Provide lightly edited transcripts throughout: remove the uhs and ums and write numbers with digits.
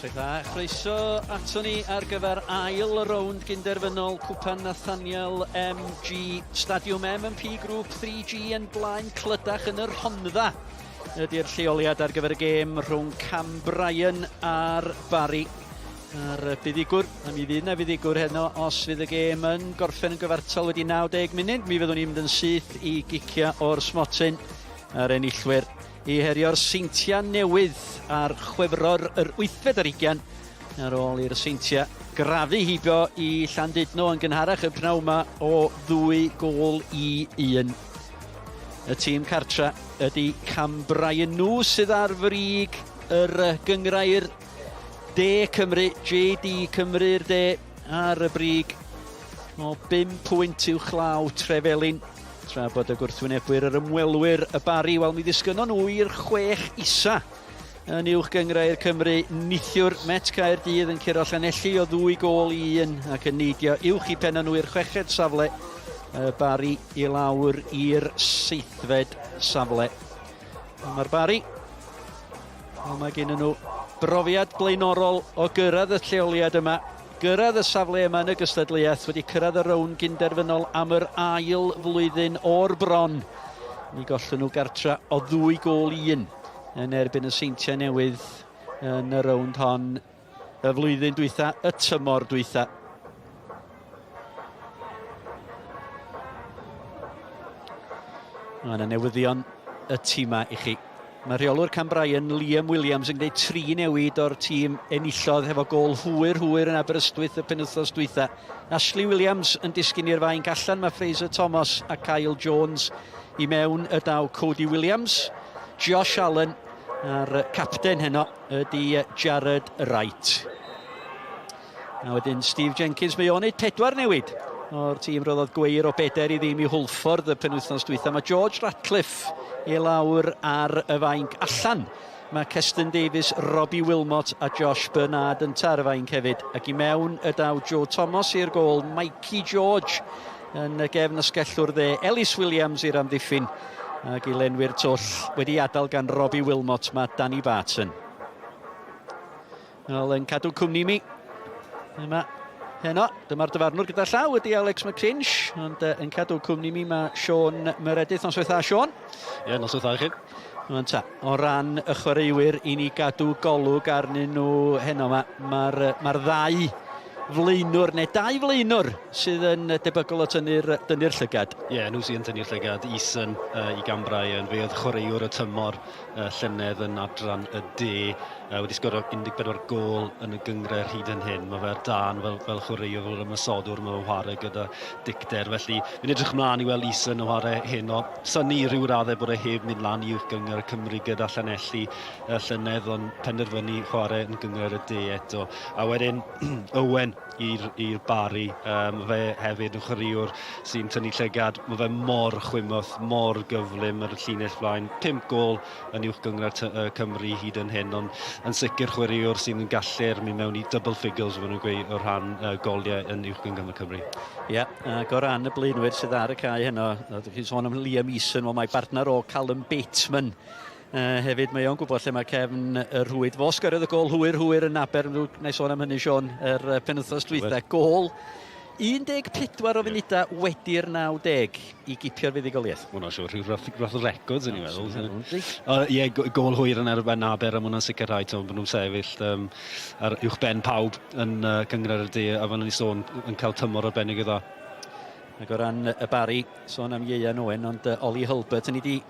Noswaith dda, chroeso ato ni ar gyfer ail rownd gynderfynol Cwpan Nathaniel MG Stadiwm M&P Group 3G yn blaen Clydach yn y Rhondda ydy'r lleoliad ar gyfer y gêm rhwng Cam Bryan a'r Barry a'r buddugwr. A mi fydd na fuddugwr heno os fydd y gêm yn gorffen yn gyfartal wedi 90 munud. Mi fyddwn ni'n mynd yn syth i gicio o'r smotyn a'r enillwyr i herio'r Seintiau Newydd ar Chwefror yr wythfed ar hugain ar ôl i'r Seintiau grafu heibio i Llandudno yn gynharach y pnawn yma o ddwy gôl i un. Y tîm cartra ydy Cambrian nhw sydd ar frig yr gyngrair De Cymru, JD Cymru'r De ar y brig o 5 pwynt uwchlaw Trefelin. Tra bod y gwrthwynebwyr yr ymwelwyr y Barri, wel mi ddisgynnon nhw i'r chwech isa yn uwch gyngrair Cymru. Nithiwr Met Caerdydd yn curo Llanelli o ddwy gôl i un ac yn neidio uwch i penna nhw i'r chweched safle. Y Barri i lawr i'r seithfed safle. Mae'r Barri, wel mae gen nhw brofiad blaenorol o gyrraedd y lleoliad yma. Gyrraedd y safle yma yn y gystadleuaeth, wedi cyrraedd y rownd gynderfynol am yr ail flwyddyn o'r bron. Mi gollon nhw gartra o ddwy gôl i un yn erbyn y Seintiau Newydd yn y rownd hon y flwyddyn dwytha, y tymor dwytha. Mae yna newyddion y tîmau i chi. Mae rheolwr Cambrian, Liam Williams, yn gwneud tri newid o'r tîm enillodd hefo gôl hwyr hwyr yn Aberystwyth y penwythnos dwytha. Ashley Williams yn disgyn i'r fainc allan, mae Fraser Thomas a Kyle Jones i mewn y daw Cody Williams. Josh Allen a'r capten heno ydy Jared Wright. A wedyn Steve Jenkins, mae o'n neud pedwar newid o'r tîm roddodd gweir o bedair i ddim i Hwlffordd y penwythnos dwytha. Mae George Ratcliffe i lawr ar y fainc allan. Mae Keston Davies, Robbie Wilmot a Josh Bernard yn tar y fainc hefyd. Ac i mewn y daw Joe Thomas i'r gôl, Mikey George yn y gefn asgellwr dde, Ellis Williams i'r amddiffyn ac i lenwi'r twll wedi adael gan Robbie Wilmot mae Danny Barton. Wel, yn cadw cwmni mi. Yma, heno, dyma'r dyfarnwr gyda llaw ydy Alex McCrinch, ond uh, yn cadw cwmni mi mae Sean Meredith. Noswaith dda, Sean. Ie, yeah, noswaith dda i chi. Rwan ta, o ran y chwaraewyr i ni gadw golwg arnyn nhw heno yma, mae'r ma ddau flaenwr, neu dau flaenwr, sydd yn debygol o tynnu'r dynnu'r llygad. Ie, yeah, nhw sydd yn tynnu'r llygad. Eason uh, i Gambrau yn fe oedd chwaraewr y tymor uh, llynedd yn adran y de. Wedi sgorio 14 gôl yn y gynghrair hyd yn hyn. Mae fe ar dân fel, fel chwaraewr, fel ymosodwr, mae fe'n chwarae gyda dicter. Felly, fi'n edrych mlaen i weld Eason yn chwarae heno. Synnu i ryw raddau bod e heb mynd lan i uwch gynghrair Cymru gyda Llanelli y llynedd, ond penderfynu chwarae yn gynghrair y de eto. A wedyn, Owen i'r Barri. Um, fe hefyd yn chwaraewr sy'n tynnu llygad. Mae fe mor chwimwth, mor gyflym ar y llinell flaen. 5 gôl yn uwch gynghrair Cymru hyd yn hyn, ond yn sicr chwaraewr sy'n yn gallu'r mynd mewn i double figures, maen nhw'n gweud, o rhan uh, goliau yn uwch gynghrair Cymru. Ie, yeah, ac o ran y blaenwyr sydd ar y cae heno, ydych chi'n sôn am Liam Eason, wel mae bartner o Callum Bateman Uh, hefyd mae o'n gwybod lle mae cefn y rhwyd. Fo sgoriodd y gol hwyr hwyr yn Aber, na i sôn am hynny Sean, yr penwythnos dwytha. Gol 14 o funudau wedi'r 90 i gipio'r fuddugoliaeth. Mae hwnna'n siŵr rhyw fath, fath o records yn i'n meddwl. Ie, gôl hwyr yn erbyn Aber a mae hwnna'n sicrhau bod nhw'n sefyll um, ar uwch ben pawb yn uh, Cynghrair y De a fel o'n i sôn yn cael tymor arbennig o dda. Ac o ran y Barri, sôn am Ieuan Owen, ond uh, Ollie Hulbert, yn i di...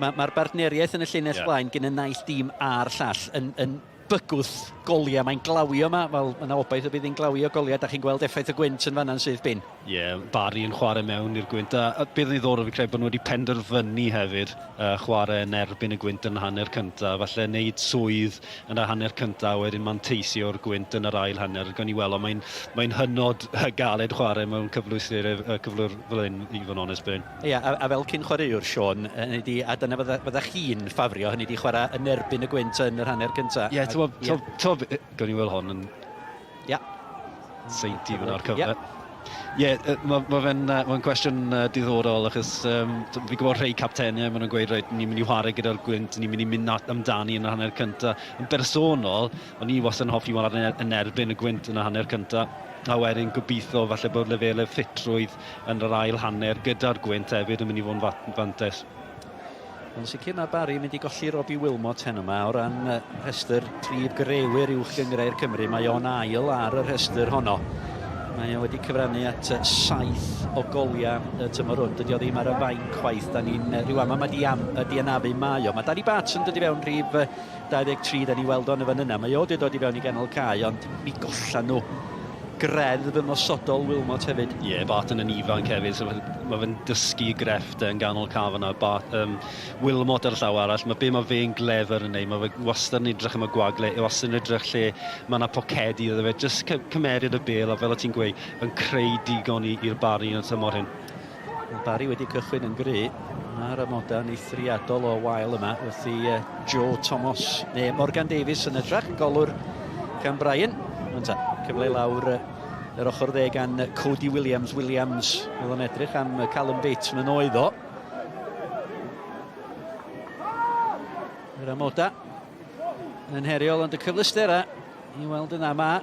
Mae'r ma, bartneriaeth yn y llinell yeah. blaen gen y naill dîm a'r llall yn, yn bygwth goliau. Mae'n glawio yma, wel, mae yna obaith y bydd hi'n glawio goliau. Da chi'n gweld effaith y gwynt yn fanna'n syth bin. Ie, yeah, Barry yn chwarae mewn i'r gwynt. A, a beth yn ddiddorol fi'n credu bod nhw wedi penderfynu hefyd uh, chwarae yn erbyn y gwynt yn hanner cyntaf. Falle wneud swydd yn y hanner cyntaf, wedyn manteisio o'r gwynt yn yr ail hanner. Gawn ni weld, ond mae'n mae hynod galed chwarae mewn cyflwysterau cyflwr fel hyn, i fod yn onest, Bryn. Ia, a, a fel cyn chwaraewr, Sean, hynny di, a dyna fydda, fydda chi'n ffafrio, hynny di chwarae yn erbyn y gwynt yn yr hanner cyntaf. Ie, yeah, ti'n yeah. gawn ni weld hon yn Ia. seinti fyna o'r cyfle. Yeah. Ie, yeah, mae ma fe'n ma cwestiwn diddorol achos fi'n gwybod rhai capteniau, maen nhw'n gweud, reit, ni'n mynd i chwarae gyda'r gwynt, ni'n mynd i mynd amdani yn y hanner cyntaf. Yn bersonol, o'n i wastad yn hoffi chwarae yn erbyn y gwynt yn y hanner cyntaf. A wedyn gobeithio falle bod lefelau ffitrwydd yn yr ail hanner gyda'r gwynt hefyd yn mynd i fod yn fantais. Yn sicr mae Barry yn mynd i golli Robbie Wilmot heno yma o ran rhestr prif grewyr uwch gynghrair Cymru. Mae o'n ail ar y rhestr honno. Mae o wedi cyfrannu at saith o goliau y tymor hwn. Dydy o ddim ar y fainc chwaith. Da ni'n rhyw ama mae di, am, di anafu mae o. Mae Danny Batts yn dod i fewn rhif 23, da ni weld o'n y fan yna. Mae o wedi dod i fewn i ganol cae, ond mi gollan nhw greddf ymosodol Wilmot hefyd. Ie, yeah, Barton yn ifanc hefyd, so mae fe'n dysgu grefft yn ganol caf yna. Bart, Wilmot ar y llaw arall, mae be mae fe'n glefer yn neud, mae fe wastad yn edrych am y gwagle, wastad yn edrych lle mae yna pocedi iddo fe, jyst cymeriad y bel, a fel o ti'n gweud, yn creu digon i'r Barry yn y tymor hyn. Mae Barry wedi cychwyn yn gry. Mae'r amodau'n eithriadol o wael yma wrth i Joe Thomas neu Morgan Davies yn ytrach, golwr gan Brian. Ynta, cyfle lawr yr ochr dde gan Cody Williams. Williams, oedd o'n edrych am Callum Bateman oedd o. Yr amodau yn heriol, ond y cyfleusterau i weld yna mae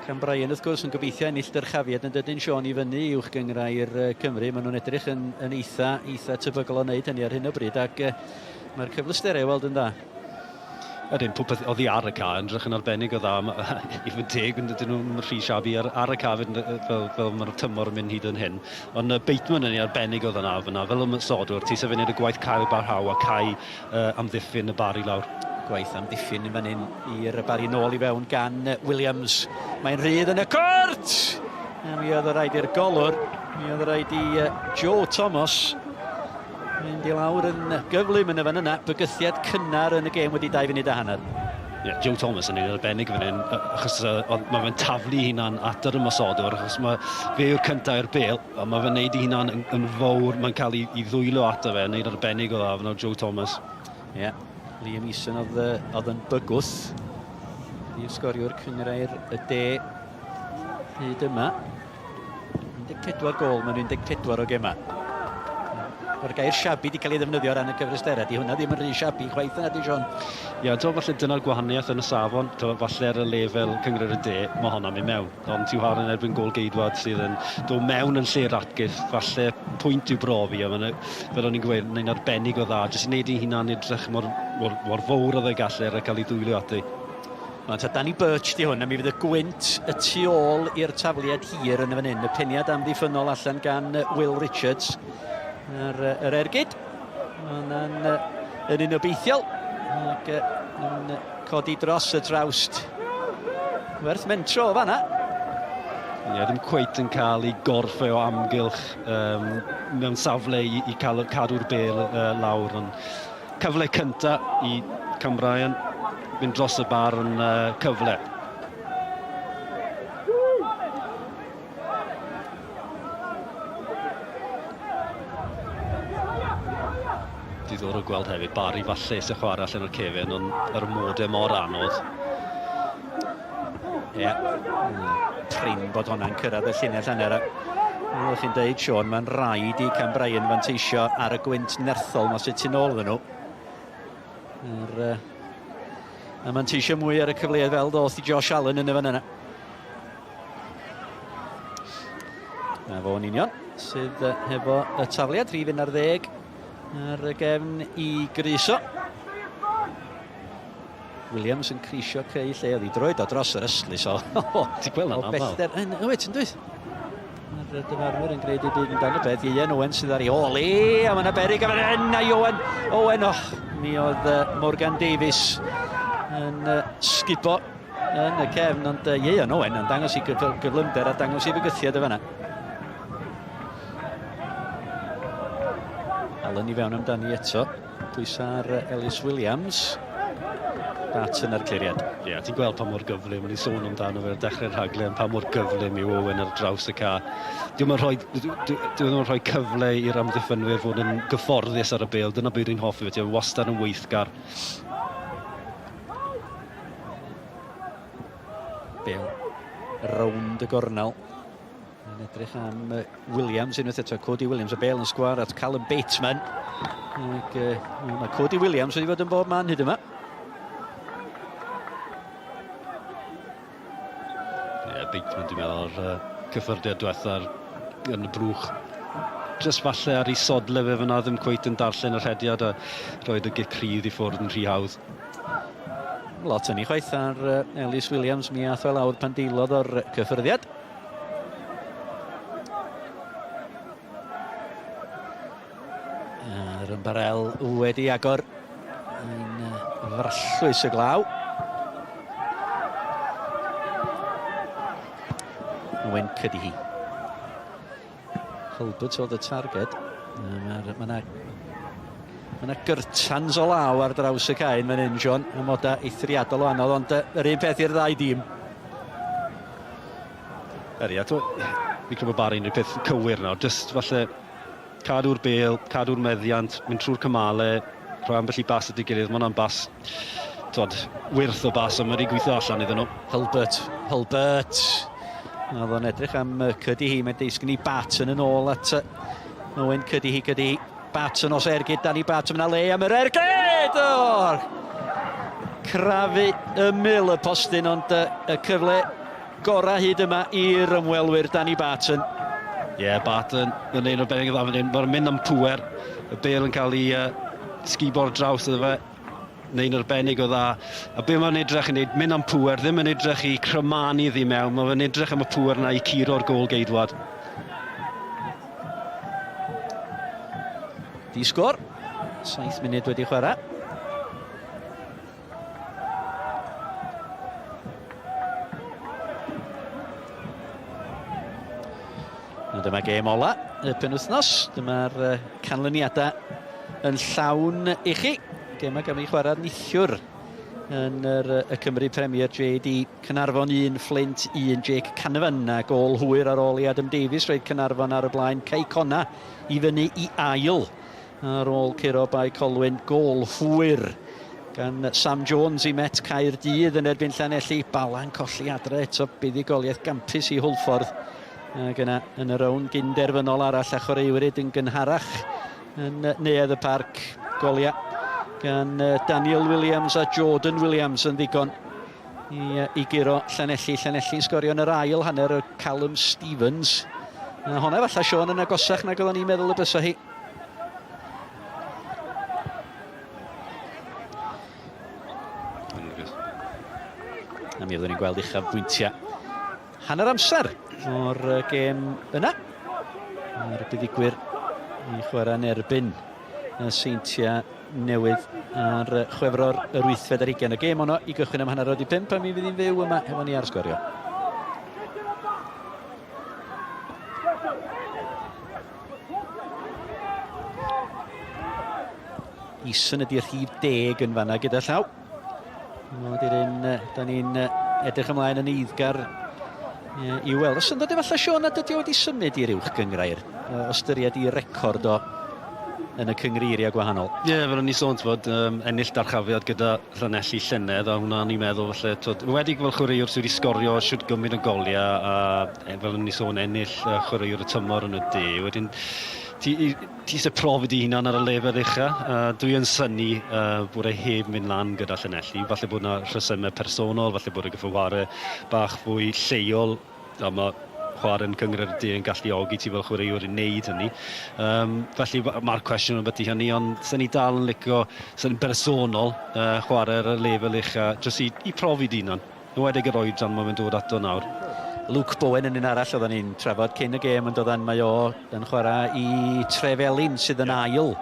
Cam Bryan wrth gwrs yn gobeithio ennill dyrchafiad yn dydyn Sean i fyny i uwch gynghrair Cymru. Maen nhw'n edrych yn, yn eitha, eitha tebygol o wneud hynny ar hyn o bryd ac mae'r cyfleusterau i weld yn dda. Ydyn, popeth oddi ar y ca yn edrych yn arbennig o dda. I fod yn teg, dydyn nhw'n rhy siabi ar, ar y ca fyd, fel, fel mae'r tymor yn mynd hyd yn hyn. Ond Bateman yn ei arbennig o dda fyna, fel ymosodwr, ti sef yn y gwaith cael barhau a cael amddiffyn y Barry lawr. Gwaith amddiffyn yn fan hyn i'r Barry nôl i fewn gan Williams. Mae'n rhydd yn y cwrt! A mi oedd y rhaid i'r golwr, mi oedd y rhaid i Joe Thomas mynd i lawr yn gyflym yn y fan yna. Bygythiad cynnar yn y gêm wedi 2 funud a hanner. Yeah, Joe Thomas yn un arbennig fan hyn, achos mae fe'n taflu hunan at yr ymosodwr, achos mae fe yw'r cyntaf i'r bel, a mae fe'n neud ei hunan yn, yn fawr, mae'n cael ei, ei ddwylo ato fe, yn neud arbennig o dda fan Joe Thomas. Ie, yeah. Liam Eason oedd, oedd yn bygwth. Prif sgoriwr cynghrair y de hyd yma. 14 gol mewn 14 o gemau. Mae'r gair siabi wedi cael ei ddefnyddio o ran y cyfleusterau. Di hwnna ddim yn rhy siabi chwaith yna, di Sean? Ie, yeah, falle dyna'r gwahaniaeth yn y safon. To, falle ar y lefel Cynghrair y De, mae honna'n mynd mewn. Ond ti'n chwarae yn erbyn gôl geidwad sydd yn dod mewn yn lle Ratcliffe, falle pwynt i'w brofi. A maen, fel o'n i'n gweud, mae'n arbennig o dda. Jyst i wneud ei hunan edrych mor, mor, mor fawr oedd e gallu ar cael ei ddwylo ati. Wel, ta Danny Birch di hwn, a mi fydd y gwynt y tu ôl i'r tafliad hir yn y fan hyn. Y peniad amddiffynnol allan gan Will Richards ar yr ergyd. Mae'n yn un obeithiol ac yn codi dros y drawst. Werth mentro o fanna. Ie, yeah, ddim cweit yn cael ei gorff e o amgylch mewn safle i cael, cadw'r bel lawr. Ond cyfle cynta i Cam Bryan fynd dros y bar yn cyfle. Diddorol gweld hefyd Barry falle eisiau chwarae allan o'r cefen, ond yr amodau mor anodd. Ie, yeah. Prin bod hwnna'n cyrraedd y llinell hanner. Fel chi'n deud, Sean, mae'n rhaid i Cam Bryan fanteisio ar y gwynt nerthol ma sydd tu nôl iddyn nhw. A manteisio mwy ar y cyfleoedd fel ddoth i Josh Allen yn y fan yna. Na fo'n union sydd hefo y tafliad, rhif 11 ar y gefn i Gryso. Williams yn crisio creu lle oedd i droed o dros yr ystlys o, Ti'n gweld o bellter. Yn, wyt, yn dwyt? Mae'r dyfarnwr yn gwneud ei byd yn dan y beth. Ian Owen sydd ar ei ôl i, a mae yna berig am hyn, a Owen, Owen, oh, mi oedd Morgan Davies yn sgubo yn y cefn, ond Ian Owen yn dangos i gyflymder a dangos i fygythiad y fanna. Allen i fewn amdani eto. Pwysau ar Ellis Williams. Barton ar cliriad. Ie, yeah, ti'n gweld pa mor gyflym, o'n i'n sôn amdano fe ar dechrau'r rhaglen, pa mor gyflym yw Owen ar draws y ca. Dwi'n rhoi, dwi rhoi cyfle i'r amddiffynwyr fod yn gyfforddus ar y bêl, dyna beth dwi'n hoffi fe, ti'n wastad yn weithgar. Bêl rownd y gornel. Yn edrych am Williams unwaith eto. Cody Williams, y bel yn sgwar at Callum Bateman. Ac, mae Cody Williams wedi bod yn bob man hyd yma. Ie, yeah, Bateman dwi'n meddwl o'r cyffyrddiad diwetha'r yn y brwch. Just falle ar ei sodle fe fyna ddim cweit yn darllen y rhediad a roed y gic rhydd i ffwrdd yn rhy hawdd. Lot yn ei chwaith ar Ellis Williams, mi ath o lawr pan deilodd o'r cyffyrddiad. Yr ymbarel wedi agor. Yn frallwys y glaw. Owen Cuddihy. Hulbert oedd y targed. Mae ma yna ma na gyrtans o law ar draws y cae yn fan hyn, Sean. Amoda eithriadol o anodd, ond yr un peth i'r ddau dîm. Ydy, a fi'n credu bod Barry'n rhoi peth cywir nawr. Just falle cadw'r bel, cadw'r meddiant, mynd trwy'r cymale, rhoi ambell i bas at ei gilydd. Mae hwnna'n bas, twod, wyrth o bas, ond mae wedi gweithio allan iddyn nhw. Hulbert, Hulbert. Oedd o'n edrych am Cuddihy, mae'n deisgyn i Barton yn ôl at Owen Cuddihy, Cuddihy. Barton os ergyd, Danny Barton, mae'n le am yr ergyd! O! Crafu ymyl y postyn, ond y cyfle gorau hyd yma i'r ymwelwyr, Danny Barton. Ie, yeah, Barton yn un o'r benig o dda fan hyn. Mae'n mynd am pŵer. Y bel yn cael ei sgubo'r draws iddo fe. Neu'n arbennig o dda. A be mae'n edrych yn neud, mynd am pŵer, ddim yn edrych i crymanu iddi mewn, mae fe'n edrych am y pŵer yna i curo'r gôl geidwad. Di sgôr, 7 munud wedi chwarae. A dyma gêm ola y penwythnos. Dyma'r canlyniadau yn llawn i chi. Gêm a gafodd ei chwarae nithiwr yn yr, y Cymru Premier JD Caernarfon 1, Flint 1, Jake Canavan a gôl hwyr ar ôl i Adam Davies roed Caernarfon ar y blaen. Cei Conna i fyny i ail ar ôl curo Bae Colwyn, gôl hwyr gan Sam Jones i Met Caerdydd yn erbyn Llanelli. Bala'n colli adre eto, buddugoliaeth gampus i Hwlffordd. Ac yna yn y rownd gynderfynol arall a chwaraewyd yn gynharach yn Neuadd y Parc, goliau gan Daniel Williams a Jordan Williams yn ddigon i, i guro Llanelli. Llanelli'n sgorio yn yr ail hanner o Callum Stevens. A honna falle, Sean, yn agosach nag oeddwn i'n meddwl y bysa hi. A mi oeddwn ni'n gweld uchaf bwyntiau hanner amser o'r gêm yna. A'r buddugwyr i chwarae yn erbyn y Seintiau Newydd ar Chwefror yr wythfed ar hugain. Y gêm honno i gychwyn am hanner wedi pump a mi fydd hi'n fyw yma efo ni ar Sgorio. Eason ydy'r rhif deg yn fanna gyda llaw. Ydy'r un da ni'n edrych ymlaen yn eiddgar i weld. Os syndod efallai Sean nad ydy o wedi symud i'r uwch gyngrair, ystyried i record o yn y cyngreiriau gwahanol. Ie, yeah, fel o'n i sôn, t'mod, ennill darchafiad gyda Llanelli llynedd, a hwnna o'n i'n meddwl falle, t'od, wedi fel chwaraewr sydd wedi sgorio shwt gymaint o goliau, a fel o'n i sôn, ennill chwaraewr y tymor yn y de, wedyn ti, ti eisiau profi dy hunan ar y lefel ucha, a dwi yn synnu bod e heb mynd lan gyda Llanelli, falle bod yna rhesymau personol, falle bod e gyda whare bach fwy lleol, a mae chwarae'n Cynghrair y De yn galluogi ti fel chwaraewr i wneud hynny. Felly mae'r cwestiwn yn byti hynny, ond sy'n ni dal yn licio, sy'n bersonol, chwarae ar y lefel ucha, jyst i profi dy hunan. Yn enwedig yr oedran mae fe'n dod ato nawr. Luke Bowen yn un arall oedden ni'n trafod cyn y gêm yn doedden, mae o yn chwarae i Trefelin sydd yn ail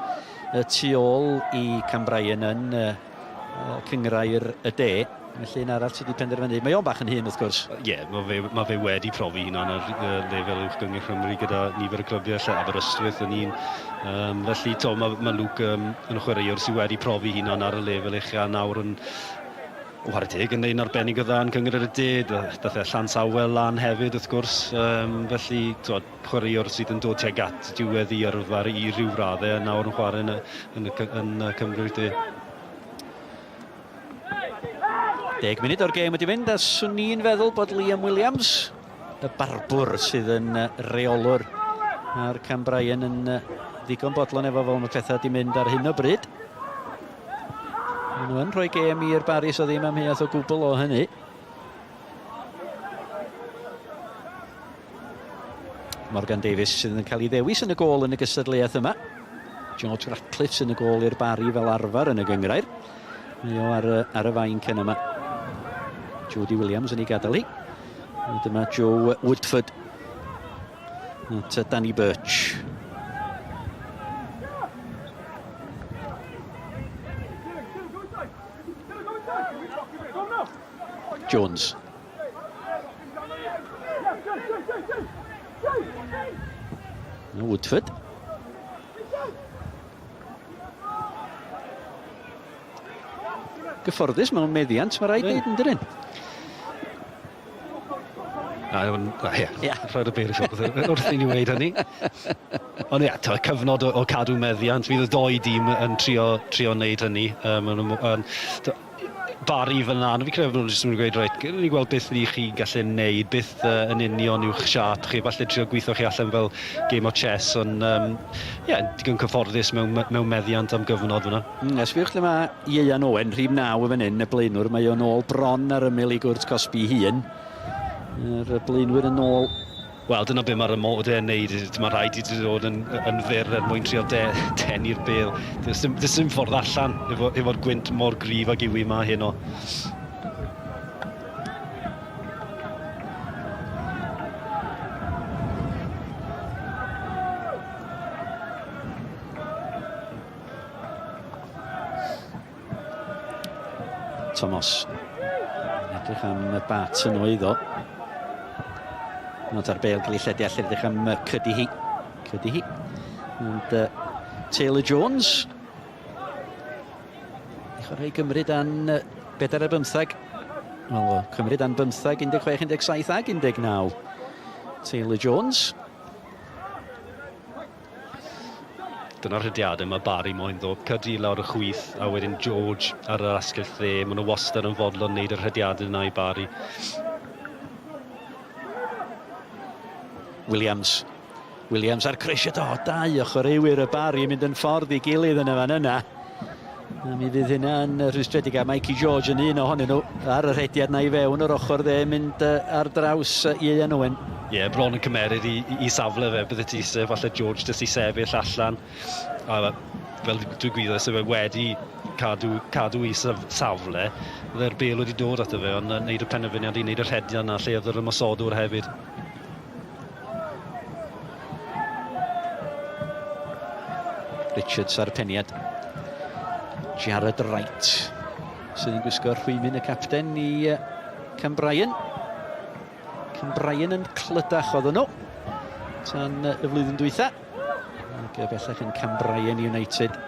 y tu ôl i Cambrian yn Cynghrair y De. Felly un arall sydd wedi penderfynu. Mae o'n bach yn hŷn wrth gwrs. Ie, yeah, mae fe wedi profi hunan ar lefel uwch gynghrair Cymru gyda nifer o clybiau lle Aberystwyth yn un. Felly to, mae Luke yn chwaraewr sydd wedi profi hunan ar y lefel ucha nawr yn chwarae teg yn un arbennig o dda yn Cynghrair y De. Dath e Llansawel lan hefyd wrth gwrs. Felly to, chwaraewr sydd yn dod tuag at diwedd i yrfa i ryw raddau a nawr yn chwarae yn y, yn y, yn y Cymru'r De. 10 munud o'r gêm wedi mynd a swn i'n feddwl bod Liam Williams y barbwr sydd yn reolwr a'r Cambrian yn ddigon bodlon efo fel mae pethau wedi mynd ar hyn o bryd. Maen nhw yn rhoi gêm i'r Barry so ddim amheuaeth o gwbl o hynny. Morgan Davies sydd yn cael ei ddewis yn y gôl yn y gystadleuaeth yma. George Ratcliffe sy'n y gôl i'r Barry fel arfer yn y gyngrair. Mae o ar y, ar y fainc yn yma. Jodie Williams yn ei gadael hi. A dyma Joe Woodford. At Danny Birch. Jones. Woodford. Gyfforddus mewn meddiant, mae rhaid dweud yn dydyn? Na, ie, yeah. rhaid y beir wrth i ni wneud hynny. Ond ie, yeah, cyfnod o, o cadw meddiant, fydd y ddoi dîm yn trio, trio wneud hynny. Um, um, Barry fyna, fi'n credu bod nhw'n jyst yn gweud, reit, ni gweld beth ni chi gallu neud, beth yn union yw'ch siâp chi, falle trio gweithio chi allan fel game o chess, ond um, yeah, digon cyfforddus mewn, mewn meddiant am gyfnod fyna. Mm, sbiwch lle mae Ieuan Owen, rhif 9 yn fan hyn, y blaenwr, mae o'n ôl bron ar ymyl i gwrt cosbi hun. Yr blaenwyr yn ôl. Wel, dyna be mae'r ymodau yn neud. Mae rhaid i ti ddod yn, yn fyr er mwyn trio de, denu'r bêl. Does dim, does dim ffordd allan efo, efo'r gwynt mor gryf ag yw i ma heno. Thomas. Edrych am y bat yn oeddo. Not ar bel cael ei lledu allan, edrych am cydi hi. Cydi hi. And uh, Taylor Jones. I chwarae i Gymru dan 4 ar 15. Wel, Cymru dan 15, 16, 17 ag 19. Taylor Jones. Dyna'r rhediadau mae Barry moyn ddo. Cydi lawr y chwith a wedyn George ar yr asgell dde. Maen nhw wastad yn fodlon wneud y rhediadau yna i Barry. Williams. Williams a'r croesiad. O, dau o chwaraewyr y Barry yn mynd yn ffordd i gilydd yn y fan yna. A mi fydd hynna'n rhwystredig a Mikey George yn un ohonyn nhw ar y rhediad na i fewn o'r ochr dde mynd ar draws Ieuan Owen. Ie, yeah, bron yn cymeryd i, i, i safle fe, bydde ti eisiau falle George jyst i sefyll allan. A fel dwi'n gwybod, se fe wedi cadw, cadw i safle, bydde'r bel wedi dod ato fe, ond wneud y penderfyniad i wneud y rhediad na lle oedd yr ymosodwr hefyd. Richards ar y peniad. Jared Wright sydd yn gwisgo rhwymyn y capten i Cam Bryan. Cam Bryan yn clydach oedden nhw tan y flwyddyn dwytha. Ac bellach yn Cam Bryan United.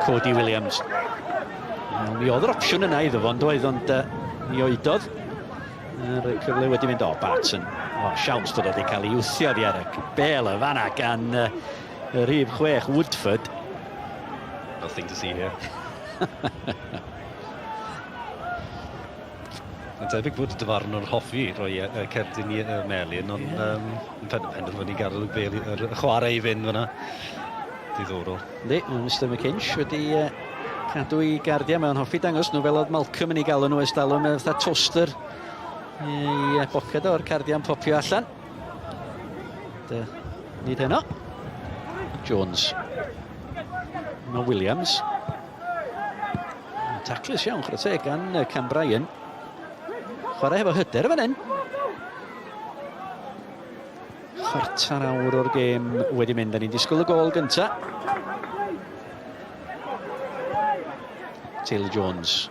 Cody Williams. Wel, mi oedd yr opsiwn yna iddo fo, ond oedd, ond uh, mi oedodd. Yr cyfle wedi mynd, o, Barton. O, siawns bod wedi cael ei wthio di ar y bel y fanna gan uh, y rhif chwech Woodford. Nothing to see here. Mae'n tebyg bod y dyfarnwr hoffi rhoi y cerdyn i y melyn, ond yeah. um, yn penderfynu gadael y bel yr chwarae i fynd fyna. Diddorol. Yndi, mae Mr McKinch wedi uh, cadw i gardiau. Mae'n hoffi dangos nhw fel oedd Malcolm yn ei gael nhw ers talwm, mae'n fatha toaster i boced o'r cardiau'n popio allan. Dy, nid heno. Jones. Mae Williams. Taclus iawn, chwarae teg gan Cam Bryan. Chwarae hefo hyder fan hyn. Chwarter awr o'r gêm wedi mynd, a ni'n disgwyl y gol gynta. Taylor Jones.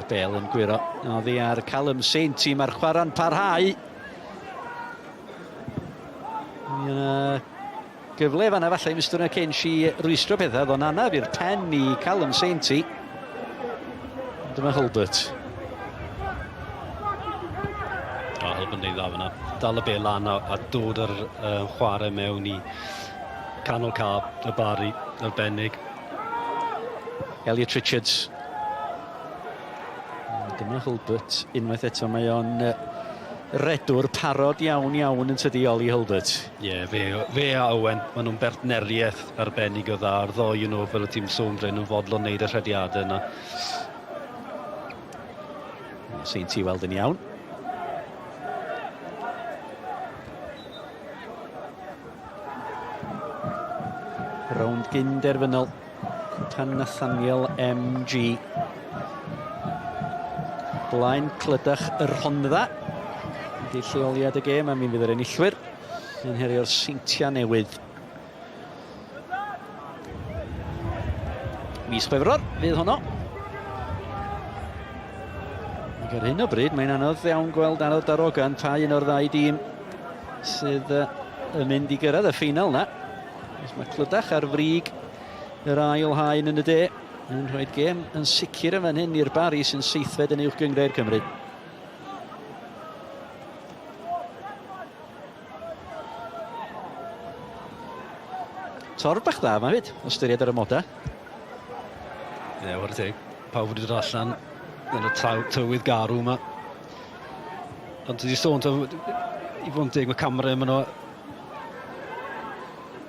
Bale yn gwyro oddi ar Callum Sainty, mae'r chwarae'n parhau. Mi yna gyfle fanna falle i Mr McKinch i rwystro pethau. Oedd o'n anaf i'r pen i Callum Sainty. Dyma Hulbert. O, Hulbert yn neud dda fanna. Dal y bel lan a, a dod ar uh, chwarae mewn i Canol ca y Bari arbennig. Elliot Richards. Dyma Hulbert unwaith eto. Mae o'n redwr parod iawn iawn yn tydi Ollie Hulbert. Ie, yeah, fe, fe a Owen, maen nhw'n bertneriaeth arbennig o dda. A'r ddoi yn nhw, fel y tîm sôn Bryn, yn fodlon wneud y rhediadau yna. Sy'n ti weld yn iawn. Rownd gyn-derfynol Cwpan Nathaniel MG. Blaen Clydach y Rhondda. Ydy lleoliad y gêm a mi fydd yr enillwyr yn herio'r Seintiau Newydd. Mis Chwefror fydd honno. Ac ar hyn o bryd mae'n anodd iawn gweld anodd darogan pa un o'r ddau dîm sydd yn mynd i gyrraedd y ffeinal na. Mae Clydach ar frig yr ail haen yn y de yn rhoi gêm yn sicr yn fan hyn i'r Bari sy'n seithfed yn uwch gynghrair Cymru. Torf bach dda yma hefyd, o ystyried yr amodau. Ie, yeah, whare teg. Pawb wedi dod allan yn y tywydd garw yma. Ond ti wedi sôn, i fod yn deg, mae camera maen nhw...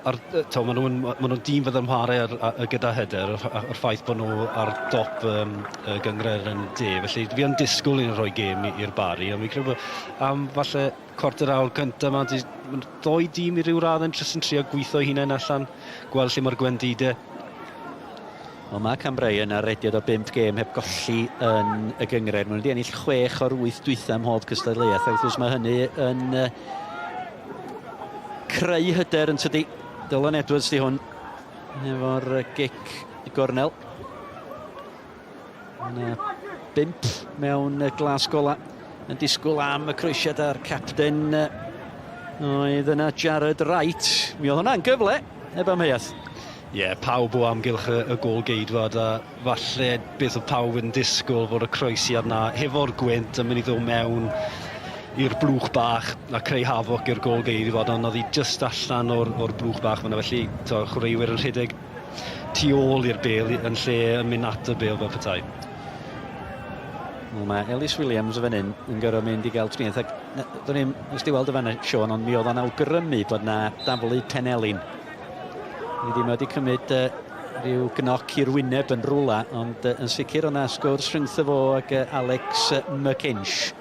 Ar, to, maen nhw'n ma nhw dîm fydd yn chwarae ar, ar, gyda hyder, yr, yr ffaith bod nhw ar dop um, y gynghrair yn de. Felly fi yn disgwyl i'n rhoi gêm i'r Bari, ond fi'n credu bod am falle cwarter awr cyntaf yma, mae ddoi dîm i ryw raddau'n jyst yn trio gweithio eu hunain allan, gweld lle mae'r gwendidau. Wel, mae Cam Bryan ar rediad o 5 gêm heb golli yn y gynghrair. Maen nhw wedi ennill 6 o'r 8 dwytha ym mhob cystadleuaeth. Ac wrth gwrs mae hynny yn creu hyder yn tydi. Dylan Edwards di hwn efo'r gic gornel. Yna bump mewn glas gola yn disgwyl am y croesiad a'r capten oedd yna Jared Wright. Mi oedd hwnna'n gyfle, heb amheuaeth. Ie, yeah, pawb o amgylch y, y gôl geidwad a falle beth oedd pawb yn disgwyl fod y croesiad na hefo'r gwynt yn mynd i ddod mewn i'r blwch bach a creu hafoc i'r gôl geidwad ond oedd hi just allan o'r, or blwch bach fyna felly to, chwaraewyr yn rhedeg tu ôl i'r bêl yn lle yn mynd at y bêl fel petai. Wel, mae Ellis Williams yn fan hyn yn gorfod mynd i gael triniaeth ac do'n i'm nes di weld y fan Sean, ond mi oedd o'n awgrymu bod na daflu penelin. Ni ddim wedi cymryd uh, rhyw gnoc i'r wyneb yn rwla, ond uh, yn sicr o'na sgwrs rhyngtho fo ac uh, Alex McKinch.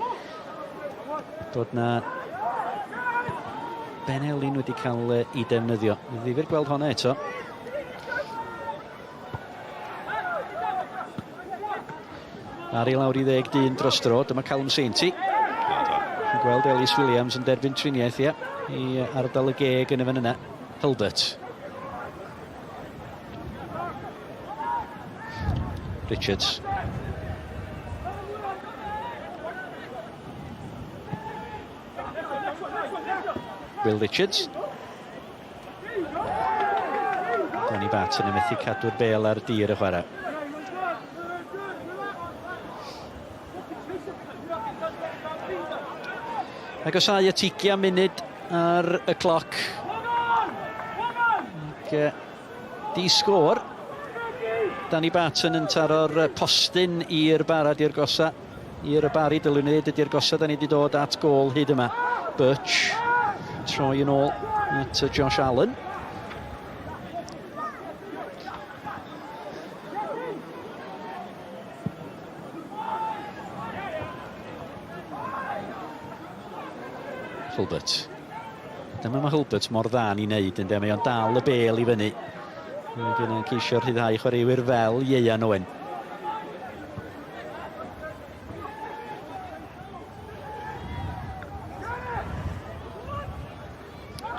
Bod na Ben Elin wedi cael ei defnyddio. Ddifyr gweld honna eto. Ar i lawr i ddeg dyn dros dro, dyma Callum Sainty. Yn gweld Ellis Williams yn derbyn triniaeth, ia, i ardal y geg yn y fan yna. Hulbert. Richards. Will Richards. Danny Barton yn methu cadw'r bel ar dir y chwarae. Agosau at 20 munud ar y cloc. Ac, di sgôr. Danny Barton yn taro'r postyn i'r barad i'r gosa. I'r Bari dylwn i ddweud ydy'r gosa da ni wedi dod at gôl hyd yma. Birch troi yn ôl at Josh Allen. Hulbert. Dyma mae Hulbert mor dda ni'n neud, ynddo? Mae o'n dal y bel i fyny. Ac yna'n ceisio rhyddhau chwaraewyr fel Ieuan Owen.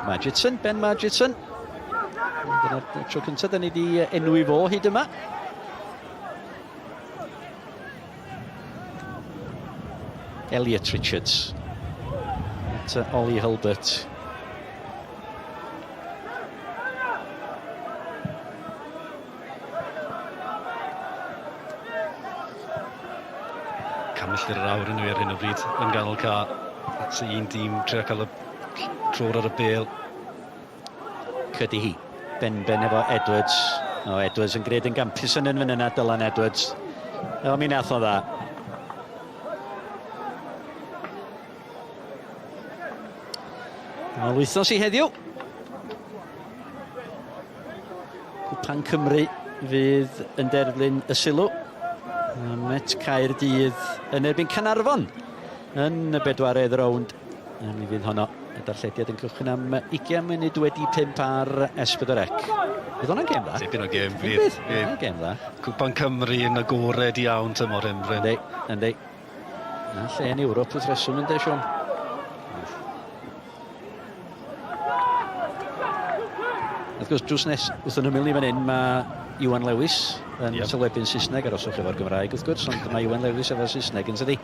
Magidson, Ben Magidson. Dyna'r tro cyntaf da ni wedi enwi fo hyd yma. Elliot Richards. At Ollie Hulbert. Can milltir yr awr yn nhw ar hyn o bryd yn ganol ca. At un dîm trio cael y tror ar y bêl. Cydi hi. Benben efo Edwards. O, Edwards yn gred yn gampus yn yn fan yna, Dylan Edwards. O, mi nath o dda. Wel, wythnos i heddiw. Cwpan Cymru fydd yn derflyn y sylw. Met Caerdydd yn erbyn Caernarfon yn y bedwaredd rownd. A mi fydd honno y darllediad yn cychwyn am 20 munud wedi 5 ar S4C. Fydd hwnna'n gêm dda. Tipyn o gêm fydd. Fydd, fydd. Gêm dda. Cwpan Cymru yn agored iawn tymor hyn, Bryn. Yndi, yndi. Na lle yn Ewrop wrth reswm ynddo, Siôn. Wrth gwrs, drws nes wrth yn hymyl ni fan hyn, mae Iwan Lewis yn yep. sylwebu'n Saesneg, aroswch efo'r Gymraeg wrth gwrs, ond mae Iwan Lewis efo'r Saesneg yn tydi.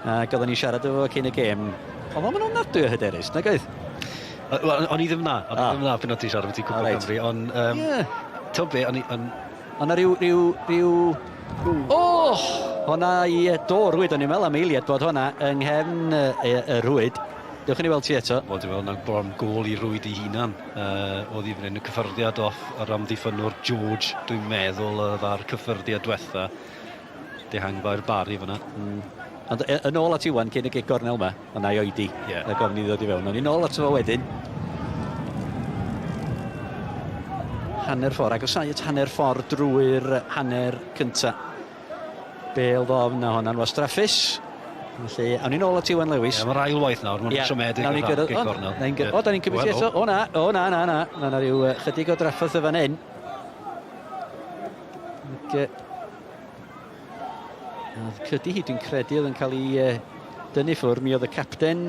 Ac oedden ni'n siarad efo cyn y gêm, oedd o'n ofnadwy o hyderus, nag oedd? Wel, o'n i ddim na, o'n i ah. ddim na pan o'n ti'n siarad am ti Cwpan right. Cymru, ond... Um, yeah. Ti'n be, o'n i... On... O'n na rhyw, rhyw, rhyw... Oh! Honna i do rwyd, o'n i'n meddwl am eiliad bod honna yng nghefn y, y, y rwyd. Dewch i ni weld ti eto. Wel, dwi'n meddwl na bron gôl i rwyd ei hunan. Oedd hi fan hyn, y cyffyrddiad off yr amddiffynnwr George, dwi'n meddwl, oedd ar cyffyrddiad diwetha. Dehangfa i'r Barry fyna. Mm. Ond yn ôl at Iwan cyn y gic gornel yma, ond na i oedi. Yeah. A gofyn i ddod i fewn. Ond i'n ôl ato fo wedyn. Hanner ffordd, agosau at hanner ffordd drwy'r hanner cynta. Bêl ddofn a honna'n wastraffus. Felly, awn ni'n ôl at Iwan Lewis. Ie, mae'r ail waith nawr, mae'n yeah, siomedig o'r gic gornel. O, da ni'n cymryd eto. O na, o na, na, na. Mae yna rhyw chydig o drafferth y fan hyn. Ac, oedd Cydi hi, dwi'n credu, oedd yn cael ei dynnu ffwrdd. Mi oedd y capten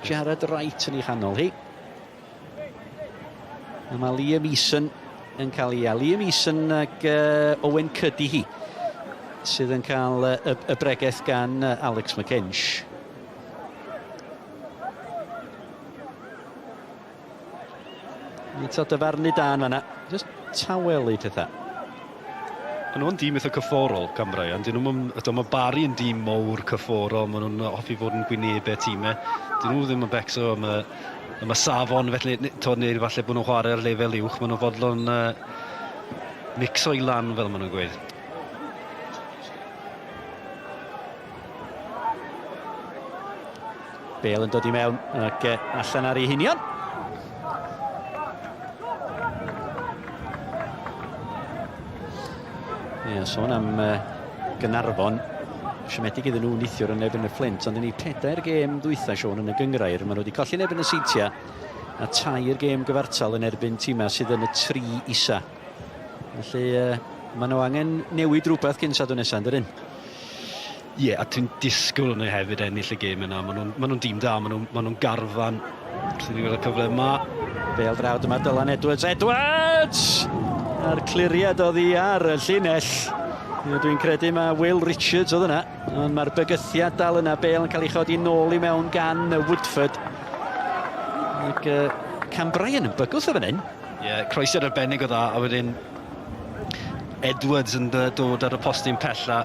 Jared Wright yn ei chanol hi. A mae Liam Eason yn cael ei... A Liam Eason ac Owen Cuddihy sydd yn cael y, y bregeth gan Alex McKinch. Eto dyfarnu da yn fanna. Just tawelu pethau. Maen nhw'n dîm eitha cyfforol, Cymru, ond dyn nhw'n... Eto, mae Barry yn dîm mowr cyfforol, maen nhw'n hoffi fod yn gwynebau tîmau. Dyn nhw ddim yn becso am y, am y safon, felly, to, neu falle bod nhw'n chwarae ar lefel uwch, maen nhw'n fodlon mixo i lan, fel maen nhw'n gweud. Bale yn dod i mewn ac allan ar ei hunion. Ie, sôn am Gaernarfon, siomedig iddyn nhw neithiwr yn erbyn y Fflint, ond yn eu pedair gêm ddwytha, Siôn, yn y gynghrair, maen nhw wedi colli yn erbyn y Seintiau a tair gêm gyfartal yn erbyn tîmau sydd yn y tri isa. Felly, maen nhw angen newid rhywbeth cyn Sadwrn nesaf, yn dydyn? Ie, yeah, a ti'n disgwyl nhw hefyd ennill y gêm yna. Maen nhw'n ma nhw dîm da, maen nhw'n ma nhw garfan. Wrth i ni weld y cyfle yma. Bêl draw dyma Dylan Edwards. Edwards! A'r cliriad oddi ar y llinell. Dwi'n credu mae Will Richards oedd yna, ond mae'r bygythiad dal yna. Bêl yn cael ei chodi nôl i mewn gan Woodford. Ac Cam Bryan yn bygwth o fan hyn. Ie, yeah, croesiad arbennig o dda, a wedyn Edwards yn dod ar y postyn pella.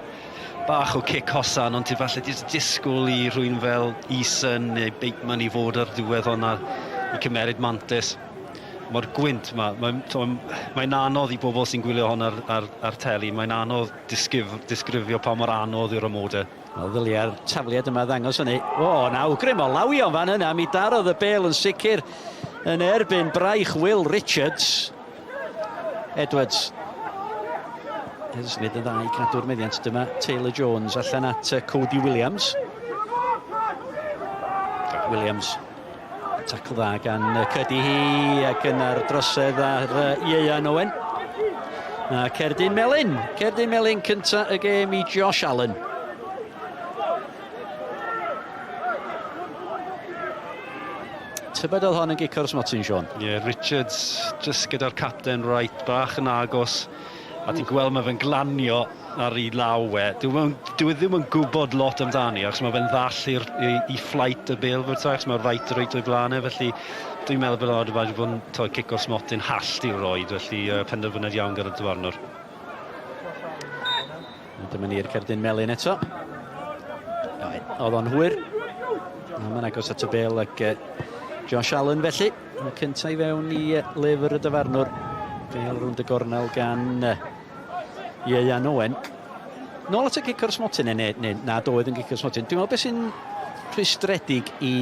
Bach o cic hosan, ond ti falle jyst disgwyl i rhywun fel Eason neu Bateman i fod ar ddiwedd hwnna i cymeryd mantis. Mae'r gwynt ma, mae'n mae anodd i bobl sy'n gwylio hwn ar, ar, ar teli, mae'n anodd disgif, disgrifio pa mor anodd yw'r amodau. Wel, ddylia'r tafliad yma ddangos hynny. O, na awgrym o lawio'n fan yna, mi darodd y bêl yn sicr yn erbyn braich Will Richards. Edwards. Edwards yn gwneud yn dda i cadw'r meddiant. Dyma Taylor Jones allan at Cody Williams. Williams. Tacl dda gan Cuddihy ac yna'r drosedd ar Ieuan Owen. A Cerdyn Melyn. Cerdyn Melyn cynta y gêm i Josh Allen. Tybed oedd hon yn gic o'r smotyn, Sean? Ie, yeah, Richards, just gyda'r capten Wright, bach yn agos, a ti'n gweld mae fe'n glanio ar ei law e. Dwi, dwi ddim yn gwybod lot amdani, achos mae fe'n ddall i'r, i, i flight y bêl fwyta, achos mae Wright reit o'i blaen e, felly dwi'n meddwl bod o'n wedi bod yn to, cic o'r smotyn hallt i'w roed, felly penderfyniad iawn gyda'r dyfarnwr. Dyma ni'r cerdyn melyn eto. Oedd o'n hwyr. Mae'n agos at y bêl ac Josh Allen felly. Y cyntaf i fewn i lyfr y dyfarnwr. Bel rownd y gornel gan Ieuan Owen. Nôl at y gic o'r smotyn, neu, neu, neu nad oedd yn gic o'r smotyn. Dwi'n meddwl beth sy'n rhwystredig i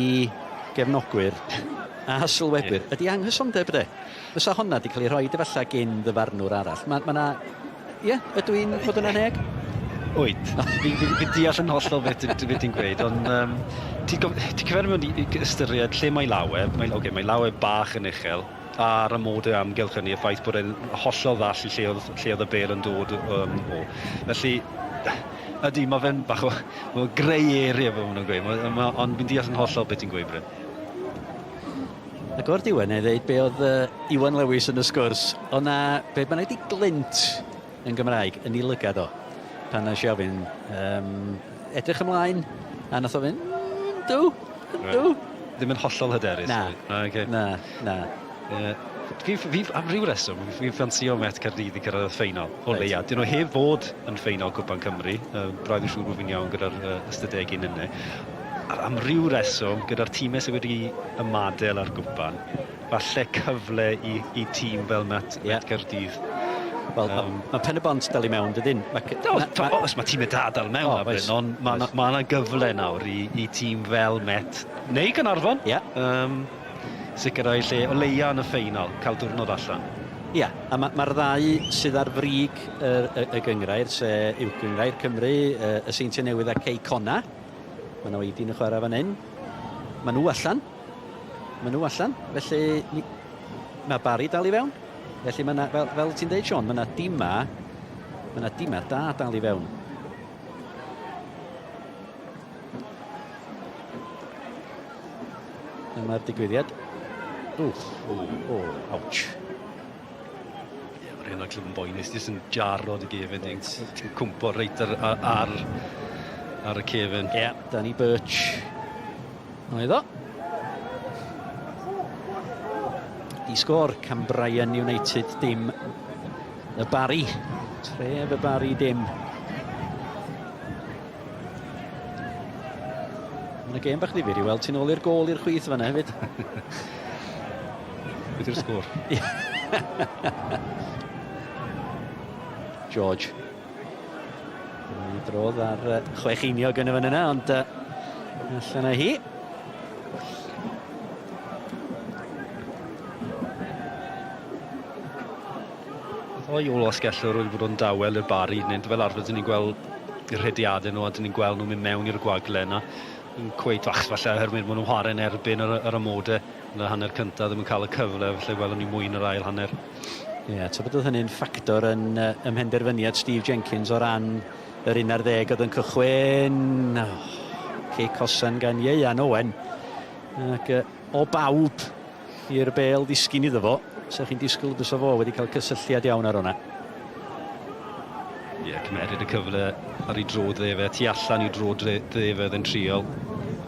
gefnogwyr a sylwebwyr yeah. ydy anghysondeb de. Fysa honna wedi cael ei rhoi efallai gyn ddyfarnwr arall. Mae ma 'na... Ie, ydw i'n bod yn annheg? Wyt. Fi, fi, fi deall yn hollol beth ti beth ti'n gweud, ond um, ti'n ti cyfer mewn i ystyried lle mae lawe, mae, okay, mae lawe bach yn uchel, a'r amodau amgylch hynny, y ffaith bod e'n hollol ddall i lle oedd, lle oedd y bel yn dod um, o. Felly, ydy, mae fe'n bach o, o grey area fel maen nhw'n gweud, ma, ma, ond fi'n deall yn hollol beth ti'n gweud, Bryn. Ac o'r diwedd, na i ddeud be oedd uh, Iwan Lewis yn y sgwrs. Oedd na, be bynnag di glint yn Gymraeg, yn ei lygad o, pan nes i ofyn, um, edrych ymlaen, a nath o fynd, mm, dw, dw. Ddim yn hollol hyderus. Na, na, okay. na, na. Yeah. Fi, fi, am ryw reswm, fi'n ffansio Met Caerdydd i cyrraedd y ffeinal, o right. leia. Dyn nhw heb fod yn ffeinal Cwpan Cymru, uh, braidd yn siŵr bod fi'n iawn gyda'r uh, ystadegyn yna. Am ryw reswm, gyda'r tîmau sydd wedi ymadael â'r gwpan, falle cyfle i, i tîm fel Met, yeah. Met Caerdydd. Wel, um, mae Pen y Bont dal i mewn, dydyn? Mae, no, ma, oes, mae tîmau da dal mewn, oh, oes, ond mae yna ma gyfle nawr i, i tîm fel Met, neu Gaernarfon, yeah. um, sicrhau lle o leia yn y ffeinal, cael diwrnod allan. Ia, yeah, a mae'r ma ddau sydd ar frig y, y, y gyngrair, se Uwch Gyngrair Cymru, y, y Seintiau Newydd a Cei Connah, Mae yna oedi'n y chwarae fan hyn. Mae nhw allan. Mae nhw allan. Felly, ni... mae Barry dal i fewn. Felly, mae yna, fel, fel ti'n deud, Sean, mae yna dima, mae yna dima da dal i fewn. Dyma'r digwyddiad. Wff, o, o, ouch. Ie, mae'r hyn o'r clwb yn boenus, jyst yn jaro dy gefen, ti'n ti cwmpo reit ar, ar, ar y cefen. Ie, yeah, Danny Birch. Oedd o. Di sgôr, Cambrian United dim. Y Barry. Tref y Barry dim. Mae'n gêm bach ddifyr i weld ti'n ôl i'r gôl i'r chwith fanna hefyd. Beth yw'r sgôr? George. Mi drodd ar chwech einiog yn y fan yna, ond allan â hi. Ddoi ôl asgellwr wedi bod yn dawel i'r Bari, neu fel arfer dyn ni'n gweld y rhediadau nhw a dyn ni'n gweld nhw'n mynd mewn i'r gwagle yna. Yn cweit fach falle oherwydd maen nhw'n chwarae'n erbyn yr, yr amodau yn y hanner cyntaf, ddim yn cael y cyfle, felly welwn ni mwy yn yr ail hanner. Ie, yeah, tybed oedd hynny'n ffactor yn uh, ym mhenderfyniad Steve Jenkins o ran yr 11 oedd yn cychwyn. Oh, cic hosan gan Ieuan Owen. Ac uh, o bawb i'r bêl ddisgyn iddo fo. Sa chi'n disgwyl bysa fo wedi cael cysylltiad iawn ar hwnna. Ie, yeah, cymeryd y cyfle ar ei dro dde fe, tu allan i dro dde fe oedd yn triol.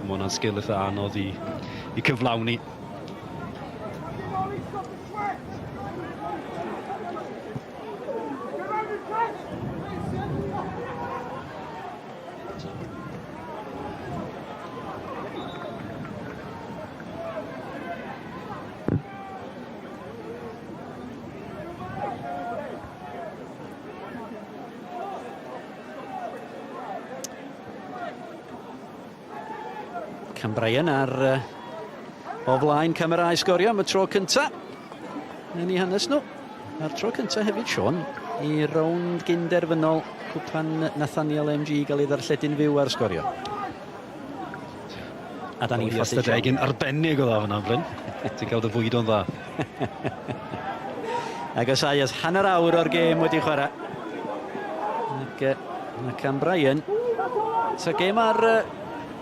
Mae hwnna'n sgil eitha anodd i, i cyflawni. Cam Bryan ar uh, o flaen camerau sgorio am y tro cynta yn ei hanes nhw. A'r tro cynta hefyd, Sean, i rownd gynderfynol Cwpan Nathaniel MG gael ei ddarlledu'n fyw ar sgorio. A da ni'n ffodus. Ystadegyn arbennig o dda fyna, Bryn. Ti'n cael dy fwydo'n dda. Ac os ai, hanner awr o'r gêm wedi chwarae. Ac mae Cam Bryan. So gêm ar...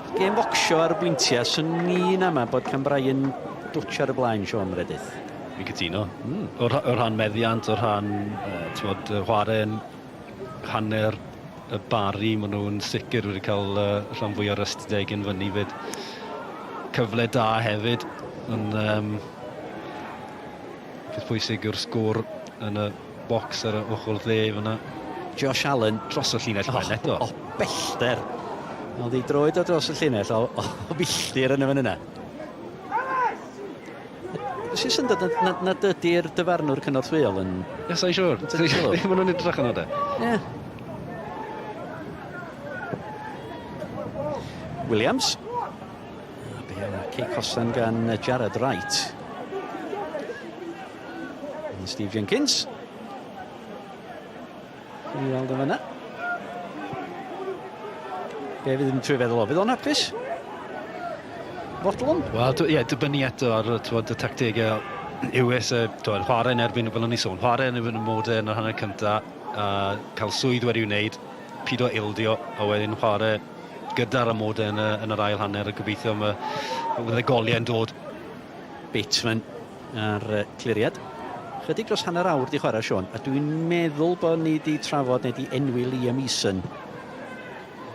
Gêm focsio ar bwyntiau, swn i'n ama bod Cam Bryan dwtsh ar y blaen, Sean Meredith. Fi'n cytuno. Mm. O, o rhan meddiant, o rhan uh, tywod, chwarae yn hanner y Bari, maen nhw'n sicr wedi cael uh, rhan fwy o'r ystadegyn fyny fyd. Cyfle da hefyd, ond um, peth pwysig yw'r sgôr yn y bocs ar y ochr dde fyna. Josh Allen. Dros y llinell oh, eto. O bellter. Oedd ei droed o dros y llinell o, o filltir yn y fan yna. Sy'n syndod nad, nad, nad ydy'r dyfarnwr cynorthwyol yn... Ie, sa'n siŵr. Maen nhw'n edrych yno de. Ie. Williams. A Cei Cosan gan Jared Wright. Steve Jenkins. I weld yn fanna. Be fydd yn trwy feddwl o? Fydd o'n hapus? Fodlon? Wel, ie, yeah, dibynnu eto ar twod, y tactegau US, twod, chwarae yn erbyn, fel o'n i sôn, chwarae yn erbyn y modau yn yr hanner cyntaf, cael swydd wedi wneud, pido ildio, a wedyn chwarae gyda'r amodau yn, y, yn yr ail hanner, a gobeithio mae, bydd y goliau'n dod. Bateman ar cliriad. Chydig dros hanner awr di chwarae, Sean, a dwi'n meddwl bod ni di trafod neu di enwi Liam Eason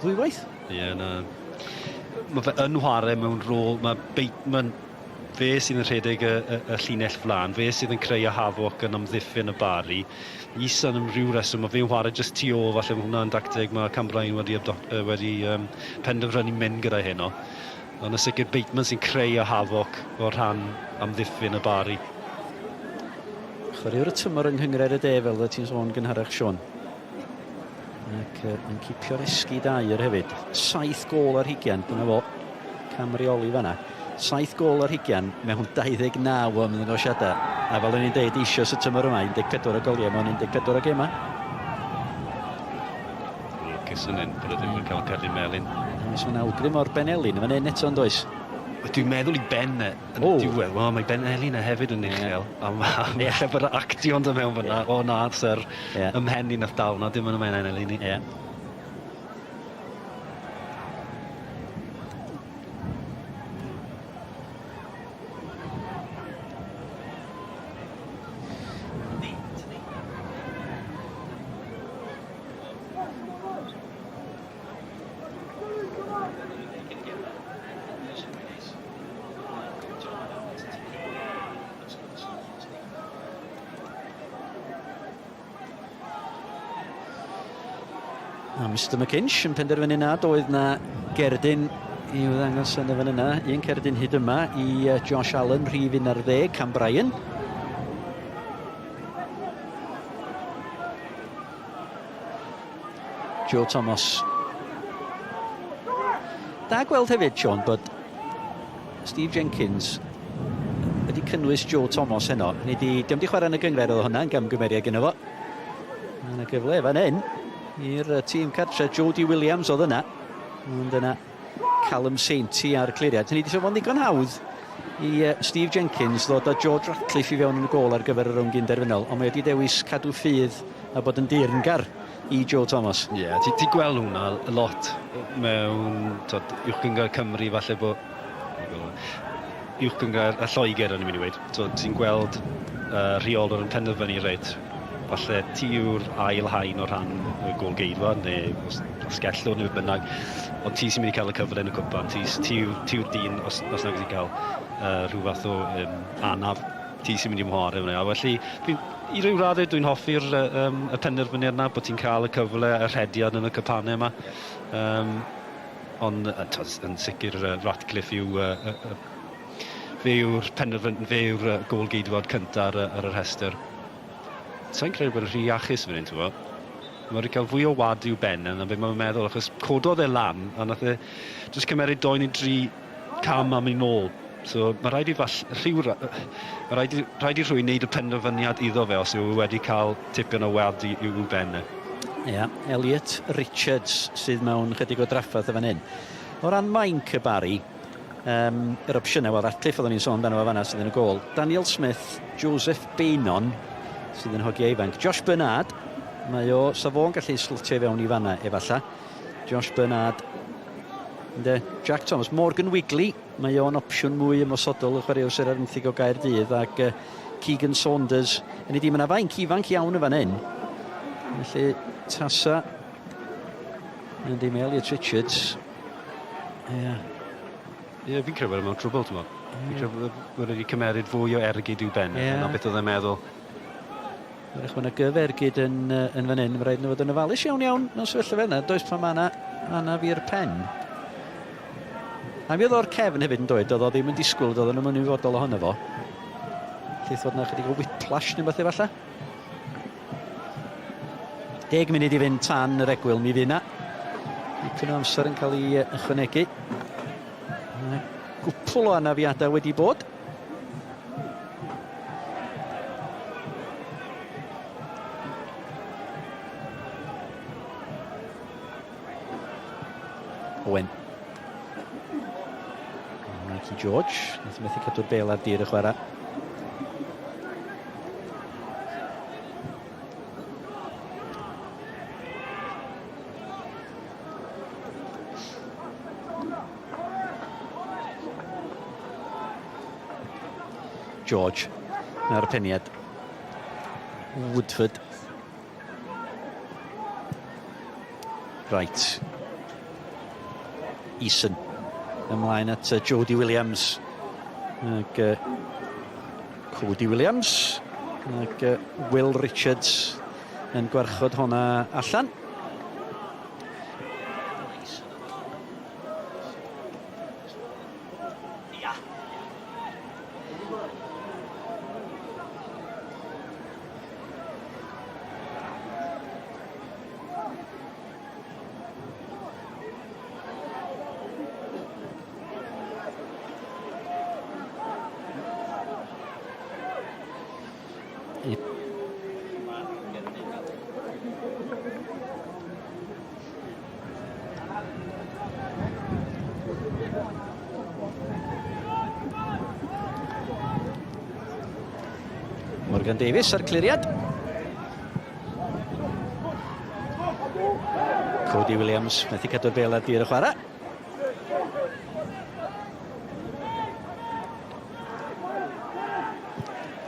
ddwywaith. Ie, yeah, na. Mae fe yn chwarae mewn rôl, mae Bateman, fe sydd yn rhedeg y, y, y llinell flan, fe sydd yn creu y hafoc yn amddiffyn y Bari. Eason am ryw reswm, mae fe'n chwarae jyst tu ôl, falle mae hwnna'n dacteg mae Cam Bryan wedi, wedi um, penderfynu mynd gyda heno. Ond yn sicr Bateman sy'n creu y hafoc o rhan amddiffyn y Bari. Chwaraewr y tymor yng Nghynghrair y De, fel oeddet ti'n sôn gynharach, Siôn. Ac yn cipio'r esgid aur hefyd. 7 gôl ar hugian, dyna fo. Cam reoli fanna. 7 gôl ar hugian mewn 29 o ymddangosiadau. A fel o'n i'n deud, eisoes y tymor yma, 14 o goliau mewn 14 o gemau. Lwcus yn hyn bod e ddim yn cael cerdyn melyn. Oes, mae'n awgrym o'r Ben Elin yn fan hyn eto yn does? Dwi'n meddwl i Ben e yn y diwedd. Wel, mae Ben Elin e hefyd yn uchel. A mae yeah. bod actio'n dod mewn fyna. Yeah. O na, syr, yeah. ym mhen i nath dal na, dim yn y Men Elin i. Yeah. A Mr McKinch yn penderfynu nad oedd na gerdyn i'w ddangos yn y fan yna. Un cerdyn hyd yma i Josh Allen, rhif 11, Cam Bryan. Joe Thomas. Da gweld hefyd, Sean, bod Steve Jenkins wedi cynnwys Joe Thomas heno. Ni di, diom di chwarae yn y gynghrair oedd hwnna yn gamgymeriad gyda fo. Mae yna gyfle fan hyn i'r tîm cartre. Jody Williams oedd yna. Ond yna Callum Sainty ar cliriad. Hynny di fo'n ddigon hawdd i Steve Jenkins ddod â George Ratcliffe i fewn yn y gôl ar gyfer y rownd gynderfynol, ond mae wedi dewis cadw ffydd a bod yn deyrngar i Joe Thomas. Ie, yeah, ti, ti gweld hwnna lot mewn tod, uwch gynghrair Cymru, falle bod uwch gynghrair a Lloegr o'n i'n mynd i weud. So, ti'n gweld rheolwr yn penderfynu reit, falle ti yw'r ail haen o rhan y gôl-geidwad neu os, asgellwr neu beth bynnag, ond ti sy'n mynd i cael y cyfle yn y cwpan, ti, ti, yw, ti yw'r dyn os, os nag ti'n cael rhyw fath o um, anaf, ti sy'n mynd i ymchwarae hwnna. A felly, fi, i ryw raddau dwi'n hoffi'r um, y penderfyniad yna bod ti'n cael y cyfle, y rhediad yn y cypanau yma. Um, ond yn sicr Ratcliffe yw uh, uh, fe yw'r penderfyn, fe yw'r uh, gôl-geidwad cyntaf ar, ar y rhestr. Sa'n credu bod yn rhy iachus fan hyn, ti'n gwybod? Mae wedi cael fwy o wad i'w ben na beth mae'n meddwl, achos cododd e lan a nath e jyst cymeryd doi neu dri cam am ei nôl. So mae rhaid i fall, rhyw, mae rhaid i, rhaid i rhywun wneud y penderfyniad iddo fe os yw e wedi cael tipyn o wad i'w ben e. Ie, yeah, Elliot Richards sydd mewn chydig o drafferth y fan hyn. O ran mainc y Barry, um, yr opsiynau, wel Ratcliffe oeddwn ni'n sôn amdano fo fanna sydd yn y gôl. Daniel Smith, Joseph Bainon sydd yn hogiau ifanc. Josh Bernard, mae o, sa fo'n gallu slotio i fewn i fanna efallai. Josh Bernard, ynde, Jack Thomas, Morgan Wigley, mae o'n opsiwn mwy ymosodol y chwaraewr sydd ar fenthyg o Gaerdydd ac Keegan Saunders. Yn ei di, mae yna fainc ifanc iawn yn fan hyn. Felly, tasa Yndi, mae Elliot Richards. Ie. Yeah. Ie, yeah, fi'n credu bod e mewn trwbl, ti'n bod. Fi'n credu bod wedi cymeryd fwy o ergyd i'w ben yeah. na beth oedd e'n meddwl. Wrach mae yna gyfergyd yn, yn fan hyn, mae rhaid nhw fod yn ofalus iawn iawn mewn sefyllfa fel yna. Does pan mae yna anaf i'r pen. A mi oedd o'r cefn hefyd yn dweud, oedd o ddim yn disgwyl, doedd o'n ymwybodol ohono fo. Bellith fod yna chydig o whiplash neu beth efallai. 10 munud i fynd tan yr egwyl, mi fydd yna. Dipyn o amser yn cael ei ychwanegu. Mae gwpl o anafiadau wedi bod. Owen. Mikey George, nath methu cadw'r bel ar dir y chwarae. George ar y peniad. Woodford. Right. Eason. Ymlaen at Jodie Williams. Ac Cody Williams. Ac Will Richards yn gwarchod honna allan. Morgan Davies ar cliriad. Cody Williams methu cadw'r bel ar dir y chwarae.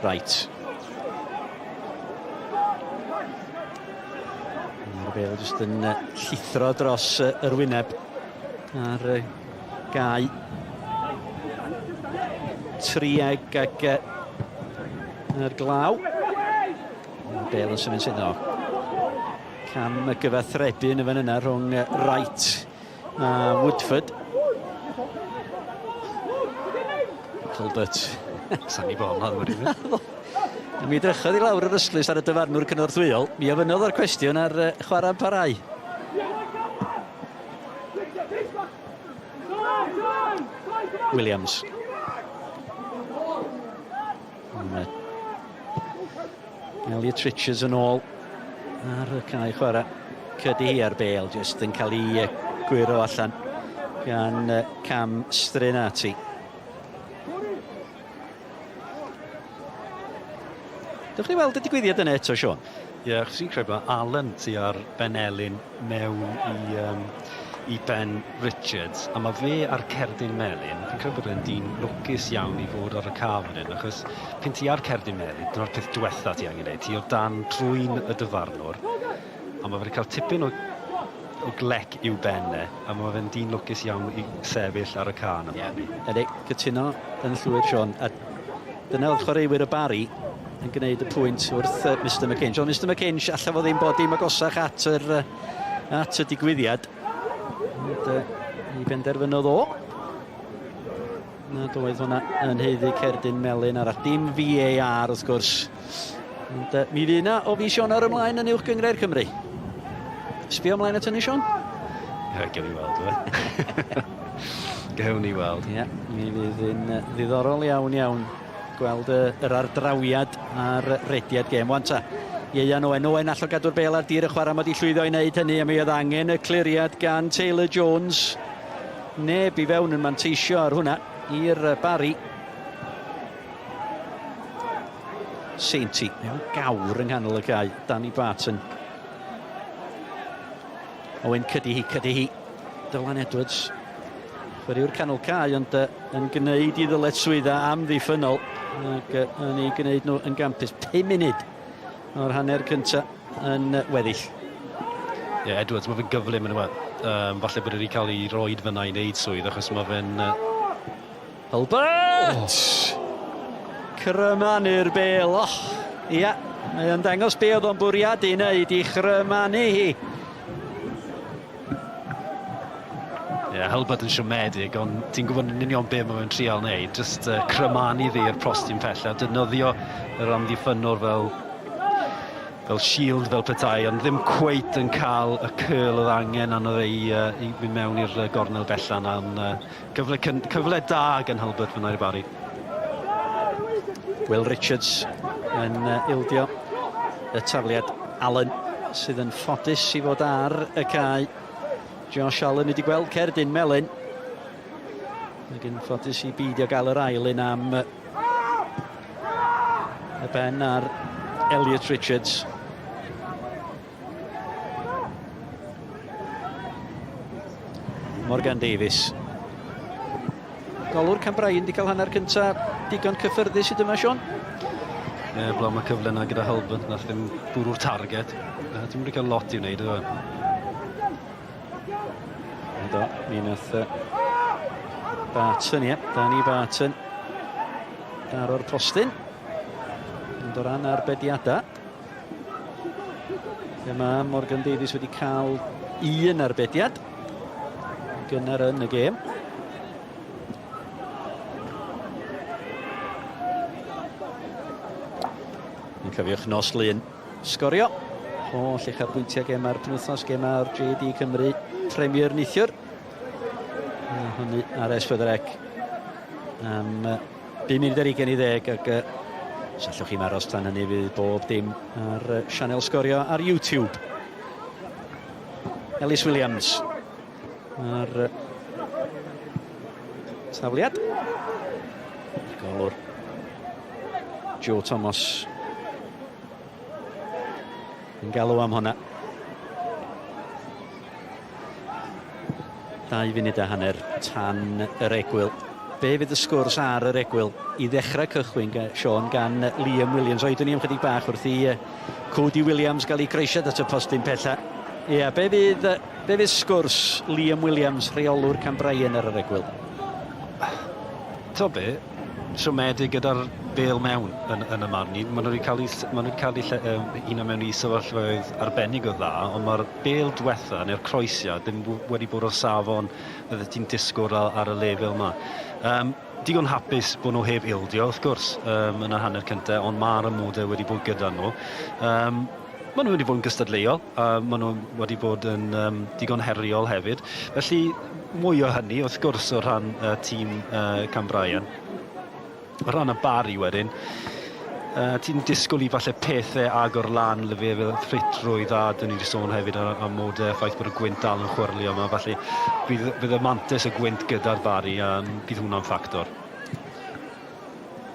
Right. Mae'r bel jyst yn llithro dros yr wyneb ar gau. Trieg ac yr glaw. Mae'r bel yn symud sydd o. Cam y gyfathrebu yn y fan yna rhwng Wright a Woodford. Hulbert. Sa'n i bod yn wedi mynd. Mi drychodd i lawr yr ystlys ar y dyfarnwr cynorthwyol. Mi ofynnodd o'r cwestiwn ar chwarae parau. Williams. Elliot Richards yn ôl ar y cae chwarae. Cydi hi ar bel, jyst yn cael ei gwyro allan gan Cam Strinati. Dewch ni weld y digwyddiad yna eto, Sean. Ie, yeah, achos fi'n credu bod Alan sy ar Ben Elin mewn i, um, i Ben Richards, a mae fe ar cerdyn melyn. Fi'n credu bod e'n dyn lwcus iawn i fod ar y car fan hyn, achos pan ti ar cerdyn melyn, dyna'r peth diwetha ti angen neud. Ti o dan drwyn y dyfarnwr, a mae fe wedi cael tipyn o, o glec i'w ben e, a mae fe'n dyn lwcus iawn i sefyll ar y car yna. Yeah. Ydy, cytuno yn llwyr, Sean. A dyna oedd chwaraewyr y Barri yn gwneud y pwynt wrth uh, Mr McKinch. Ond Mr McKinch, allai fo ddim bod dim agosach at, yr, uh, at y digwyddiad. Ond uh, i benderfynodd o. Nad oedd hwnna yn heiddi cerdyn melyn arall. Dim VAR wrth gwrs. Ond uh, mi fydd yna o fis Ionawr ymlaen yn Uwch Gynghrair Cymru. Sbio ymlaen at hynny, Sean? Ie, gewn ni weld, we. gewn ni weld. Ie, yeah, mi fydd yn ddiddorol iawn iawn gweld y, yr ardrawiad a'r rediad gêm. Wan ta, Ieuan Owen. Owen allo gadw'r bel ar dir y chwarae, mae wedi llwyddo i wneud hynny, a mi oedd angen y cliriad gan Taylor Jones. Neb i fewn yn manteisio ar hwnna i'r Barri. Seinti, mewn gawr yng nghanol y cae, Danny Barton. Owen cydi hi, cydi hi. Dylan Edwards. Chwaraewr canol cae, ond uh, yn gwneud i ddyletswyddau amddiffynnol ac uh, yn ei gwneud nhw yn gampus. 5 munud o'r hanner cyntaf yn weddill. Ie, yeah, Edwards, mae fe'n gyflym yn y um, falle bod wedi cael ei roed fyna i wneud swydd, achos mae fe'n... Uh... Hulbert! Oh. Crymanu'r bel. Oh, ia, mae o'n dangos be oedd o'n bwriadu wneud i chrymanu hi. Ie, Ie, yeah, Hulbert yn siomedig, ond ti'n gwybod yn union be mae fe'n trial wneud. Just crymanu ddi i'r postyn pellaf, defnyddio yr amddiffynnwr fel, fel shield fel petai, ond ddim cweit yn cael y curl oedd angen arno fe i, i fynd mewn i'r gornel bella yna. Ond cyfle, cyfle da gan Hulbert fyna i'r Barri. Will Richards yn ildio y tafliad. Allen sydd yn ffodus i fod ar y cae. Josh Allen wedi gweld cerdyn melyn. Ac yn ffodus i beidio gael yr ail un am y ben ar Elliot Richards. Morgan Davies. Golwr Cambrian wedi cael hanner cyntaf digon cyffyrddus hyd yma, Sean. Ie, yeah, blaen mae cyfle yna gyda Hulbert, nath ddim bwrw'r targed. Dwi'n wedi cael lot i wneud, yw e? Do, mi nath Barton, ie, Danny Barton daro'r postyn. Ond o ran arbediadau, lle mae Morgan Davies wedi cael un arbediad gynnar yn y gêm. Yn cyfiwch nos Lun sgorio. Holl uchafbwyntiau gemau'r penwythnos, gemau'r JD Cymru Premier neithiwr. A hynny ar S4C am 5 munud ar 20 i ddeg ac os allwch chi'm aros tan hynny fydd bob dim ar sianel Sgorio ar YouTube. Ellis Williams ar tafliad. Golwr Joe Thomas yn galw am hwnna. 2 funud a hanner tan yr egwyl. Be fydd y sgwrs ar yr egwyl i ddechrau cychwyn, Sean, gan Liam Williams? Oedwn ni am chydig bach wrth i Cody Williams gael ei groesiad at y postyn pella. Ie, yeah, be fydd, be fydd sgwrs Liam Williams, rheolwr Cambrian ar yr egwyl? To be, siomedig gyda'r bêl mewn yn, yn y marn i. Maen nhw wedi cael eu, maen nhw wedi cael eu lle, um, hunan mewn i sefyllfaoedd arbennig o dda, ond mae'r bêl diwetha neu'r croesiad ddim wedi bod o'r safon fydde ti'n disgwyl ar, ar y lefel yma. Um, digon hapus bod nhw heb ildio, wrth gwrs, um, yn y hanner cyntaf, ond mae'r amodau wedi bod gyda nhw. Um, maen nhw wedi bod yn gystadleuol, a maen nhw wedi bod yn um, digon heriol hefyd. Felly, mwy o hynny, wrth gwrs, o rhan tîm Cambrian. O ran y Barri wedyn, ti'n disgwyl i falle pethau agor lan lefel ffitrwydd a dyn ni wedi sôn hefyd am amodau, y ffaith bod y gwynt dal yn chwyrlio yma, felly bydd, bydd y mantes y gwynt gyda'r Barri a bydd hwnna'n ffactor.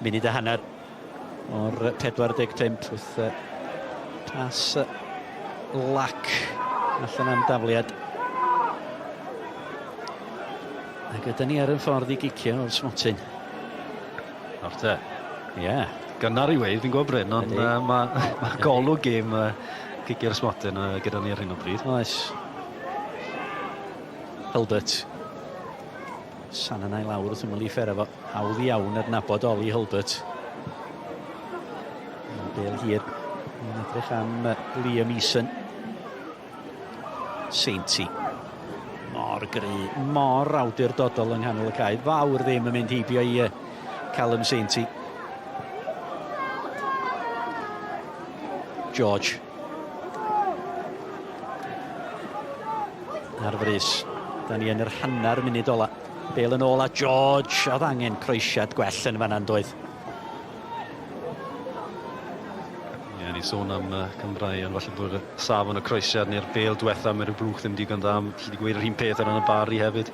Munud a hanner o'r 45 wrth pas lac allan am dafliad. Ac ydyn ni ar y ffordd i gicio o'r smotyn. Nawr te. Ie. Yeah. Gynnar i weud, fi'n gwybod Bryn, ond uh, mae ma golwg gêm uh, gicio'r smotyn uh, gyda ni ar hyn o bryd. Oes. Hulbert. Sananau lawr wrth ymyl i ffera fo. Hawdd iawn adnabod Ollie Hulbert. Bel hir. Yn edrych am Liam Eason. Sainty. Mor gry, mor awdurdodol yng nghanol y cae. Fawr ddim yn mynd heibio i Callum Sainty. George. Ar frys. Da ni yn yr hanner munud ola. Bale yn ôl a George, oedd angen croesiad gwell yn fan'na yn doedd? Ie, yeah, ni sôn am Cymru, ond falle bod y safon y croesiad neu'r bel diwetha mewn rhyw blwch ddim digon dda. Alli di gweud yr un peth ar ran y Barri hefyd.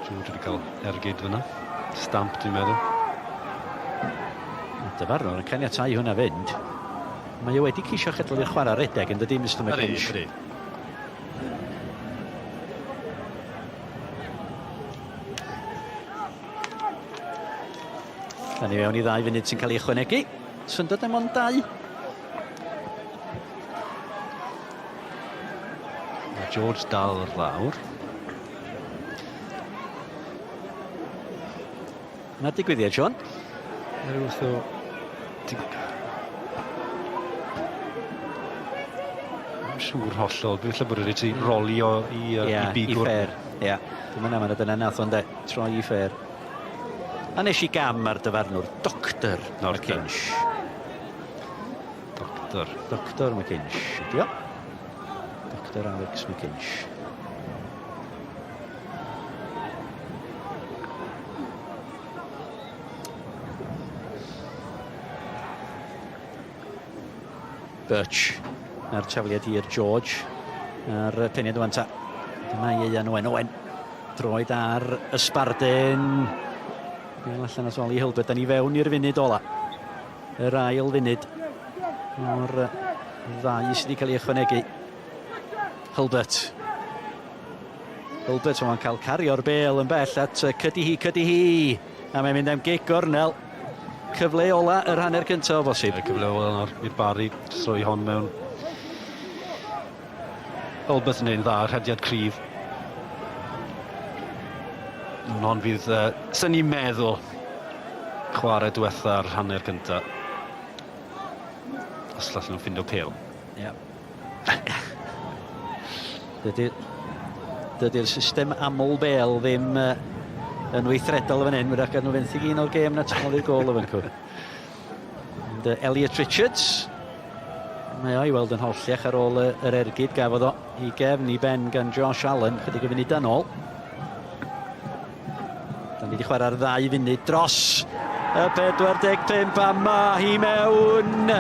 George wedi cael ergyd fyna. Stamp, dwi'n meddwl. Dyfarnwr yn caniatáu hwnna fynd. Mae o wedi ceisio chedl i'r chwarae redeg yn dydy, Mr McClinch? Ydy, ydy. Da ni fewn i ddau funud sy'n cael ei ychwanegu. Syndod am ond dau. Mae George dal ar lawr. Mae'r digwyddiad, Sean. Mae rhyw fath o... siŵr hollol. Fi falle bod wedi ti rolio i, uh, yeah, i bigwr. I ffair, ie. Yeah. Dwi'n mynd am dyna nath o'n de, troi i ffair. A nes i gam ar dyfarnwr, Doctor McKinch. Doctor. Doctor McKinch, ydi o. Doctor Alex McKinch. Birch a'r tafliad i'r George a'r peniad wan ta. Dyma Ieuan Owen. Owen droed ar y sbardun. Bel allan at Oli Hilbert. Da ni fewn i'r funud ola. Yr ail funud o'r ddau sydd wedi cael ei ychwanegu. Hilbert. Hilbert o'n cael cario'r bel yn bell at Cydi hi, Cydi hi. A mae'n mynd am gic gornel. Cyfle ola yr hanner cyntaf o bosib. Y cyfle ola nawr i'r Barri, troi hon mewn. Hilbert yn ein dda, rhediad cryf. Ond hon fydd, sy'n ni'n meddwl, chwarae diwetha'r hanner cyntaf. Os allan nhw'n ffindo pêl. Ie. Dydy'r dydy system aml bel ddim yn weithredol fan hyn. Wrach gael nhw fenthyg un o'r gêm na talu'r gol o fan cw. And, Elliot Richards. Mae o i weld yn holliach ar ôl yr ergyd gafodd o i gefn i ben gan Josh Allen chydig o funudau nôl. Da ni wedi chwarae'r ddau funud dros y 45 a mae hi mewn.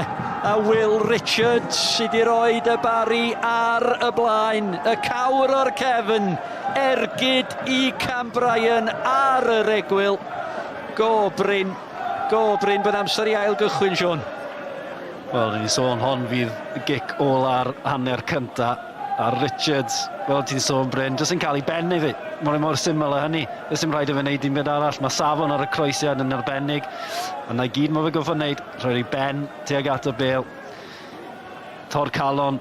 A Will Richards sydd wedi rhoi y Barri ar y blaen. Y cawr o'r cefn. Ergyd i Cam Bryan ar yr egwyl. Go Bryn. Go Bryn bod amser i ail gychwyn, Siôn. Wel, ni wedi sôn hon fydd y gic ola'r hanner cynta. A Richards, fel ti'n sôn Bryn, jyst yn cael ei ben iddi. Mae'n mor syml â hynny. Does dim rhaid i fe wneud dim byd arall. Mae safon ar y croesiad yn arbennig. A na gyd mae fe gorfod wneud, rhoi ei ben tuag at y bêl. Tor calon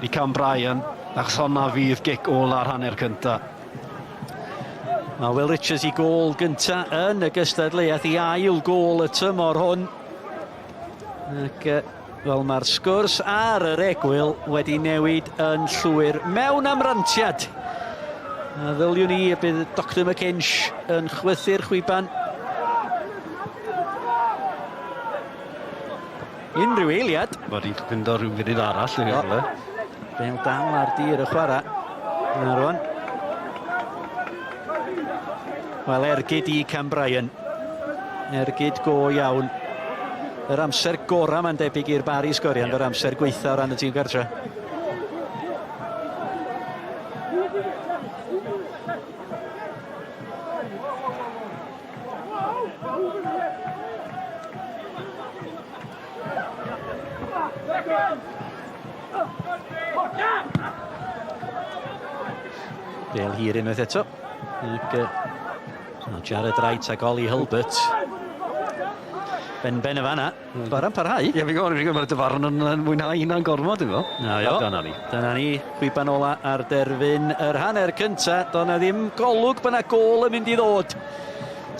i Cam Bryan, achos honna fydd gic ola'r hanner cynta. Mae Will Richards i gôl gynta yn y gystadleuaeth i ail gôl y tymor hwn. Ac wel, mae'r sgwrs ar yr egwyl wedi newid yn llwyr mewn amrantiad. A ddyliwn i y bydd Dr McKinch yn chwythu'r chwiban. Unrhyw eiliad. Mae wedi fynd o rhyw funud arall yn rhywle. Bel dal ar dir y chwarae. Yna rwan. Wel, ergyd i Cam Bryan. Ergyd go iawn. Yr amser gorau mae'n debyg i'r Barri sgorio, ond yr amser gweitha o ran y tîm gartre. Bel hir unwaith eto. Ac, Jared Wright ac Ollie Hulbert. Ben-ben y fanna. Chwarae'n parhau. Ie, fi'n gwybod, fi'n gwybod, mae'r dyfarn yn, yn mwynhau hynna'n gormod, dwi'n meddwl. Na, jo. Dyna ni. Dyna ni, chwiban ola ar derfyn yr hanner cynta. Doedd na ddim golwg bod na gôl yn mynd i ddod.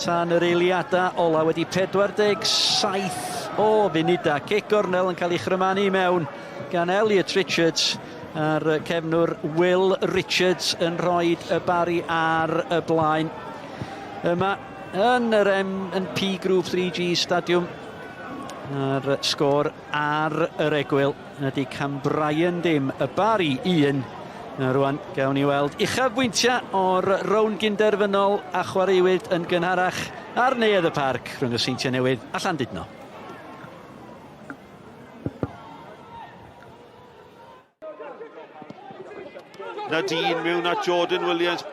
Tan yr eiliadau ola wedi 47 o funudau. Cic gornel yn cael ei chrymanu i mewn gan Elliot Richards a'r cefnwr Will Richards yn rhoi y Barri ar y blaen. Yma yn yr M&P Group 3G Stadiwm a'r sgôr ar yr egwyl ydy Cambrian dim, y Barri 1. Na rwan, gawn ni weld uchafbwyntiau o'r rownd gynderfynol a chwaraewyd yn gynharach ar Neuadd y Parc rhwng y Seintiau Newydd a Llandudno. Nadine mewn at Jordan Williams.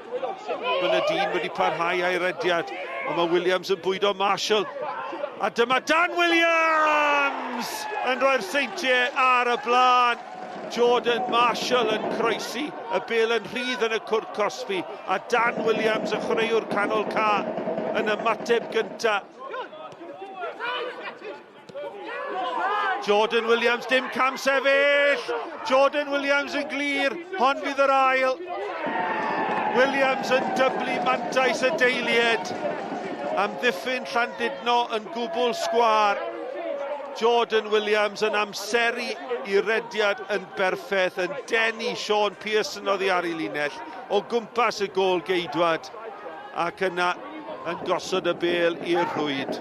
Mae Nadine wedi parhau a'i rediad, ond mae Williams yn bwydo Marshall. A dyma Dan Williams yn rhoi'r Seintiau ar y blaen. Jordan Marshall yn croesi, y bel yn rhydd yn y cwrt cosbi, a Dan Williams, y chwaraewr canol ca, yn ymateb gyntaf. Jordan Williams, dim cam sefyll! Jordan Williams yn glir, hon fydd yr ail. Williams yn dyblu mantais y deiliad. Amddiffyn Llandudno yn gwbl sgwâr. Jordan Williams yn amseru i rediad yn berffeth, yn denu Sean Pearson oddi ar ei linell o gwmpas y gôl geidwad ac yna yn gosod y bêl i'r rhwyd.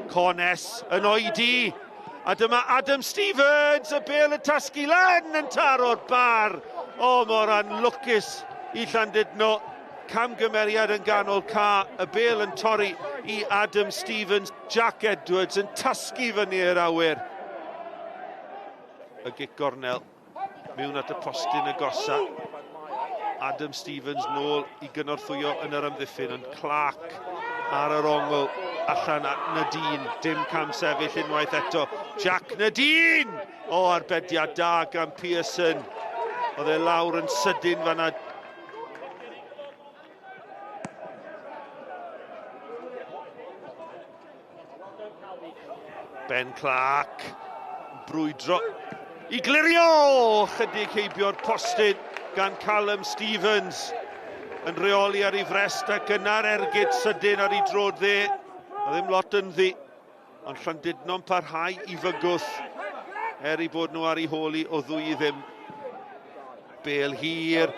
Cornes yn oedi a dyma Adam Stevens, y bêl yn tasgu lan yn taro'r bar. O, mor anlwcus i Llandudno. Camgymeriad yn ganol ca, y bêl yn torri i Adam Stevens, Jack Edwards yn tasgu fyny i'r awyr. Y gic gornel mewn at y postyn agosa. Adam Stevens nôl i gynorthwyo yn yr amddiffyn, ond Clark ar yr ongl allan at Nadine. Dim cam sefyll unwaith eto. Jack Nadine! O, arbediad da gan Pearson. Oedd e lawr yn sydyn fanna. Ben Clark, brwydro i glirio! Chydig heibio'r postyn gan Callum Stevens yn rheoli ar ei frest ac yna'r ergyd sydyn ar ei drod dde. A ddim lot ynddi. Ond Llandudno'n parhau i fygwth, er eu bod nhw ar eu hôl i o ddwy i ddim. Bêl hir,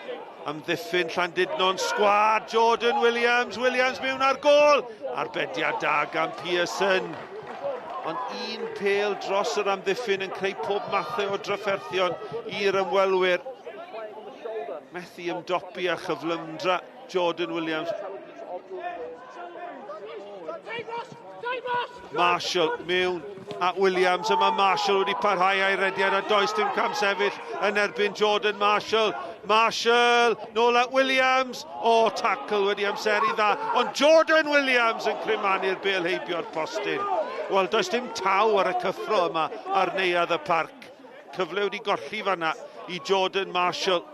amddiffyn Llandudno'n sgwâr, Jordan Williams, Williams mewn ar gôl, arbediad da gan Pearson. Ond un pêl dros yr amddiffyn yn creu pob mathau o drafferthion i'r ymwelwyr. Methu ymdopi â chyflymdra Jordan Williams. Marshall mewn at Williams, a mae Marshall wedi parhau a'i rediad a does dim cam sefyll yn erbyn Jordan Marshall. Marshall, nôl at Williams, o, tackle wedi amseru dda, ond Jordan Williams yn crymanu'r bêl heibio'r postyn. Wel, does dim taw ar y cyffro yma ar neuadd y parc. Cyfle wedi golli fanna i Jordan Marshall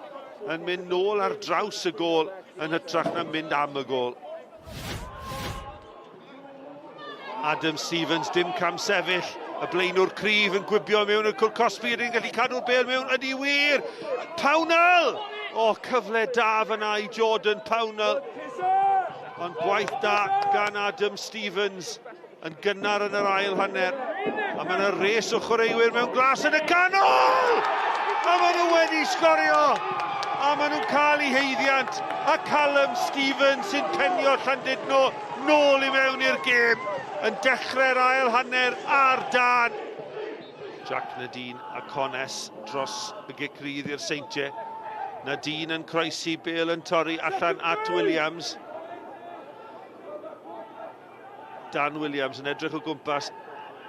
yn mynd nôl ar draws y gôl yn hytrach na mynd am y gôl. Adam Stevens, dim cam sefyll. Y blaenwr cryf yn gwibio mewn y cwr cosbi, ydy'n gallu cadw'r bêl mewn, ydy wir! Pownell! O, cyfle da fyna i Jordan Pownell. Ond gwaith da gan Adam Stevens yn gynnar yn yr ail hanner. A mae yna res o chwaraewyr mewn glas yn y canol! A maen nhw wedi sgorio! A maen nhw'n cael eu haeddiant. A Callum Stevens sy'n penio Llandudno nôl i mewn i'r gêm yn dechrau'r ail hanner ar dân. Jack Nadine a Cones dros y gic rydd i'r Seintiau. Nadine yn croesi, Bale yn torri allan at Williams. Dan Williams yn edrych o gwmpas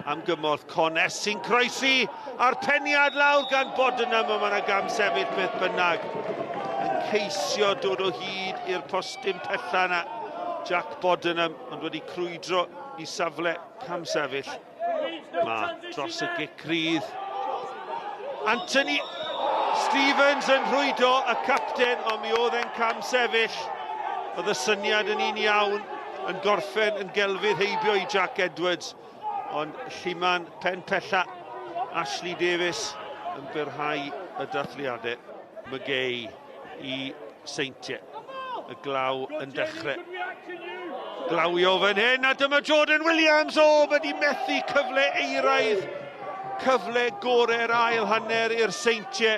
am gymorth. Cones sy'n croesi a'r peniad lawr gan Bodenham, ond mae yna gam sefyll beth bynnag. Yn ceisio dod o hyd i'r postyn pella yna. Jack Bodenham, ond wedi crwydro i safle cam sefyll. Mae dros y gic rydd. Anthony Stevens yn rhwydo y capten, ond mi oedd e'n cam sefyll. Oedd y syniad yn un iawn, yn gorffen yn gelfydd heibio i Jack Edwards. Ond Lluman pen pella, Ashley Davies yn byrhau y dathliadau. McGay i Seintiau. Y glaw yn dechrau glawio fan hyn, a dyma Jordan Williams, o, mae di methu cyfle eiraidd, cyfle gorau'r ail hanner i'r Seintiau,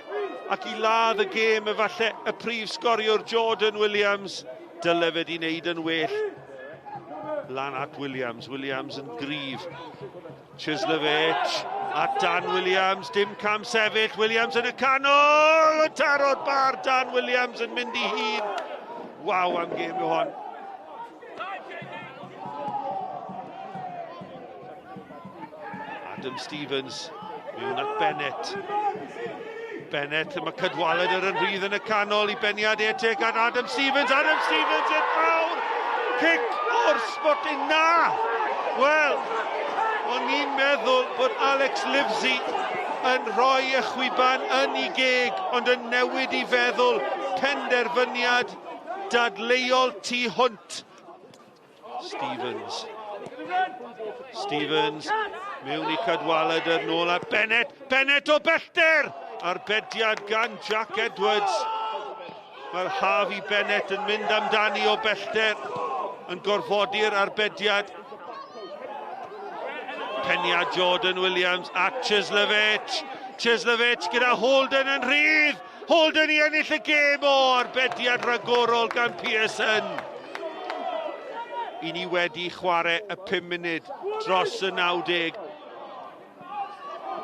ac i ladd y gêm efallai y prif sgoriwr Jordan Williams, dyle fe di wneud yn well. Lan at Williams, Williams yn gryf. Chislovich at Dan Williams, dim cam sefyll, Williams yn y canol, yn taro'r bar, Dan Williams yn mynd i hun. Waw am gêm yw hon. Adam Stevens, mewn at Bennett. Bennett, mae Cadwaladr yn rhydd yn y canol i beniad eteg at Adam Stevens. Adam Stevens i'r ffawr! Cic o'r spotyn na! Wel, o'n i'n meddwl bod Alex Livesey yn rhoi y chwiban yn ei geg, ond yn newid i feddwl penderfyniad dadleuol tu hwnt. Stevens. Stevens mewn i Cadwaladr nôl at Bennett. Bennett o bellter! Arbediad gan Jack Edwards. Mae'r Harvey Bennett yn mynd amdani o bellter yn gorfodi'r arbediad. Peniad Jordan Williams at Chislovich. Chislovich gyda Holden yn rhydd. Holden i ennill y gêm o arbediad rhagorol gan Pearson. I ni wedi chwarae y 5 munud dros y 90.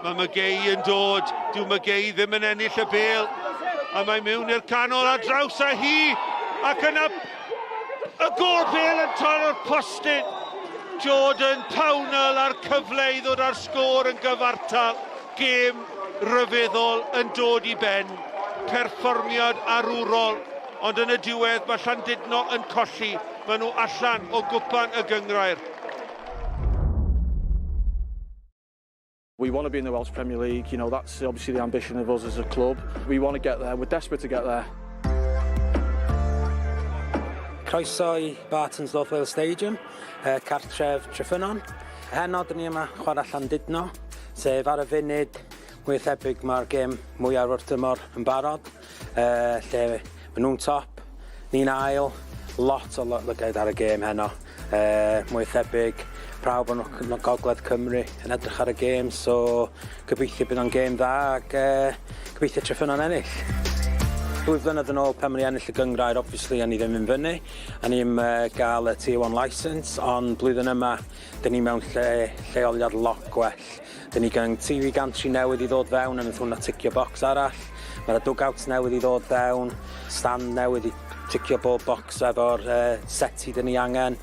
Mae McGay yn dod. Dyw McGay ddim yn ennill y bel. A mae mewn i'r canol a draws a hi. Ac yna y gol bel yn taro'r postyn. Jordan Pownall a'r cyfle i ddod â'r sgôr yn gyfartal. Gêm ryfeddol yn dod i ben. Perfformiad arwrol. Ond yn y diwedd mae Llandudno yn colli. Maen nhw allan o gwpan y gynghrair. We want to be in the Welsh Premier League, you know, that's obviously the ambition of us as a club. We want to get there, we're desperate to get there. Croeso i Barton's North Wales Stadium, cartref Treffynnon. Heno, dyn ni yma chwarae Llandudno, sef ar y funud mwy thebyg mae'r gêm mwyaf o'r tymor yn barod, lle maen nhw'n top, ni'n ail, lot o lygaid ar y gêm heno. Mwy thebyg, prawf o'n Gogledd Cymru yn edrych ar y gêm, so gobeithio bydd o'n gêm dda ac gobeithio Treffynnon ennill. 2 flynedd yn ôl pan ni ennill y gynghrair, obviously, o'n i ddim yn fyny, a ni'n gael y Tier 1 licence, ond blwyddyn yma, dyn ni mewn lle, lleoliad lot gwell. Dyn ni gan TV gantry newydd i ddod fewn, a wnaeth hwnna ticio box arall. Mae'r dugouts newydd i ddod fewn, stand newydd i ticio bob box efo'r seti dyn ni angen.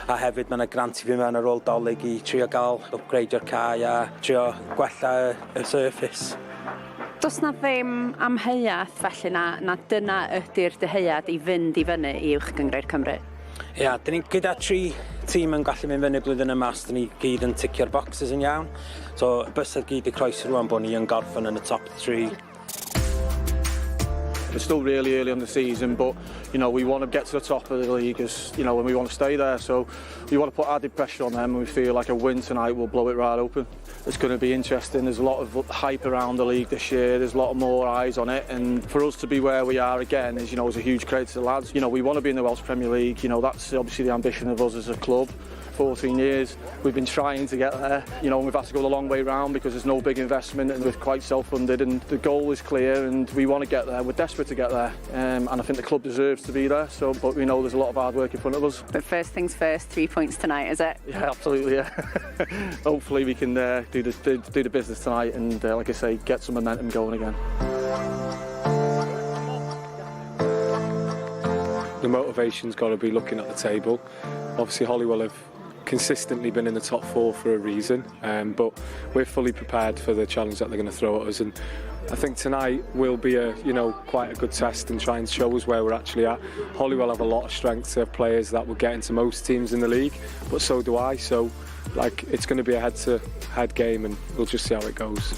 A hefyd mae yna grant i fi mewn ar ôl Dolig i trio gael upgradeio'r cae a trio gwella y surface. Does na ddim amheuaeth felly na dyna ydy'r dyheuad i fynd i fyny i Uwch Gynghrair Cymru. Ia, dyn ni gyda tri tîm yn gallu mynd fyny blwyddyn yma os dyn ni gyd yn ticio'r boxes yn iawn. So, bysedd gyd i croesi rwan bod ni yn gorffen yn y top 3. It's still really early on the season, but we want to get to the top of the league, as you know, and we want to stay there. So we want to put added pressure on them, and we feel like a win tonight will blow it right open. It's going to be interesting. There's a lot of hype around the league this year. There's a lot more eyes on it, and for us to be where we are again is, is a huge credit to the lads. We want to be in the Welsh Premier League. That's obviously the ambition of us as a club. 14 years we've been trying to get there, and we've had to go the long way round because there's no big investment and we're quite self-funded, and the goal is clear and we want to get there. We're desperate to get there, and I think the club deserves to be there, but we know there's a lot of hard work in front of us. But first things first, 3 points tonight, is it? Yeah, absolutely, yeah. Hopefully we can do the business tonight and, like I say, get some momentum going again. The motivation's got to be looking at the table. Obviously Holywell have consistently been in the top 4 for a reason, but we're fully prepared for the challenge that they're going to throw at us, and I think tonight will be quite a good test and try and show us where we're actually at. Holywell have a lot of strengths. They have players that will get into most teams in the league, but so do I. So it's going to be a head-to-head game, and we'll just see how it goes.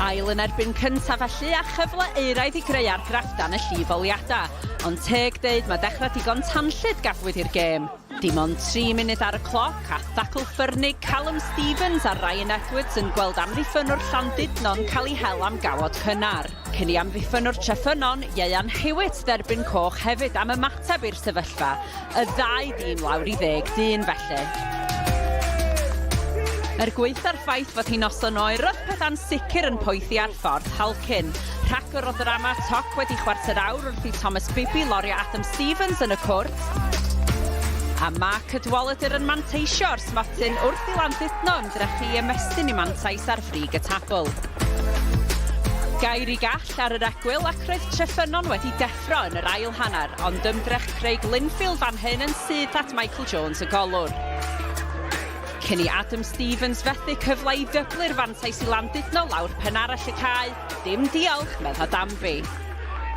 Ail yn erbyn cyntaf felly, a chyfle euraidd i greu argraff dan y llifoliadau. Ond teg deud, mae dechrau digon tanllyd gafwyd i'r gêm. Dim ond 3 munud ar y cloc, a thacl ffyrnig Callum Stevens a Ryan Edwards yn gweld amddiffynwr Llandudno'n cael ei hel am gawod cynnar. Cyn i amddiffynwr Treffynnon, Ieuan Hewitt, dderbyn coch hefyd am ymateb i'r sefyllfa. Y ddau dîm lawr i 10 dyn felly. Er gwaetha'r ffaith fod hi'n noson oer, roedd peth ansicr yn poethi ar ffordd Halkyn. Rhagor o ddrama toc wedi chwarter awr wrth i Thomas Bibby lorio Adam Stevens yn y cwrt. A Mark Cadwaladr yn manteisio ar smotyn wrth i Landudno ymdrechu i ymestyn i mantais ar frig y tabl. Gair i gall ar yr egwyl ac roedd Treffynnon wedi deffro yn yr ail hanner, ond ymdrech Craig Linfield fan hyn yn syth at Michael Jones y golwr. Cyn i Adam Stevens fethu cyfle i ddyblu'r fantais i Landudno lawr pen arall y cae, dim diolch, medda Danby.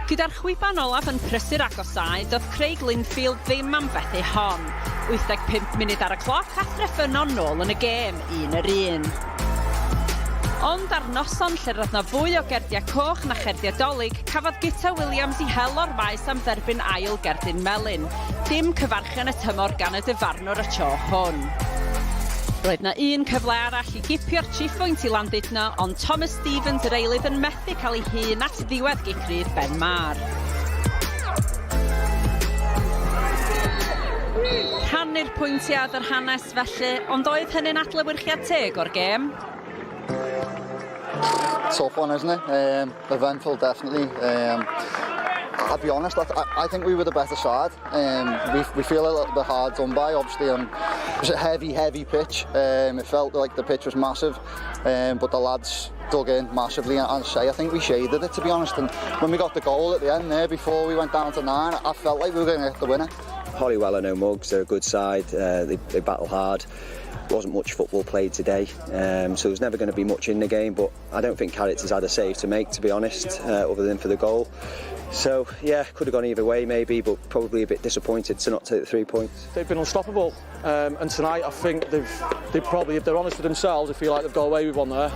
Gyda'r chwiban olaf yn prysur agosáu, doedd Craig Linfield ddim am fethu hon. 85 munud ar y cloc a Threffynnon nôl yn y gêm, 1-1. Ond ar noson lle roedd na fwy o gerdiau coch na cherdiau Dolig, cafodd Guto Williams i hel o'r maes am dderbyn ail gerdyn melyn. Dim cyfarchion y tymor gan y dyfarnwr y tro hwn. Roedd na un cyfle arall i gipio'r triphwynt i Landudno, ond Thomas Stevens yr eilydd yn methu cael ei hun at ddiwedd gic rydd Ben Maher. Rhannu'r pwyntiau oedd yr hanes felly, ond oedd hynny'n adlewyrchiad teg o'r gêm? Tough one, isn't it? Um, eventful, definitely. Um, I'll be honest, I, I think we were the better side. Um, we, we feel a little bit hard done by, obviously. Um, it was a heavy, heavy pitch. Um, it felt like the pitch was massive, um, but the lads dug in massively and, and say I think we shaded it, to be honest. And when we got the goal at the end there, before we went down to nine, I felt like we were going to get the winner. Holywell are no mugs, they're a good side, uh, they, they battle hard. Wasn't much football played today, um, so there's never going to be much in the game, but I don't think Carrots had a save to make, to be honest, uh, other than for the goal. So, yeah, could have gone either way maybe, but probably a bit disappointed to not take the three points. They've been unstoppable, um, and tonight I think they've, they probably, if they're honest with themselves, they feel like they've got away with one there.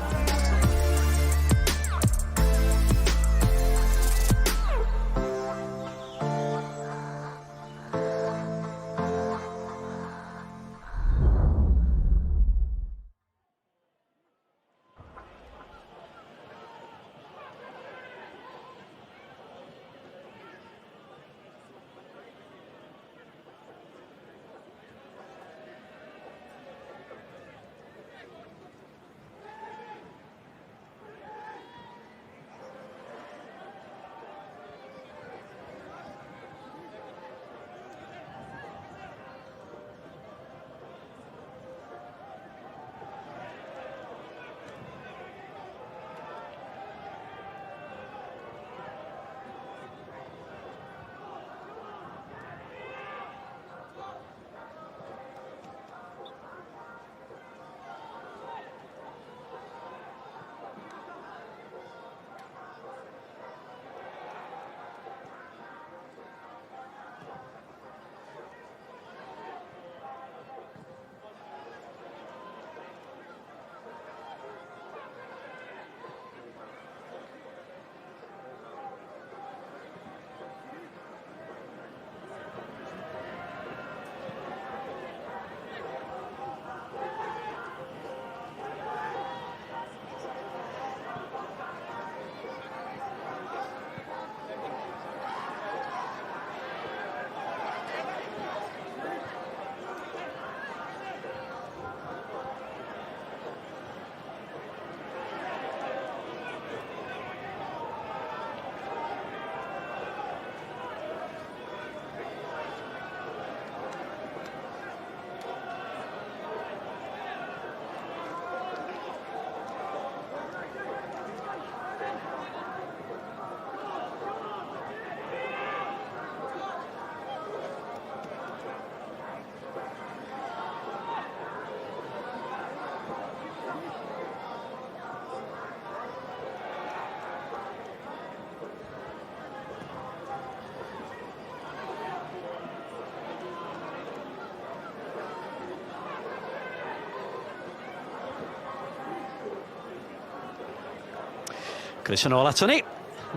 Croeso nôl ato ni.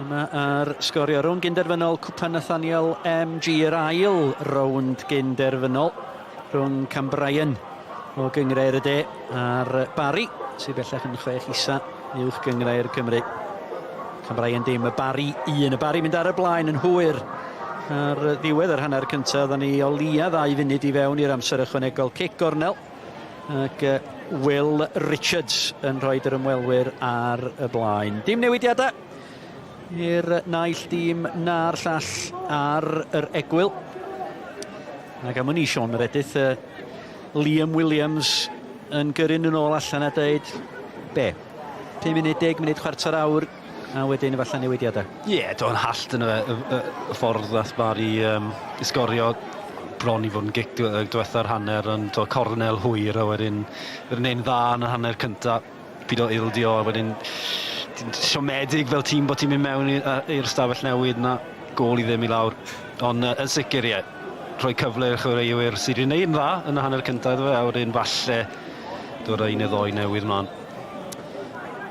Yma ar sgorio rownd gynderfynol Cwpan Nathaniel MG, yr ail rownd gynderfynol rhwng Cambrian o Gynghrair y De a'r Barri, sydd bellach yn chwech isa uwch Gynghrair Cymru. Cambrian dim, y Barri un. Y Barri mynd ar y blaen yn hwyr ar ddiwedd yr hanner cyntaf. Oedden ni o leia ddau funud i fewn i'r amser ychwanegol. Cic gornel ac Will Richards yn rhoi yr ymwelwyr ar y blaen. Dim newidiadau i'r naill dîm na'r llall ar yr egwyl. Ac am wn i, Sean Meredith, uh, Liam Williams yn gyrru'n yn ôl allan a dweud, be, 5 munud, 10 munud, chwarter awr, a wedyn efallai newidiadau. Ie, yeah, do'n hallt yn y, y, y, y ffordd ddath Barry um, i sgorio bron i fod yn gic diwetha'r hanner, ond to cornel hwyr a wedyn yr un dda yn y hanner cynta, pido ildio a wedyn ti'n siomedig fel tîm bod ti'n mynd mewn i'r stafell newid na gôl i ddim i lawr. Ond uh, yn sicr, ie, rhoi cyfle i'r chwaraewyr sydd wedi gwneud yn dda yn y hanner cyntaf iddo fe, a wedyn falle dod â un neu ddoi newydd mlaen.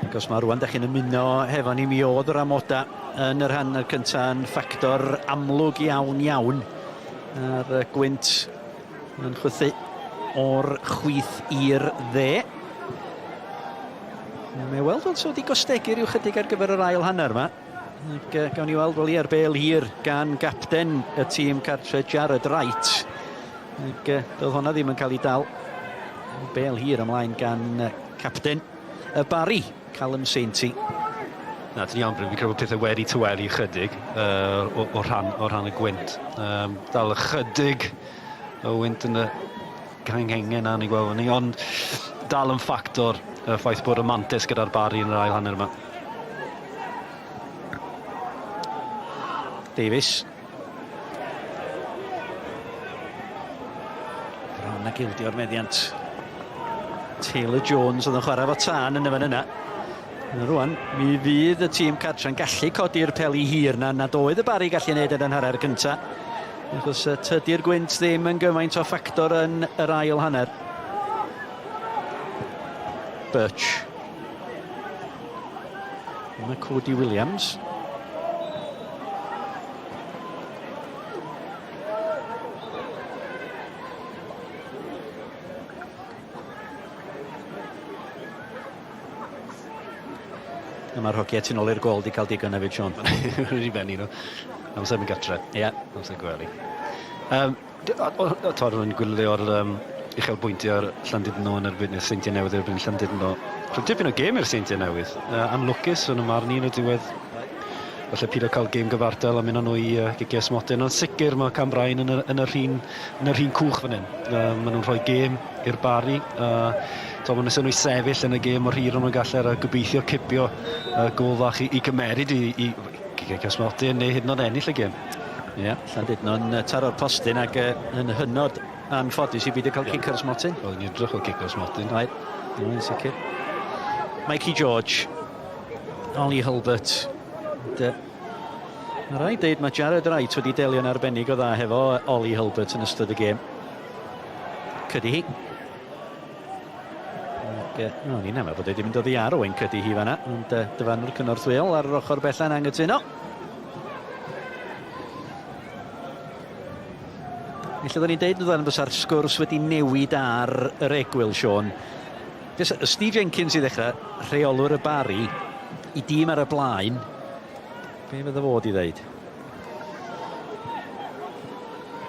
Ac os mae rwan da chi'n ymuno hefo ni, mi oedd yr amodau yn yr hanner cyntaf yn ffactor amlwg iawn iawn a'r gwynt yn chwythu o'r chwith i'r dde. Mae weld ond so wedi gostegu rhyw chydig ar gyfer yr ail hanner yma. Ac gawn ni weld, wel ie, bel hir gan gapten y tîm cartre Jared Wright. Ac doedd hwnna ddim yn cael ei dal. Bel hir ymlaen gan capten y Barri, Callum Sainty. Na, ti'n iawn, Bryn. Fi'n credu bod pethau wedi tawelu ychydig uh, o, o, rhan, o rhan y gwynt. Um, dal ychydig o wynt yn y canghengen na ni'n gweld ni, ond dal yn ffactor y ffaith bod y mantes gyda'r Barri yn yr ail hanner yma. Davies. Bron ag ildio'r meddiant. Taylor Jones oedd yn chwarae fo tân yn y fan yna. Rwan, mi fydd y tîm cartra'n gallu codi'r peli hir na nad oedd y Barri gallu neud yn hanner cynta. Achos tydi'r gwynt ddim yn gymaint o ffactor yn yr ail hanner. Birch. Yma Cody Williams. A mae'r hogiau tu nôl i'r gol wedi cael digon hefyd, Sean. Wedi benni nhw. Amser mynd gatre. Ie. Yeah. Amser gwely. Um, Twod, rwy'n gwylio'r um, uchelbwyntiau ar Llandudno yn erbyn y Seintiau Newydd erbyn Llandudno. Rwy'n dipyn o gêm i'r Seintiau Newydd. Uh, anlwcus yn y marn i yn y diwedd. Falle pido cael gêm gyfartal a mynd â nhw i uh, gicio smotyn. Ond sicr mae Cam Brain yn, y, yn, yr un, yn yr un cwch fan hyn. Uh, maen nhw'n rhoi gêm i'r Barri. Uh, to, maen nhw'n sefyll yn y gêm mor hir o'n nhw'n gallu a gobeithio cipio uh, gol fach i, i gymeryd i, i, gicio smotyn neu hyd yn oed ennill y gêm. Ie, yeah, Llandudno'n taro'r postyn ac yn hynod anffodus i beidio cael cic ar smotyn. Oedd yn edrych o cic ar smotyn. Right, yn sicr. Mikey George, Ollie Hulbert. De. Mae rhaid deud mae Jared Wright wedi delio'n arbennig o dda hefo Ollie Hulbert yn ystod y gêm. Cydi hi. Ac, no, ni'n aml bod wedi mynd oddi ar Owen Cydi hi fanna, ond dyfarnwr cynorthwyol ar yr ochr bella'n angytuno. Felly oedden ni'n deud yn ddoen fysa'r sgwrs wedi newid ar yr egwyl, Siôn. Steve Jenkins i ddechrau, rheolwr y Barri, i dîm ar y blaen. Be fydde fod i ddeud?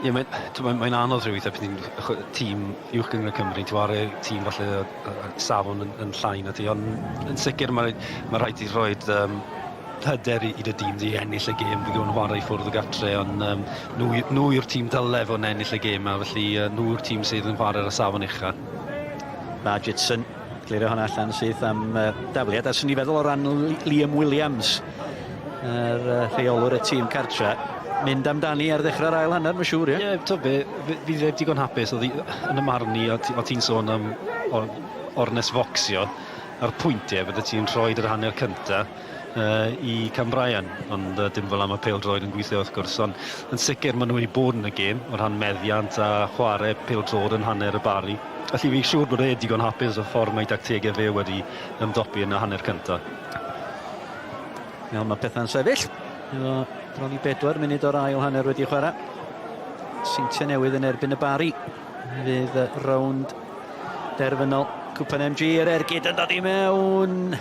Ie, mae'n mae, mae anodd rhyw weithiau pan ti'n tîm uwch gyngor Cymru, ti'n chwarae tîm falle safon yn, yn llai na ti, ond yn sicr mae, mae rhaid i rhoi um, hyder i, i dy dîm di ennill y gêm, fi gwybod yn chwarae i ffwrdd o gatre, ond um, nhw, nhw yw'r tîm dyle fod yn ennill y gêm, a felly uh, nhw yw'r tîm sydd yn chwarae ar y safon ucha. Margetson, glirio hwnna allan syth am uh, dafliad, a swn i feddwl o ran Liam Williams, yr uh, rheolwr y tîm cartre, mynd amdani ar ddechrau'r ail hanner, mae'n siŵr, ie? Ie, yeah, be, fi, fi ddim digon hapus, oedd yn y marn i, o ti'n sôn am or, ornes focsio, a'r pwyntiau bydde ti'n rhoi yr hanner cynta uh, i Cam Bryan, ond uh, dim fel am y pêl-droed yn gweithio wrth gwrs, ond yn sicr maen nhw wedi bod yn y gêm o rhan meddiant a chwarae pêl-droed yn hanner y Barri. Felly fi'n siŵr bod e digon hapus o ffordd mae dactegau fe wedi ymdopi yn y hanner cynta. Iawn, mae pethau'n sefyll. Efo bron i bedwar munud o'r ail hanner wedi chwarae. Seintiau Newydd yn erbyn y Barri. Fydd rownd derfynol Cwpan MG yr ergyd yn dod i mewn.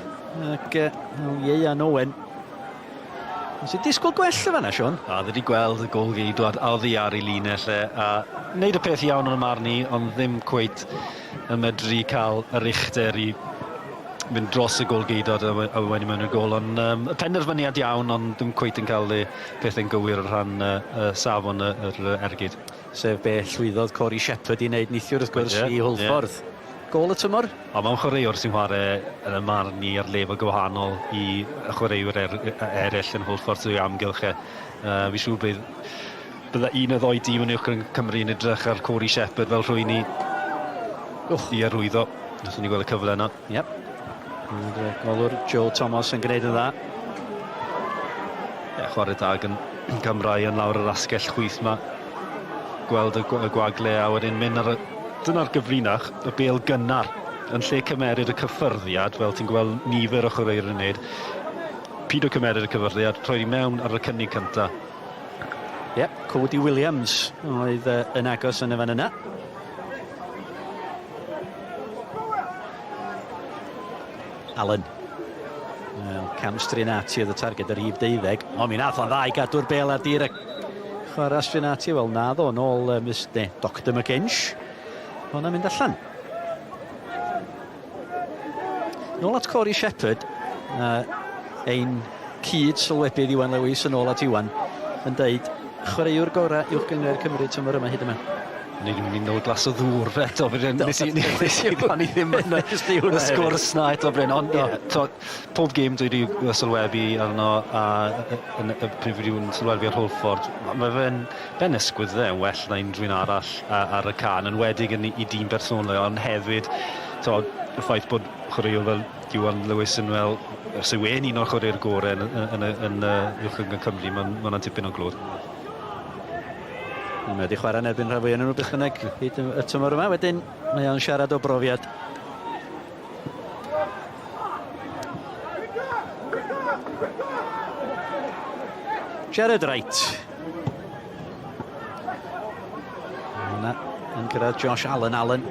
Ac Ieuan Owen. Nes i disgwyl gwell y fanna, Sean. A ddi wedi gweld y gôl-geidwad oddi ar ei linell e, a wneud y peth iawn yn y marn i, ond ddim cweit yn medru cael yr uchder i mynd dros y gôl-geidwad a, a wedi mewn i'r gôl. Ond um, y penderfyniad iawn, ond ddim cweit yn cael y pethau'n gywir o rhan uh, uh, safon yr ergyd. Sef be llwyddodd Corey Shepherd i wneud neithiwr wrth gwrs yeah, i Hwlffordd. Yeah. Gôl y tymor? O, mae'n chwaraewr sy'n chwarae yn y marn i ar lefel gwahanol i chwaraewyr er, eraill yn Hwlffordd trwy amgylch e. Uh, fi siŵr bydd bydda un o ddoi dîm yn uwch Cymru yn edrych ar Corey Shepherd fel rhywun i, i arwyddo. Nathon ni gweld y cyfle yna. Yep. Golwr Joe Thomas yn gwneud yn dda. Ie, chwarae da gan Cam Ryan lawr yr asgell chwith ma. Gweld y, y gwagle a wedyn mynd ar y... Dyna'r gyfrinach, y bêl gynnar, yn lle cymeryd y cyffyrddiad, fel ti'n gweld nifer o chwaraewyr yn wneud. Pido cymeryd y cyffyrddiad, rhoi i mewn ar y cynnig cynta. Ie, yep, Cody Williams oedd yn agos yn y fan yna. Allen. Wel, Cam Strinati oedd y targed y rhif 12. O, mi nath o'n dda i gadw'r bel ar dir a chwarae Strinati. Wel, na ddo, nôl uh, Mr. Dr McInch. Hwna'n mynd allan. Nôl at Corey Shepherd, uh, ein cyd sylwebydd Iwan Lewis yn ôl at Iwan, yn deud chwaraewr gorau uwch gynghrair Cymru tymor yma hyd yma. O'n i'n mynd i nôl glas o ddŵr fe eto, fe nes i, nes i, o'n i ddim yn y sgwrs na eto Bryn, ond yeah. to, pob gêm dwi wedi sylwebu arno a yn, y pryd fi wedi sylwebu ar Hwlffordd, mae fe'n ben ysgwydd fe yn well na unrhyw un arall ar y can, yn wedig yn i dîm personol, ond hefyd to, y ffaith bod chwaraewr fel Iwan Lewis yn fel, os yw e'n un o'r chwaraewyr gorau yn, yn, yn, yn, yn Uwch Gynghrair Cymru, mae'n ma tipyn o glod. Mae wedi chwarae yn erbyn rhan fwyaf nhw beth bynnag hyd y tymor yma. Wedyn mae o'n siarad o brofiad. Jared Wright. Yna yn cyrraedd Josh Allen. Allen,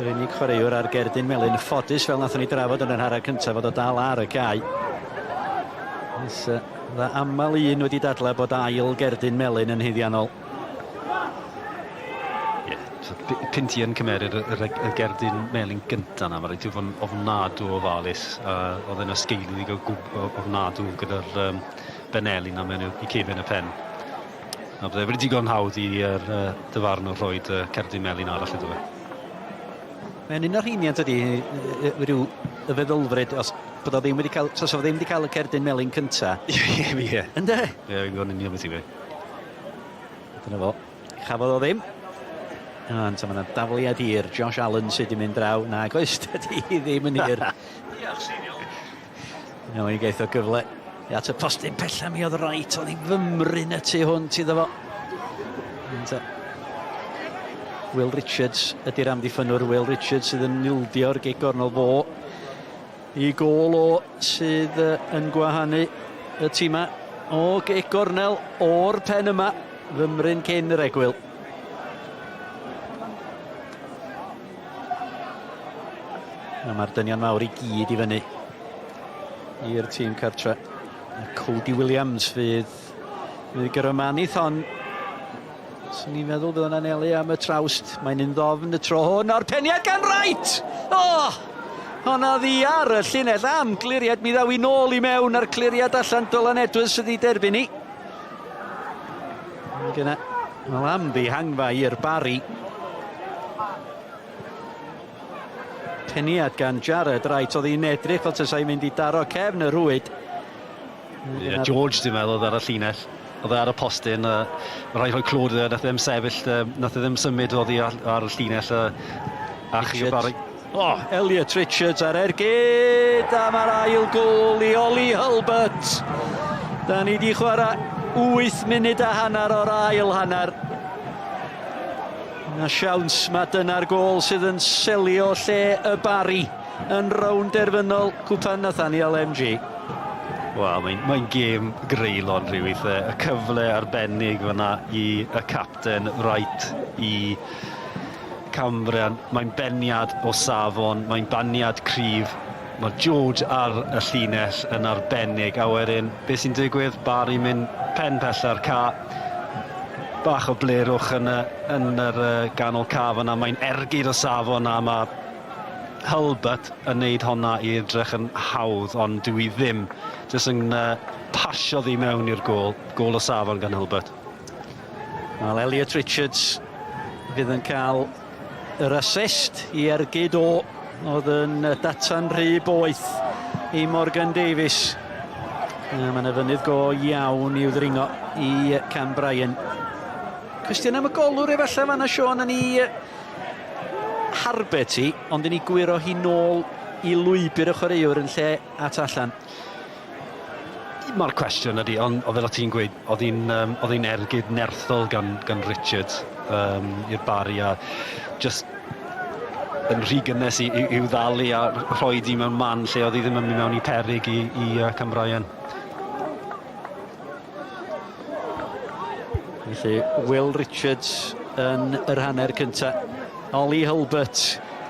yr unig chwaraewr ar gerdyn melyn. Ffodus fel nathon ni drafod yn yr hanner cyntaf fod o dal ar y cae. Nes, uh, dda aml un wedi dadlau bod ail gerdyn melyn yn haeddiannol. So, pyn ti yn cymeryd y, y, y gerdyn melyn gynta na, mae rhaid ti fod yn ofnadw o ofalus. Uh, oedd e'n ysgeili o ofnadw gyda'r um, beneli na mewn i cefn y pen. A bydde wedi digon hawdd i'r uh, dyfarnwr rhoi uh, cerdyn melyn arall iddo fe. Mae'n un o'r rheini yn dydi, rhyw y feddylfryd, os bod o ddim wedi cael, os o ddim wedi cael y cerdyn melyn cynta. Ie, ie. Ynde? Ie, fi'n gwybod yn union beth i fi. Dyna fo. Chafodd o ddim. Ond mae yna dafliad hir. Josh Allen sydd wedi mynd draw. Na, oes, dydy hi ddim yn hir. Diolch, Senior. No, i gaeth o gyfle. I at y postyn pella mi oedd Wright, oedd hi fymryn y tu hwnt iddo fo. Ond, Will Richards ydy'r amddiffynnwr. Will Richards sydd yn nildio'r gig gornel fo. I gôl o sydd yn gwahanu y tîma o gic gornel o'r pen yma, fymryn cyn yr egwyl. A mae'r dynion mawr i gyd i fyny i'r tîm cartre. A Cody Williams fydd, fydd Gyromani Thon. Swn i'n meddwl bydd o'n anelu am y trawst. Mae'n un ddofn y tro hwn o'r peniad gan Wright! Oh! Honna ddi ar y llinell am gliriad. Mi ddaw i nôl i mewn a'r cliriad allan Dylan Edwards sydd wedi derbyn i. Gyna, wel am ddihangfa i'r Barry. Peniad gan Jared Wright. Oedd hi'n edrych fel tasai mynd i daro cefn y rhwyd. Yeah, George, dwi'n meddwl, oedd ar y llinell. Oedd e ar y postyn, a mae rhaid rhoi clod iddo, nath e ddim sefyll, nath e ddim symud oddi ar, ar y llinell a, a chi Barry. Oh, Elliot Richards ar ergyd, a mae'r ail gôl i Ollie Hulbert. Da ni di chwarae 8 munud a hanner o'r ail hanner. Na siawns, mae dyna'r gôl sydd yn selio lle y Barry yn rownd derfynol Cwpan Nathaniel MG. Wel, mae'n mae gêm greulon rhyw weithiau. Y cyfle arbennig fyna i y capten Wright i Cambrian. Mae'n beniad o safon, mae'n baniad cryf. Mae George ar y llinell yn arbennig. A wedyn, beth sy'n digwydd? Barry mynd pen pella'r ca. Bach o blerwch yn, y, yn yr uh, ganol ca fyna. Mae'n ergyd o safon a mae Hulbert yn neud honna i edrych yn hawdd, ond dyw hi ddim. Jyst yn uh, pasio ddi mewn i'r gôl. Gôl o safon gan Hulbert. Wel, Elliot Richards fydd yn cael yr assist i ergyd o oedd yn data'n rhy boeth i Morgan Davies. Mae yna fynydd go iawn i'w ddringo i Cam Bryan. Cwestiwn am y golwr efallai fanna, Sean, yn ei harbed hi, ond yn ei gwyro hi nôl i lwybr y chwaraewr yn lle at allan. Mae'r cwestiwn ydy, ond o fel o ti'n gweud, oedd hi'n um, oedd hi'n ergyd nerthol gan, gan Richard um, i'r Barry a just yn rhy gynnes i, i, i'w ddal i a rhoi di mewn man lle oedd hi ddim yn mynd mewn i perig i, i uh, Cam Bryan. Felly Will Richards yn yr hanner cynta. Ollie Hulbert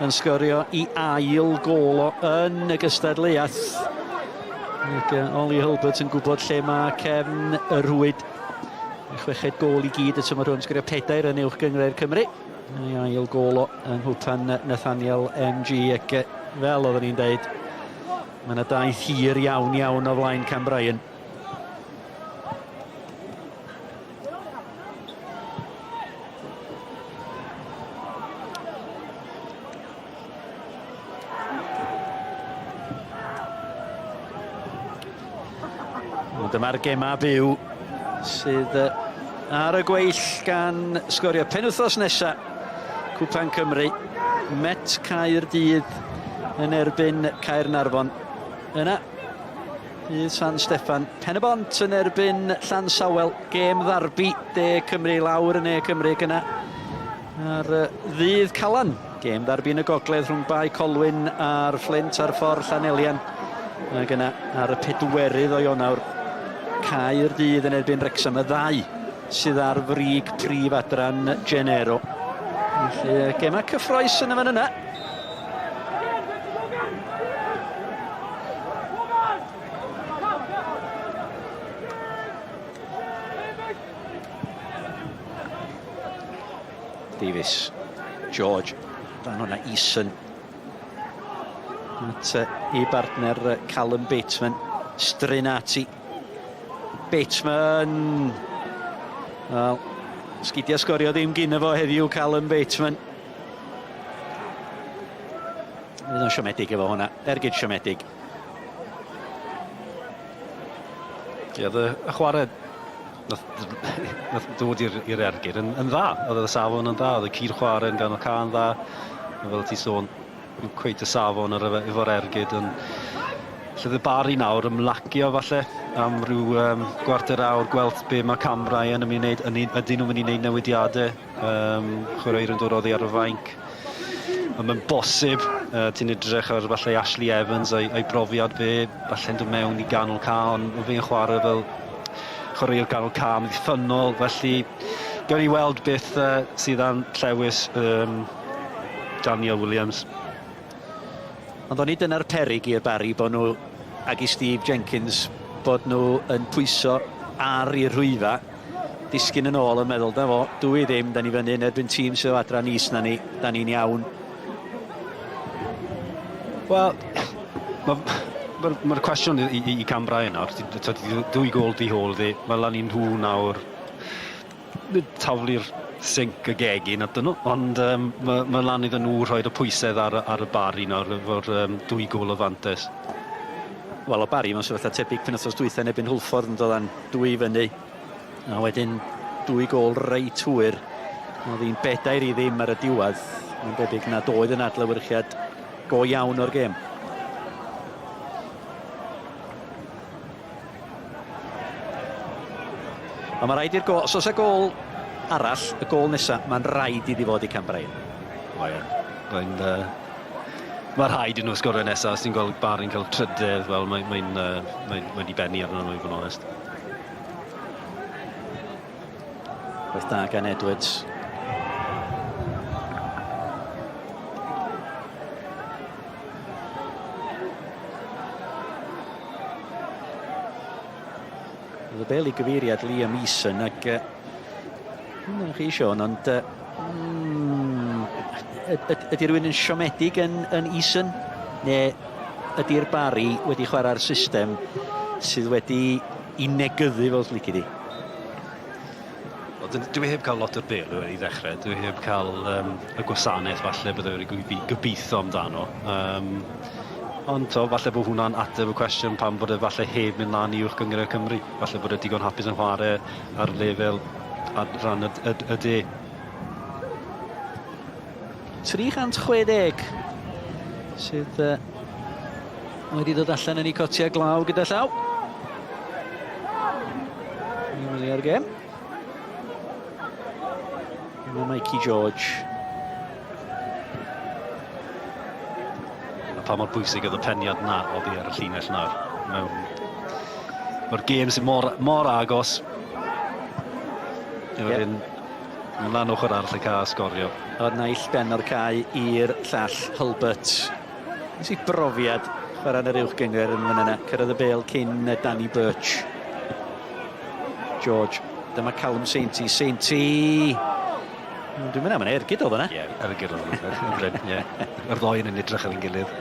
yn sgorio i ail gôl o yn y gystadleuaeth. Ac Ollie Hulbert yn gwybod lle mae cefn y rhwyd. Y chweched gôl i gyd y tymor hwn, sgorio pedair yn uwch gynghrair Cymru. Ei ail gôl o yng nghwpan Nathaniel MG ac fel oeddwn i'n deud, mae yna daith hir iawn iawn o flaen Cam Bryan. Dyma'r gemau byw sydd ar y gweill gan sgorio penwythnos nesa Cwpan Cymru. Met Caerdydd yn erbyn Caernarfon. Yna Bydd San Steffan. Pen-y-bont yn erbyn Llansawel. Gêm ddarbi De Cymru lawr yn Ne Cymru gyna ar ddydd Calan. Gêm ddarbi yn y gogledd rhwng Bae Colwyn a'r Fflint ar ffordd Llanelian. Ac yna ar y pedwerydd o Ionawr, Caerdydd yn erbyn Wrecsam, y ddau sydd ar frig prif adran Genero. Felly, gemau cyffroes yn y fan yna. Davies, George, dan hwnna Eason. At ei bartner Callum Bateman, Strinati. Bateman! Wel, sgidiau sgorio ddim gyn fo heddiw, Callum Bateman. Fydd o'n siomedig efo hwnna, ergyd siomedig. Ie, oedd y chwarae nath, nath dod i'r ergyd yn, yn dda. Oedd y safon yn dda, oedd y cyd chwarae yn ganol ca'n dda. Fel ti sôn, ddim cweit y safon ar efo'r ergyd, ond lle y Bari nawr ymlacio falle am ryw um, gwarter awr, gweld be mae Cambrau yn mynd i wneud, ydyn nhw'n mynd i wneud newidiadau, um, chwaraewyr yn dod oddi ar y fainc. Ond mae'n bosib, uh, ti'n edrych ar falle Ashley Evans a'i, a'i brofiad fe, falle'n dod mewn i ganol ca, ond mae fe'n chwarae fel chwaraewr ganol ca amddiffynnol, felly gawn ni weld beth uh, sydd am llewis um, Daniel Williams. Ond o'n i dyna'r peryg i'r Barry bod nhw ag i Steve Jenkins bod nhw yn pwyso ar i'r rhwyfa disgyn yn ôl yn meddwl, da fo, dw i ddim, da ni fyny yn erbyn tîm sydd o adran is na ni, da ni'n iawn. Wel, mae'r ma, ma cwestiwn i, i, i Cam Bryan nawr, dwy gol di hôl di, mae lan i nhw nawr taflu'r sinc y gegin atyn nhw, ond um, mae, ma lan iddyn nhw rhoi'r y pwysedd ar, ar y Barry nawr efo'r um, dwy gol o fantes. Wel, o Barry, mae'n sefyllfa tebyg penwythnos dwytha yn erbyn Hwlffordd yn dod dwy fyny. A wedyn dwy gol reit hwyr. Oedd hi'n bedair i ddim ar y diwedd. Mae'n debyg nad oedd yn adlewyrchiad go iawn o'r gêm. Ond mae rhaid i'r gol, os oes y gol arall, y gol nesaf, mae'n rhaid iddi fod i Cam Bryan. Mae e. Mae'n... Uh, mae rhaid i nhw sgorio nesaf. Os ti'n gweld Barry'n cael trydedd, wel, mae'n mae, mae, mae, mae di benni arno nhw, i fod yn onest. Gwaith da gan Edwards. Oedd y bel i gyfeiriad Liam Eason ac uh, na chi Sean, ond uh, mm, ydy rhywun yn siomedig yn, yn Eason? Neu ydy'r Barry wedi chwarae'r system sydd wedi i negyddu fel lici di? Dwi heb cael lot o'r bel i ddechrau. Dwi heb cael um, y gwasanaeth falle bydde wedi gobeithio amdano. Um, ond to, falle bod hwnna'n ateb y cwestiwn pam bod e falle heb mynd lan i uwch gynghrair Cymru. Falle bod e digon hapus yn chwarae ar lefel adran y, y, y de. 360 sydd uh, wedi dod allan yn ei cotiau glaw gyda llaw. I wylio'r gêm. Mae Mikey George. A pa mor bwysig oedd y peniad na oddi ar y llinell nawr. Mewn... Mae'r gêm sy'n mor, mor agos. Yep. Mae'n lan ochr arall y cae a sgorio. O'r naill ben o'r cae i'r llall, Hulbert. Nes i brofiad chwarae yn yr uwch gynghrair yn fan yna. Cyrraedd y bêl cyn Danny Birch. George. Dyma Callum Sainty. Sainty! Dwi'n mynd am yn ergyd oedd yna. Ie, ergyd oedd yna. Ie. Yr ddoi yn edrych ar ein gilydd.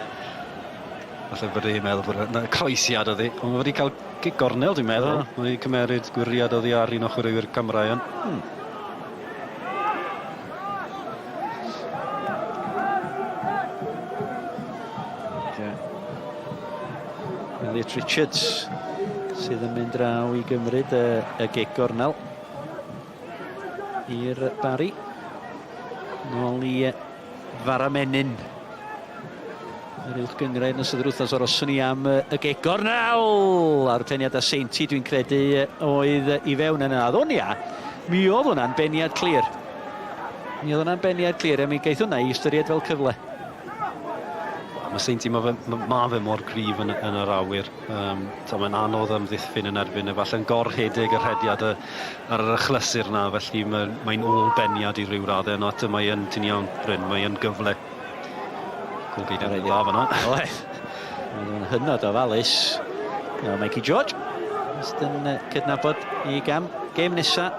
Falle bod e'n meddwl bod yna croesiad oedd hi. Ond mae wedi cael gic gornel, dwi'n meddwl. Mae wedi cymeryd gwiriad oddi ar un o chwaraewyr Cambrian. Yeah. Elliot Richards sydd yn mynd draw i gymryd y, y gic gornel i'r Barry. Nôl i Faramenyn. Yr uwch gynghrair yn ystod yr wythnos aroswn ni am y gic gornel! A'r peniad a Seinti dwi'n credu oedd i fewn yna. Addonia, mi oedd hwnna'n beniad clir. Mi oedd hwnna'n beniad clir a mi geith hwnna i ystyried fel cyfle. Mae Seinti, mae fe, ma, ma fe mor gryf yn, yn yr awyr. Um, so mae'n anodd amddiffyn yn erbyn e, falle'n gorrhedeg y rhediad y, ar yr achlysur na, felly mae'n mae ôl beniad i ryw raddau, ond eto mae yn, ti'n iawn, Bryn, mae yn gyfle. Gol geiriau dda fan'na. Oedd. Mae'n hynod o falus. No, Mikey George. Jyst yn cydnabod i gam. Gêm nesa.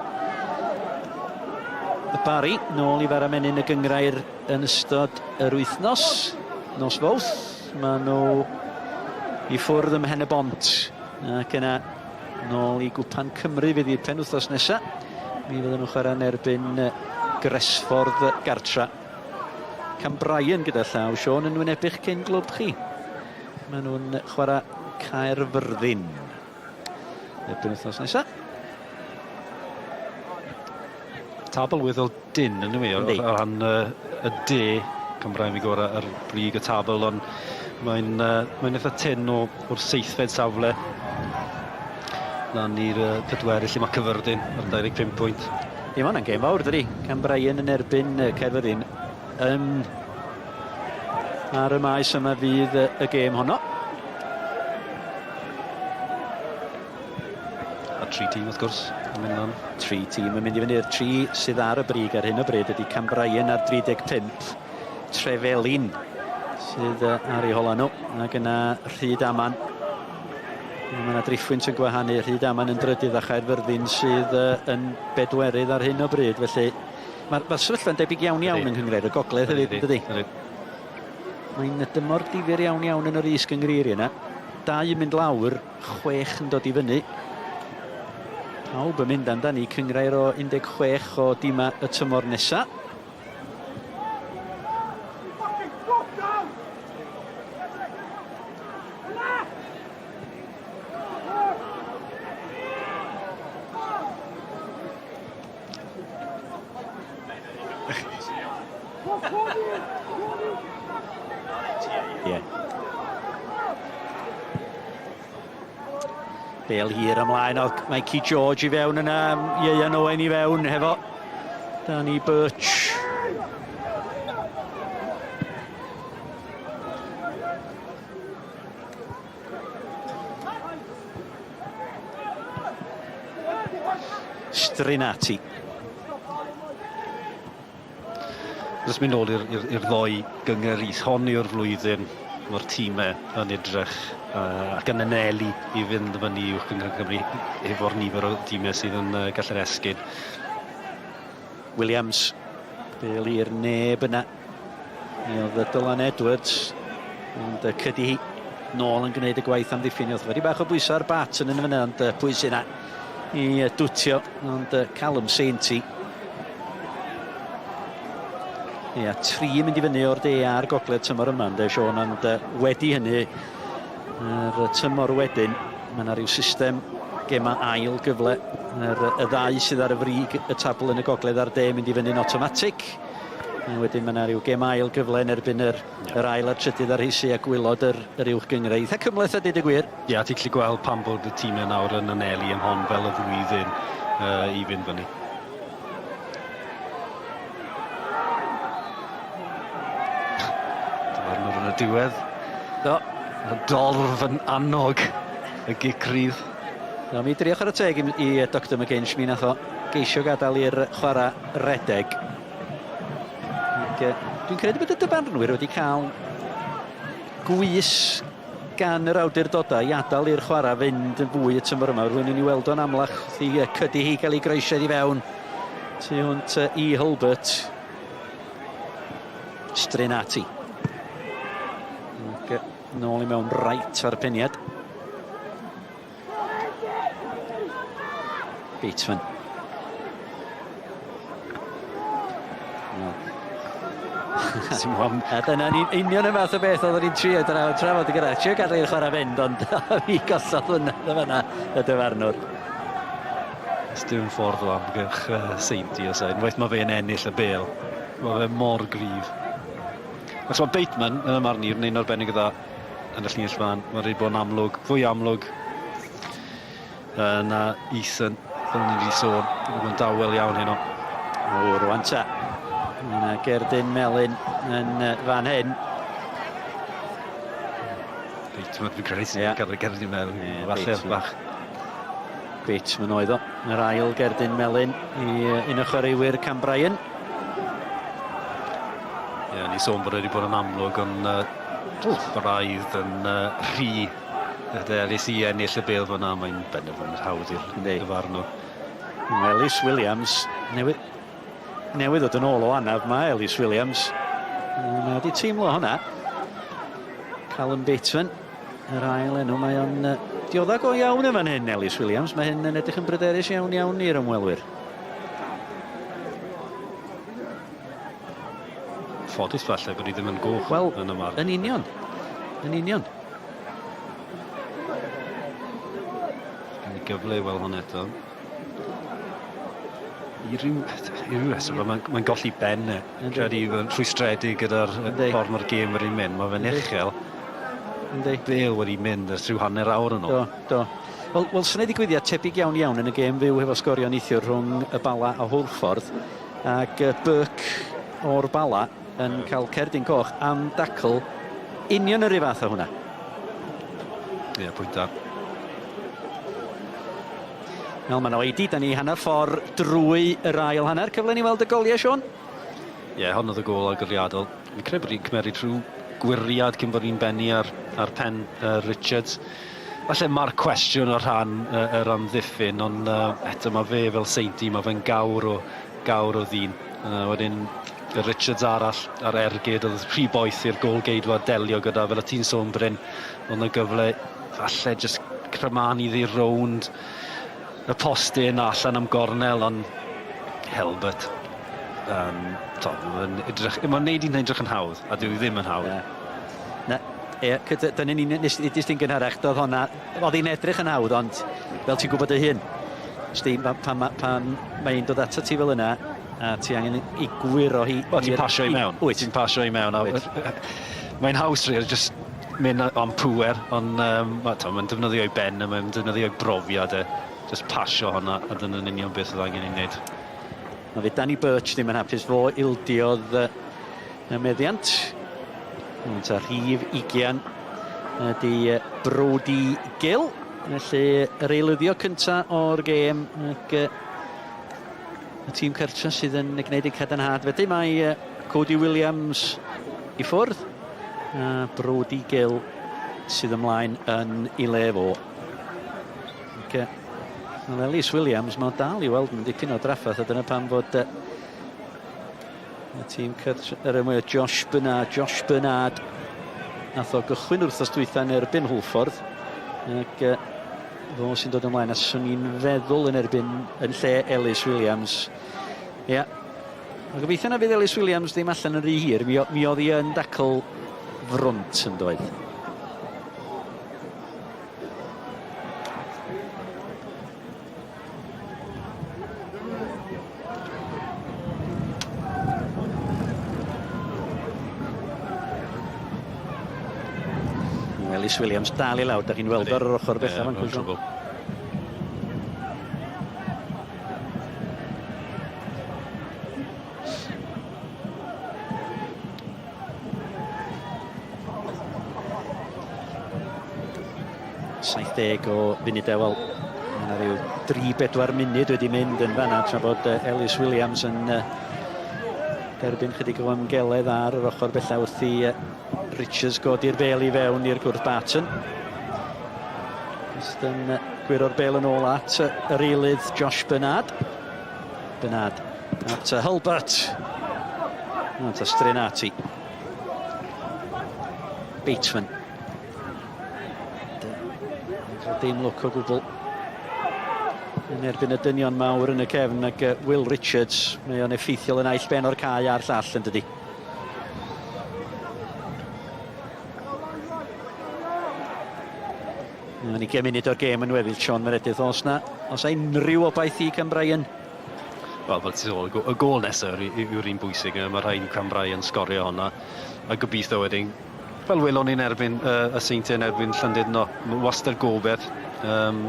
Y Barry, nôl i fara menyn y gyngrair yn ystod yr wythnos. Nos Fawrth, maen nhw i ffwrdd ym Mhen y Bont. Ac yna, nôl i Gwpan Cymru fydd i'r penwythnos nesaf. Mi fydden nhw'n chwarae yn erbyn Gresffordd gartra. Cambrian gyda llaw, Siôn, yn wynebu'ch cyn glwb chi. Maen nhw'n chwarae Caerfyrddin. Y penwythnos nesaf. Tabl weddol dyn yn yw e, o ran y de Cymraeg mi gorau ar brig y tabl, ond mae'n uh, mae'n eitha tyn o, o'r seithfed safle lan i'r uh, pedwerydd lle mae Cyfyrddin ar 25 pwynt. Ie, mae hwnna'n gêm fawr, dydy. Cambrian yn erbyn Caerfyrddin yn ar y maes yma fydd y gêm honno. A tri tîm wrth gwrs yn mynd lan. Tri tîm yn mynd i fyny'r tri sydd ar y brig ar hyn o bryd ydy Cambrian ar 35, Trefelin sydd ar ei hola nhw, ac yna Rhyd Aman. Mae yna driffwynt yn gwahanu Rhyd Aman yn drydydd a Chaerfyrddin sydd yn bedwerydd ar hyn o bryd, felly mae'r ma sefyllfa'n debyg iawn iawn yng Nghynghrair y Gogledd hefyd, yn dydy? Mae'n dymor difyr iawn iawn yn yr is-gynghreiriau yna. Dau yn mynd lawr, chwech yn dod i fyny. Pawb yn mynd amdani cynghrair o 16 o dimau y tymor nesa. Ie. Bel hir ymlaen, oedd Mikey George i fewn yna, Ieuan Owen i fewn hefo Danny Birch. Strinati. Jyst mynd nôl i'r ddoi gynghrair is, hon yw'r flwyddyn mae'r tîmau yn edrych uh, ac yn anelu i fynd fyny i Uwch Gynghrair Cymru efo'r nifer o dîmau sydd yn uh, gallu'r esgyd. Williams, bel i'r neb yna. Mi oedd Dylan Edwards, ond cydi hi nôl yn gwneud y gwaith amddiffyn. Oedd wedi bach o bwysau ar bat yn yn fyna, ond pwy sy'n yna i dwtio, ond Callum Sainty. Ia, tri yn mynd i fyny o'r de a'r gogledd tymor yma, ynddo, Sean, ond wedi hynny, yr tymor wedyn, mae yna rhyw system gema ail gyfle. Yr, y ddau sydd ar y frig y tabl yn y gogledd a'r de mynd i fyny'n automatic. A wedyn mae yna rhyw gem ail gyfle yn erbyn yr, yeah. yr ail a'r trydydd ar rheisi a gwylod yr, yr uwch gynghrair. Eitha cymhleth a dweud y gwir. Ie, yeah, ti'n gallu gweld pam bod y tîmau nawr yn anelu am hon fel y flwyddyn uh, i fynd fyny. Dyfarnwr yn y diwedd. Do. Y dorf yn annog y gic rydd. No, mi drio chwarae teg i, i Dr McGinch, mi nath o geisio gadael i'r chwarae redeg. Ac, dwi'n credu bod y dyfarnwyr wedi cael gwys gan yr awdurdodau i adael i'r chwarae fynd yn fwy y tymor yma. Rwy'n ni'n ei weld o'n amlach i cydi hi gael ei groesiad i fewn tu hwnt i Hulbert. Strinati. Ac nôl i mewn right ar y peniad. Bateman. A dyna ni'n union y fath o beth oeddwn ni'n trio draw, trafod y gyda. Trio gadael i'r chwarae fynd, ond mi gosodd hwnna fyna y dyfarnwr. Ys dim ffordd o amgylch Seinti os e. Unwaith mae fe'n ennill y bêl, mae fe mor gryf. Achos mae Bateman, yn y marn i, yn un arbennig o dda yn y llinell fan. Mae'n rhaid bod yn amlwg, fwy amlwg na Ethan, fel ni wedi sôn. Mae'n dawel iawn heno. O, rwan ta. Mae yna gerdyn melyn yn fan hyn. Bateman, fi'n credu sy'n yeah. cael y gerdyn melyn. Yeah, Falle bach. Bateman oedd o. Yr ail gerdyn melyn i un o chwaraewyr Cam Bryan. Ie, yeah, ni sôn bod wedi bod yn amlwg, ond braidd yn rhy hyderus i ennill y bêl fan'na, mae'n benderfyniad hawdd i'r dyfarnwr. Mae Ellis Williams newydd, newydd ddod yn ôl o anaf, mae Ellis Williams. Mae wedi teimlo hwnna. Callum Bateman, yr ail enw, mae o'n diodda go iawn yn fan hyn, Ellis Williams. Mae hyn yn edrych yn bryderus iawn iawn i'r ymwelwyr. Ffodus falle bod hi ddim yn goch Wel, yn y marn. Yn union. Yn union. Gen i gyfle i weld hwn eto. I ryw, i ryw reswm, mae'n mae golli ben e. Credu yn rhwystredig gyda'r ffordd mae'r gêm wedi mynd. Mae fe'n uchel. Yndi. Bale wedi mynd ers rhyw hanner awr yn ôl. Do, do. Wel, wel sy'n ddigwyddiad tebyg iawn iawn yn y gêm fyw hefo sgorio neithiwr rhwng y Bala a Hwlffordd. Ac Burke o'r Bala yn cael cerdyn coch am dacl union yr un fath o hwnna. Ie, yeah, pwynt da. Wel, mae'n oedi, da ni hanner ffordd drwy yr ail hanner. Cyfle ni weld y goliau, Sean? Ie, yeah, hon oedd y gol agoriadol. Fi'n credu bod hi'n cymeryd rhyw gwyriad cyn bod hi'n bennu ar, ar pen Richards. Falle mae'r cwestiwn o rhan yr amddiffyn, ond eto mae fe fel Seinti, mae fe'n gawr o, gawr o ddyn. Wedyn y Richards arall ar ergyd, oedd rhy boeth i'r gôl geidwad delio gyda, fel y ti'n sôn Bryn, oedd yna gyfle falle jyst crymanu iddi rownd y postyn allan am gornel, ond Helbert, um, to, mae'n edrych, mae'n neud i'n edrych yn hawdd, a dyw i ddim yn hawdd. Yeah. Na, ie, dyna ni'n nes i di'n gynharach, doedd honna, oedd hi'n edrych yn hawdd, ond fel ti'n gwybod dy hun, sti, pan, pan, pan mae'n dod ato ti fel yna, a ti angen i gwyro hi... Wel, ti'n pasio i mewn. Wyt. Ti'n pasio i mewn. Mae'n haws, really, just mynd am pŵer, ond um, mae'n defnyddio ei ben a mae'n defnyddio ei brofiad e. Just pasio honna, a dyna'n union beth oedd angen ei wneud. Mae fe Danny Birch ddim yn hapus, fo ildiodd y meddiant. Ond ta rhif 20 ydy Brodie Gill. Felly yr eilyddio cyntaf o'r gêm ac y tîm cartra sydd yn gwneud eu cadarnhad. Felly mae Cody Williams i ffwrdd a Brodie Gill sydd ymlaen yn ei le fo. Ac, Wel, Ellis Williams, mae'n dal i weld yn dipyn o drafferth, a dyna pam fod y tîm yr ymwy Josh Bernard, Josh Bernard, nath o gychwyn wrthos dwytha yn erbyn Hwlffordd, ac fo sy'n dod ymlaen, a swn i'n feddwl yn erbyn yn lle Ellis Williams. Ia, yeah. Mae gobeithio na fydd Ellis Williams ddim allan yn rhy hir, mi, mi oedd hi yn dacl frwnt yn doedd. Ellis Williams dal i lawr, da chi'n weld ar yr ochr bellaf yn cwysio. 70 o funudau, wel, mae yna rhyw 3-4 munud wedi mynd yn fanna tra bod Ellis Williams yn derbyn chydig o ymgeledd ar yr ochr bella wrth i Richards godi'r bel i fewn i'r gwrth Barton. Just yn gwiro'r bel yn ôl at yr eilydd Josh Bernard. Bernard at Hulbert. At Strinati. Bateman. Dim lwc o gwbl yn erbyn y dynion mawr yn y cefn ac Will Richards, mae o'n effeithiol yn aill ben o'r cae a'r llall yn dydi. Mae'n 20 munud o'r gêm yn weddill, Sean Meredith, os na, os unrhyw obaith i Cam Bryan? Wel, fel ti'n sôn, y gôl nesaf yw'r un bwysig. Mae rhaid i Cam Bryan sgorio honna. A gobeithio wedyn, fel welon ni'n erbyn uh, y Seintiau yn erbyn Llandudno, mae wastad gobeith. Um,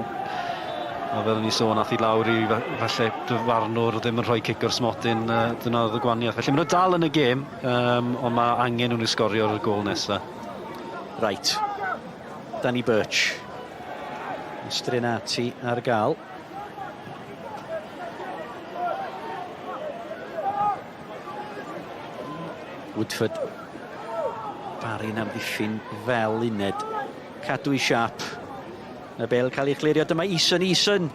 a fel o'n i sôn, ath i lawr i falle dyfarnwr ddim yn rhoi cic o'r smotyn, uh, dyna oedd y gwaniaeth. Felly maen nhw dal yn y gêm, um, ond mae angen nhw'n i sgorio ar y gôl nesaf. Right. Danny Birch. Strinati ar gael. Woodford. Barry'n amddiffyn fel uned. Cadw i siap. Y bel cael ei chlirio. Dyma Eason, Eason.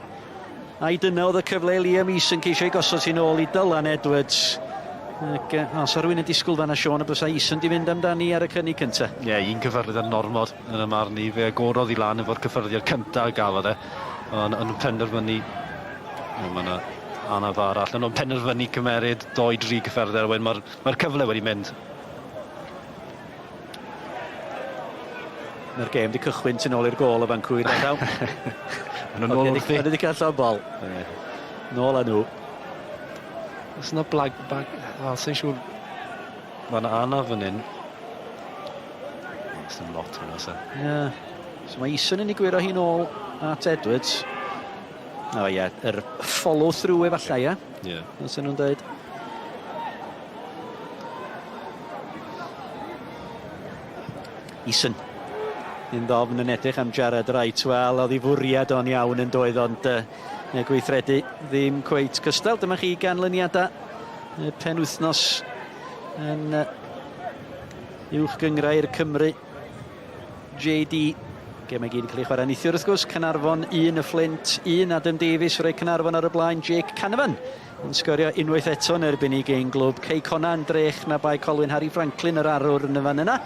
Ai dyna oedd y cyfle i Liam Eason ceisio ei gosod sy'n ôl i Dylan Edwards. Ac os o rhywun yn disgwyl fanna Sean y bysa Eason di fynd amdani ar y cynnig cynta. Ie, yeah, un cyffyrddiad normod yn y marn i. Fe agorodd i lan efo'r cyffyrddiad cynta gafodd e. Ond yn penderfynu... Mae yna anaf arall. Ond penderfynu cymeryd doi, dri cyffyrddiad. Wedyn mae'r mae cyfle wedi mynd. Mae'r gêm wedi cychwyn tu nôl i'r gôl o fan cwyr a llaw. Maen nhw'n ôl wrthi. Maen nhw wedi cael llond bol. Nôl â nhw. Oes yna blag, bag, wel, sy'n siŵr. Mae yna anaf fan hyn. Oes yna lot hwnna, se. Ie. So mae Eason yn ei gwyro hi'n ôl at Edwards. O ie, yr follow through efallai, ie? Ie. Fel sy'n nhw'n dweud. Eason. Un ddofn yn edrych am Jared Wright. Wel, oedd ei fwriad o'n iawn yn doedd, ond uh, gweithredu ddim cweit cystal. Dyma chi ganlyniadau y penwythnos yn uh, uwch gyngrair Cymru. JD. Gemau gyd yn cael ei chwarae neithiwr wrth gwrs. Caernarfon 1 y Fflint, 1 Adam Davies rhoi Caernarfon ar y blaen. Jake Canavan yn sgorio unwaith eto yn erbyn ei gyn glwb. Cei Connah yn drech na Bae Colwyn Harry Franklin yr arwr yn y fan yna.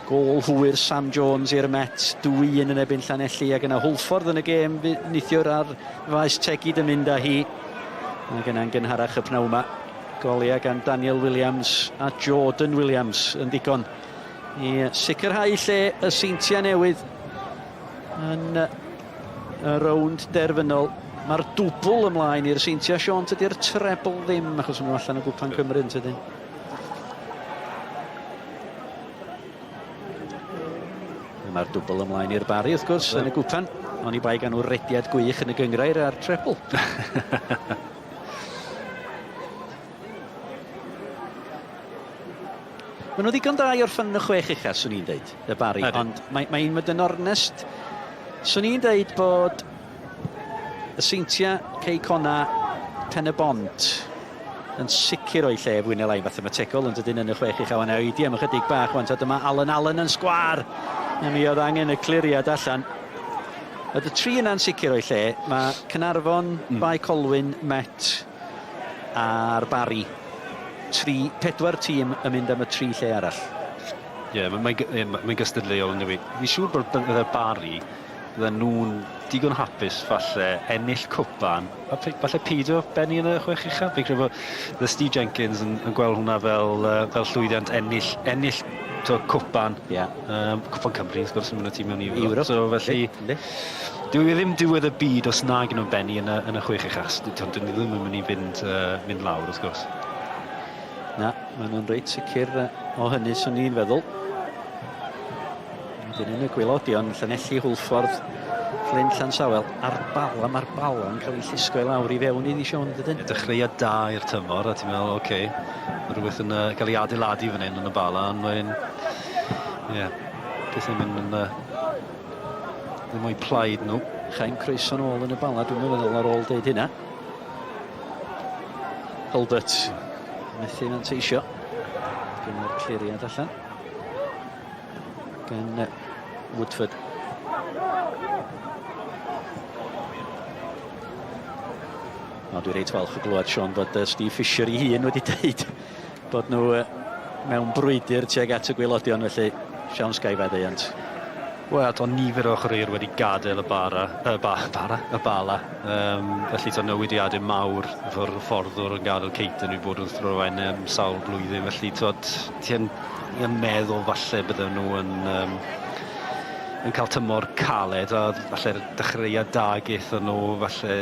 Gôl hwyr Sam Jones i'r Met, 2-1 yn erbyn Llanelli ac yna Hwlffordd yn y gêm neithiwr ar faes Tegid yn mynd â hi. Ac yna'n gynharach y pnawn yma. Goliau gan Daniel Williams a Jordan Williams yn ddigon i sicrhau lle y Seintiau Newydd yn y rownd derfynol. Mae'r dwbl ymlaen i'r Seintiau, Sean, tydi'r trebl ddim, achos maen nhw allan o Gwpan Cymru yn tydyn. Mae'r dwbl ymlaen i'r Barri, wrth gwrs, yn y gwpan. Ond i bai gan nhw rediad gwych yn y gyngrair a'r trebl. Maen nhw ddigon da i orffen yn y chwech ucha, swn i'n deud, y Barri. Ond mae'n mae mynd yn ornest. Swn i'n deud bod y Seintiau, Cei Connah, Pen y Bont yn sicr o'i lle fwy neu lai mathemategol yn dydyn yn y chwech ucha. Wan oedi am ychydig bach wan, ta dyma Alan Allen yn sgwar. A mi oedd angen y cliriad allan. Oedd y tri yna'n sicr o'i lle. Mae Caernarfon, Bae Colwyn, Met a'r Barri. Tri, pedwar tîm yn mynd am y tri lle arall. Ie, yeah, mae'n mae, mae, mae gystadleuol yn newid. Fi'n siŵr bod bydde'r Barri, bydden nhw'n digon hapus falle ennill cwpan, a falle peidio benni yn y chwech uchaf. Fi'n credu bod the Steve Jenkins yn, yn gweld hwnna fel, uh, fel llwyddiant ennill, ennill to, cwpan. Yeah. Um, cwpan Cymru, wrth gwrs, yn mynd â tîm mewn i Ewrop. So, felly, Dyw e ddim diwedd y byd os nag nhw'n bennu yn y, yn y chwech uchaf. Dyn nhw ddim yn mynd i fynd, uh, mynd lawr, wrth gwrs. Na, maen nhw'n reit sicr o hynny, swn i'n feddwl. Wedyn yn y gwaelodion, Llanelli, Hwlffordd, Flint, Llansawel, a'r Bala, mae'r Bala yn cael ei llusgo i lawr i fewn iddi, Siôn, dydyn? Dechreuad da i'r tymor, a ti'n meddwl, oce, okay, mae rhywbeth yn uh, cael ei adeiladu fan hyn yn y Bala, ond mae'n... Ie, yeah, pethau'n mynd yn... Uh, Ddim o'i plaid nhw. Chaim croeso nôl yn y Bala, dwi'n meddwl ar ôl deud hynna. Hulbert, methu manteisio. Gyda'r cliriad allan. Gan Woodford. O, dwi reit falch o glywed, Sean, bod Steve Fisher ei hun wedi dweud bod nhw mewn brwydr tuag at y gwaelodion, felly siawns ga i faddeuant. Wel, to nifer o chwaraewyr wedi gadael y bara, y ba, bara, y bala. Um, felly to newidiadau mawr efo'r fforddwr yn gadael Caton wedi bod wrth rywun um, sawl blwyddyn. Felly, to, ti'n yn meddwl falle bydden nhw yn, um, yn cael tymor caled a falle'r dechreuad da gaethon nhw falle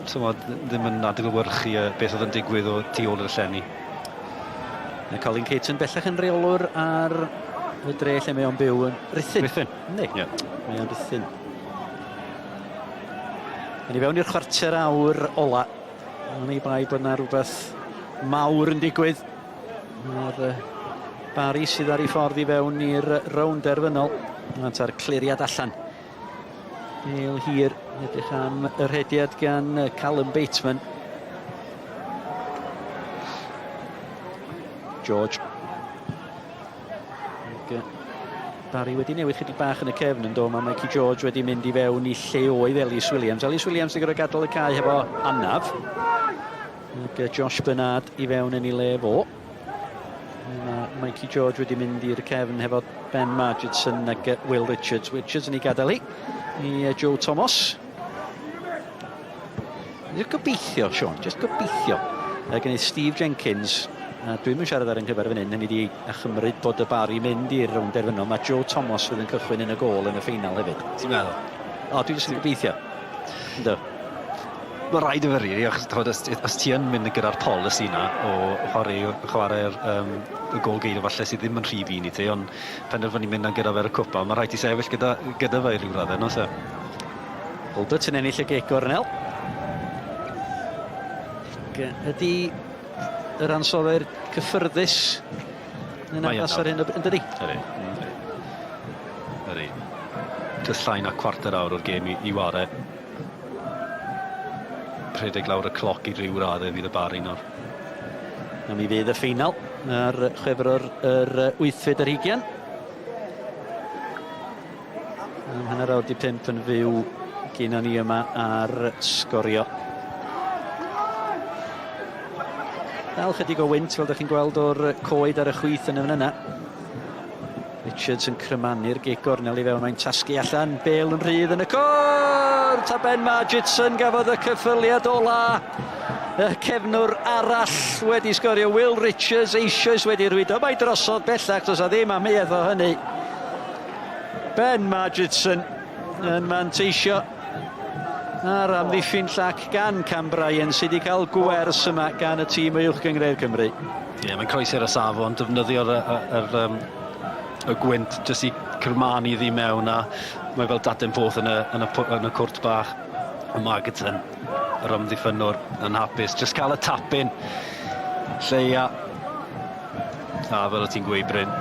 t'mod ddim yn adlewyrchu yy beth oedd yn digwydd o tu ôl i'r llenni. Mae Colin Caton bellach yn reolwr ar y dre lle mae o'n byw yn Rhuthun. Rhuthun. Yndi. Ie. Mae o'n Rhuthun. Yn i fewn i'r chwarter awr ola. Oni bai bod yna rhywbeth mawr yn digwydd. Mae'r Barry sydd ar ei ffordd i fewn i'r rownd derfynol. Mae'n ta'r cliriad allan. Bale hir, edrych am y rhediad gan Callum Bateman. George. Ac, Barry wedi newid chydig bach yn y cefn yn do, mae Mikey George wedi mynd i fewn i lle oedd Ellis Williams. Ellis Williams wedi gorfod gadael y cae hefo anaf. Ac Josh Bernard i fewn yn ei le fo. Mae Mikey George wedi mynd i'r cefn hefo Ben Margetson ac Will Richards. Richards yn ei gadael hi i Joe Thomas. Dwi'n gobeithio, Sean, just gobeithio. Gen i Steve Jenkins, a dwi'n mynd siarad ar yng nghyfer fan hyn, hynny di a chymryd bod y bar i mynd i'r rownd derfynol. Mae Joe Thomas fydd yn cychwyn yn y gôl yn y ffeinal hefyd. Ti'n meddwl? O, dwi'n jyst yn gobeithio. Yndw. Mae rhaid i fe rili, achos t'mod os os ti yn mynd gyda'r polisi 'na o chwarae chwarae'r yym y gôl geidw falle sydd ddim yn rhif un i ti, ond penderfynu mynd â gyda fe ar y cwpan, ma' rhaid ti sefyll gyda gyda fe i ryw radde, nag oes e? Hulbert yn ennill y gic gornel. Ydy yr ansoddair cyffyrddus yn addas ar hyn o bryd, yn dydi? Ydy. Ydy. Jyst llai na cwarter awr o'r gêm i, i ware. Rhedeg lawr y cloc i ryw raddau fydd y Barri nawr. A mi fydd y ffeinal ar Chwefror yr wythfed ar hugian. Am hanner awr di pump yn fyw gyda ni yma ar Sgorio. Dal chydig o wynt, fel ydych chi'n gweld o'r coed ar y chwith yn y fan yna. Richards yn crymanu'r gic gornel i fewn, mae'n tasgu allan, Bale yn rhydd yn y cwrt, a Ben Margetson gafodd y cyffyliad ola. Y cefnwr arall wedi sgorio, Will Richards eisoes wedi rhwydo, mae drosodd bellach, does a ddim amheuaeth o hynny. Ben Margetson yn manteisio ar amddiffyn llac gan Cam Bryan sydd wedi cael gwers yma gan y tîm o Uwch Gynghrair Cymru. Ie, yeah, mae'n croesi ar y safon, defnyddio'r y, y, y, um, y gwynt jyst i cyrmanu iddi mewn a mae fel daten poth yn y, yn y, yn y cwrt bach. A Margetson, yr amddiffynnwr, yn hapus. Jyst cael y tapin lleia. A fel o ti'n gweud, Bryn,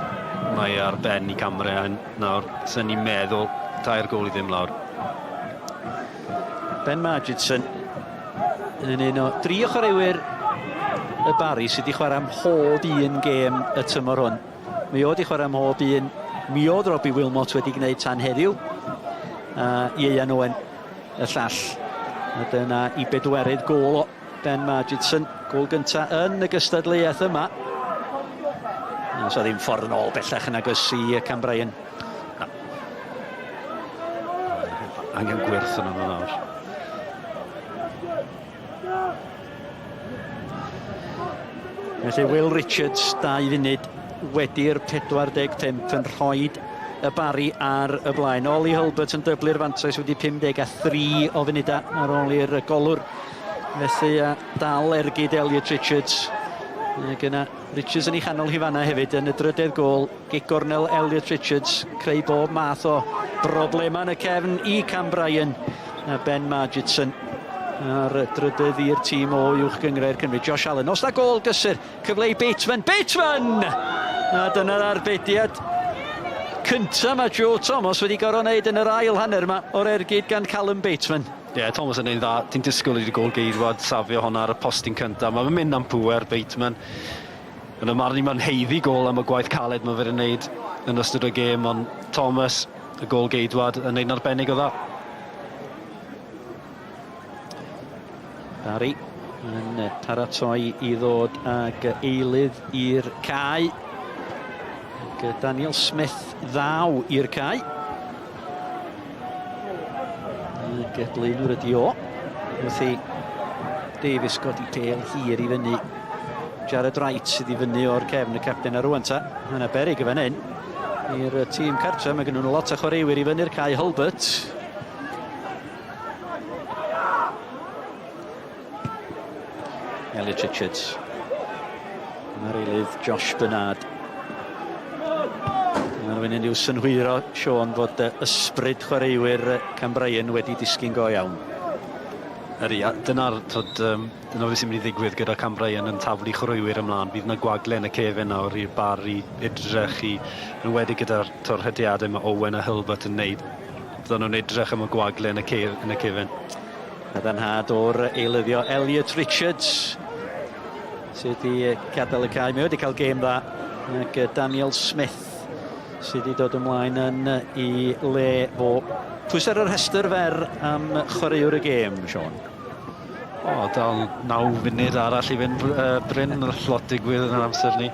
mae ar ben i Cambrian nawr. Sy'n ni'n meddwl, 3 gôl i ddim lawr. Ben Margetson yn un o dri o chwaraewyr y Barri sydd wedi chwarae mhob un gêm y tymor hwn. Mi oedd wedi chwarae mhob un. Mi oedd Robbie Wilmot wedi gwneud tan heddiw. A Ieuan Owen y llall. A dyna i bedwerydd gôl o Ben Margetson, gôl gynta yn y gystadleuaeth yma. Na, so ddim ffordd yn ôl bellach yn agos i Cam Bryan. Na. Angen gwyrth yn yno nawr. Felly Will Richards, 2 funud wedi'r 45 yn rhoi y Barri ar y blaen. Ollie Hulbert yn dyblu'r fantais wedi 53 o funudau ar ôl i'r golwr Felly a dal ergyd Elliot Richards. Ac yna Richards yn ei chanol hi fanna hefyd yn y drydedd gôl. Gic gornel Elliot Richards, creu bob math o broblemau yn y cefn i Cam Bryan a Ben Margetson a'r drydydd i'r tîm o Uwch Gynghrair Cymru. Josh Allen, os na gôl gysur, cyfle i Bateman. Bateman! A dyna'r arbediad cyntaf mae Joe Thomas wedi gorfod wneud yn yr ail hanner yma o'r ergyd gan Callum Bateman. Ie, yeah, Thomas yn neud dda. Ti'n disgwyl i'r gôl geidwad safio hwnna ar y postyn cyntaf. Mae'n mynd am pŵer, Bateman. Yn y marn i, mae'n haeddu gôl am y gwaith caled mae fe'n wneud yn ystod y gêm, ond Thomas, y gôl geidwad, yn neud yn arbennig o dda. Barry yn paratoi i ddod ag eilydd i'r cae. Ac Daniel Smith ddaw i'r cae. Ac blaenwr ydi o. Wrth i Davies godi pêl hir i fyny. Jared Wright sydd i fyny o'r cefn y capten ar rwan ta. Mae yna berig y fan hyn i'r tîm cartre. Mae gen nhw'n lot o chwaraewyr i fyny'r cae Hulbert. Elliot Richards. Mae'r eilydd Josh Bernard. Mae rhywun yn i'w synhwyro, Sean, fod ysbryd chwaraewyr Cambrian wedi disgyn go iawn. Ydy, a dyna'r, twod, um, dyna beth sy'n mynd i ddigwydd gyda Cambrian yn taflu chwaraewyr ymlaen. Bydd yna gwagle yn y cefen nawr i'r bar i edrych i, yn enwedig gyda'r rhediadau mae Owen a Hilbert yn neud. Byddan nhw'n edrych am y gwagle yn y ce- yn y cefen. Cadarnhad o'r eilyddio Elliot Richards sydd wedi gadael y cae. Mae wedi cael gêm dda ac Daniel Smith sydd wedi dod ymlaen yn i le fo. Pwy sydd ar y rhestr fer am chwaraewr y gêm, Sean? O, dal 9 funud arall i fynd, Bryn, lot digwydd yn yr amser ni.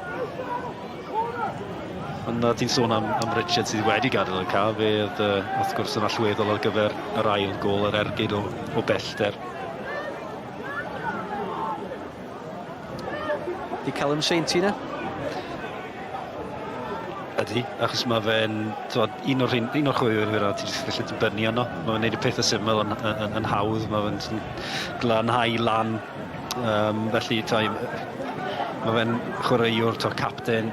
Ond uh, ti'n sôn am, am Richard sydd wedi gadael y ca, fe oedd uh, wrth gwrs yn allweddol ar gyfer yr ail gol, yr ergyd o, o bellter. Di Callum Saint na? Ydy, achos mae fe'n un o'r, un o'r chwaraewyr hwyr ti'n jyst gallu dibynnu arno. Mae fe'n neud y pethau syml yn, yn, yn hawdd, mae fe'n glanhau lan. Um, felly, tai, mae fe'n chwaraewr, to capten,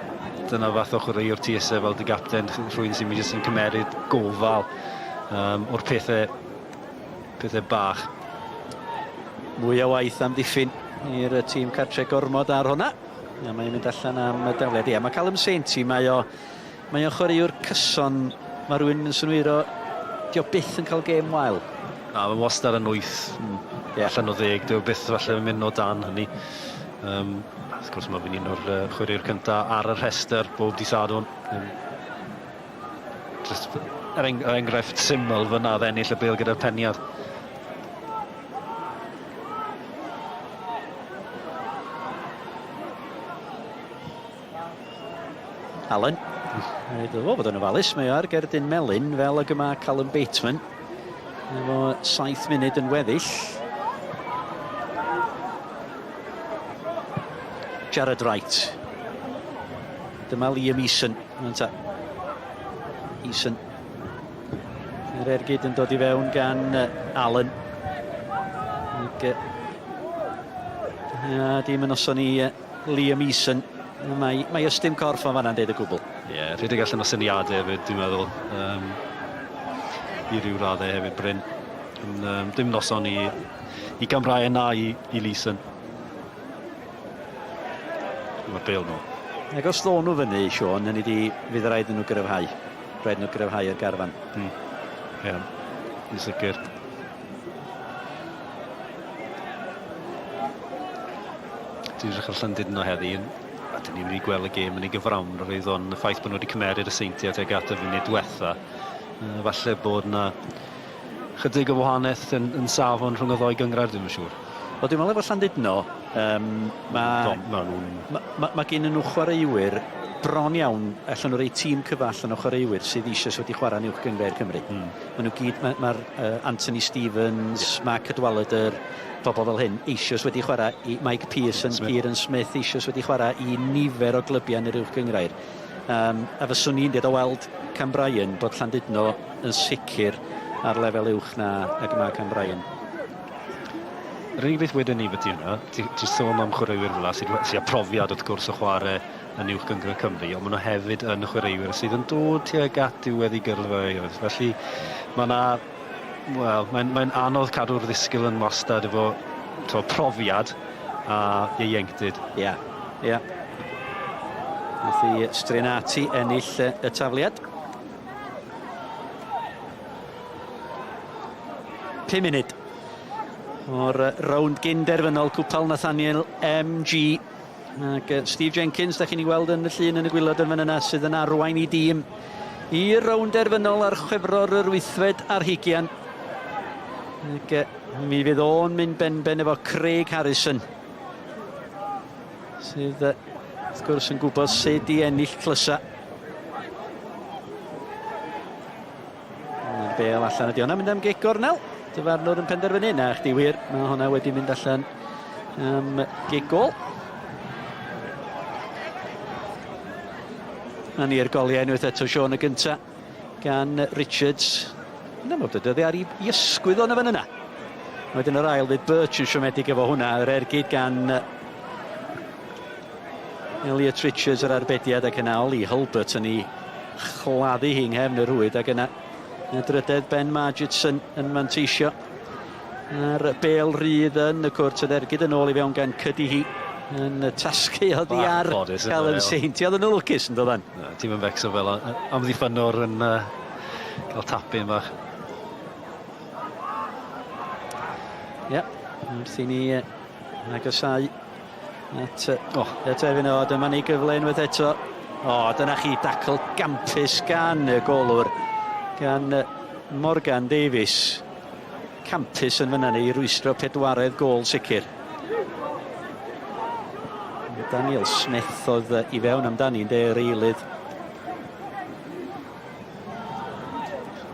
dyna fath o chwaraewr ti eisiau fel dy gapten, rhywun sy'n mynd jyst yn cymeryd gofal um, o'r pethau, pethau bach. Mwy o waith am ddiffyn i'r tîm cartre gormod ar hwnna. A mae'n mynd allan am y dafliad. Ie, mae Callum Sainty, mae o, mae o'n chwaraewr cyson. Mae rhywun yn synwyro, dio byth yn cael gêm wael. Na, mae wastad yn 8 yeah. allan o 10, dio byth falle yn mynd o dan hynny. Um, wrth gwrs mae fe'n un o'r uh, chwaraewyr cyntaf ar y rhestr bob di Sadwrn. Um, just, er, eng er enghraifft syml fyna ddennill y bêl gyda'r peniad. Allen. Rhaid iddo fo fod yn ofalus. Mae o ar gerdyn melyn fel ag y mae Callum Bateman. Efo 7 munud yn weddill. Jared Wright. Dyma Liam Eason. Eason. Yr ergyd yn dod i fewn gan Allen. Ac, a dim yn noson i Liam Eason. Mae, mae ystym corff o'n fanna'n deud y gwbl. Ie, yeah, rhedeg allan o syniadau hefyd, dwi'n meddwl. Um, I ryw raddau hefyd, Bryn. Um, dim noson i, i Gymraeg na i, i Leeson. Mae'r bêl nôl. Ac os ddôn nhw fyny, Siôn, hynny di, fydd rhaid nhw gryfhau. Rhaid nhw gryfhau i'r garfan. Mm. Ie, yeah, yn sicr. Dwi'n edrych ar Llandudno heddi, a dyn ni'n mynd i gweld y gêm yn ei gyflawnrwydd, ond y ffaith bod nhw wedi cymeryd y seintiau tuag at y funud diwetha, falle bod yna chydig o wahaniaeth yn, yn safon rhwng y ddoi gynghrair, dwi'm yn siŵr. Wel, dwi'n meddwl efo Llandudno, um, mae ma, ma, ma, ma gen nhw chwaraewyr bron iawn, allan nhw rei tîm cyfa allan o chwaraewyr sydd eisoes wedi chwarae yn uwch gynghrair Cymru. Mm. Maen nhw gyd, mae'r ma, ma uh, Anthony Stevens, yeah. Mark Cadwaladr, pobl fel hyn, eisoes wedi chwarae i Mike Pearson, Smith. Kieran Smith, eisoes wedi chwarae i nifer o glybiau yn yr uwch gynghrair. Um, a fyswn i'n dweud o weld Cam Bryan bod Llandudno yn sicr ar lefel uwch na ag mae Cam Bryan. Yr unig beth wedyn ni fyti hwnna, ti, ti sôn am chwaraewyr fel sydd, sy â profiad wrth gwrs o chwarae yn uwch gynghrair Cymru, ond maen nhw hefyd yn chwaraewyr sydd yn dod tuag at diwedd eu gyrfaoedd. Felly mae yna, wel, mae'n mae anodd cadw'r ddisgyl yn wastad efo to, profiad a ieuenctid. Ie, yeah, ie. Yeah. Nath i Strinati ennill y tafliad. 5 munud o'r rownd gyn-derfynol Cwpal Nathaniel MG. Ac Steve Jenkins, da chi'n ei weld yn y llun yn y gwylod yn fan yna, sydd yn arwain i dîm i'r rownd derfynol ar Chwefror yr wythfed ar hugian. Ac mi fydd o'n mynd benben efo Craig Harrison, sydd wrth gwrs yn gwybod sut i ennill tlysa. Mae'r bel allan ydi hwnna, mynd am gic gornel. Dyfarnwr yn penderfynu, na chdi wir, mae hwnna wedi mynd allan am gic gol. Na ni'r goliau unwaith eto, Sean y gynta gan Richards. Yna mae dod ar i ysgwydd o'n fan yna. Wedyn yr ail fydd Birch yn siomedig efo hwnna, yr ergyd gan Elliot Richards yr arbediad ac yna Ollie Hulbert yn ei chladdu hi yng nghefn y rhwyd ac yna y drydedd Ben Margetson yn manteisio ar bêl rydd yn y cwrt yn ergyd yn ôl i fewn gan Cuddihy yn tasgu oddi ar Callum Saint. Oedd yn lwcus yn doddan? Ti'n mynd fecso fel amddiffynnwr yn cael tapin bach. Ie, yeah, wrth i ni agosau At, oh, y terfyn o, dyma ni gyfle unwaith eto. O, dyna chi dacl gampus gan y golwr, gan Morgan Davies. Campus yn fyna ni i rwystro pedwaredd gol sicr. Daniel Smith oedd i fewn amdani yn de'r eilydd.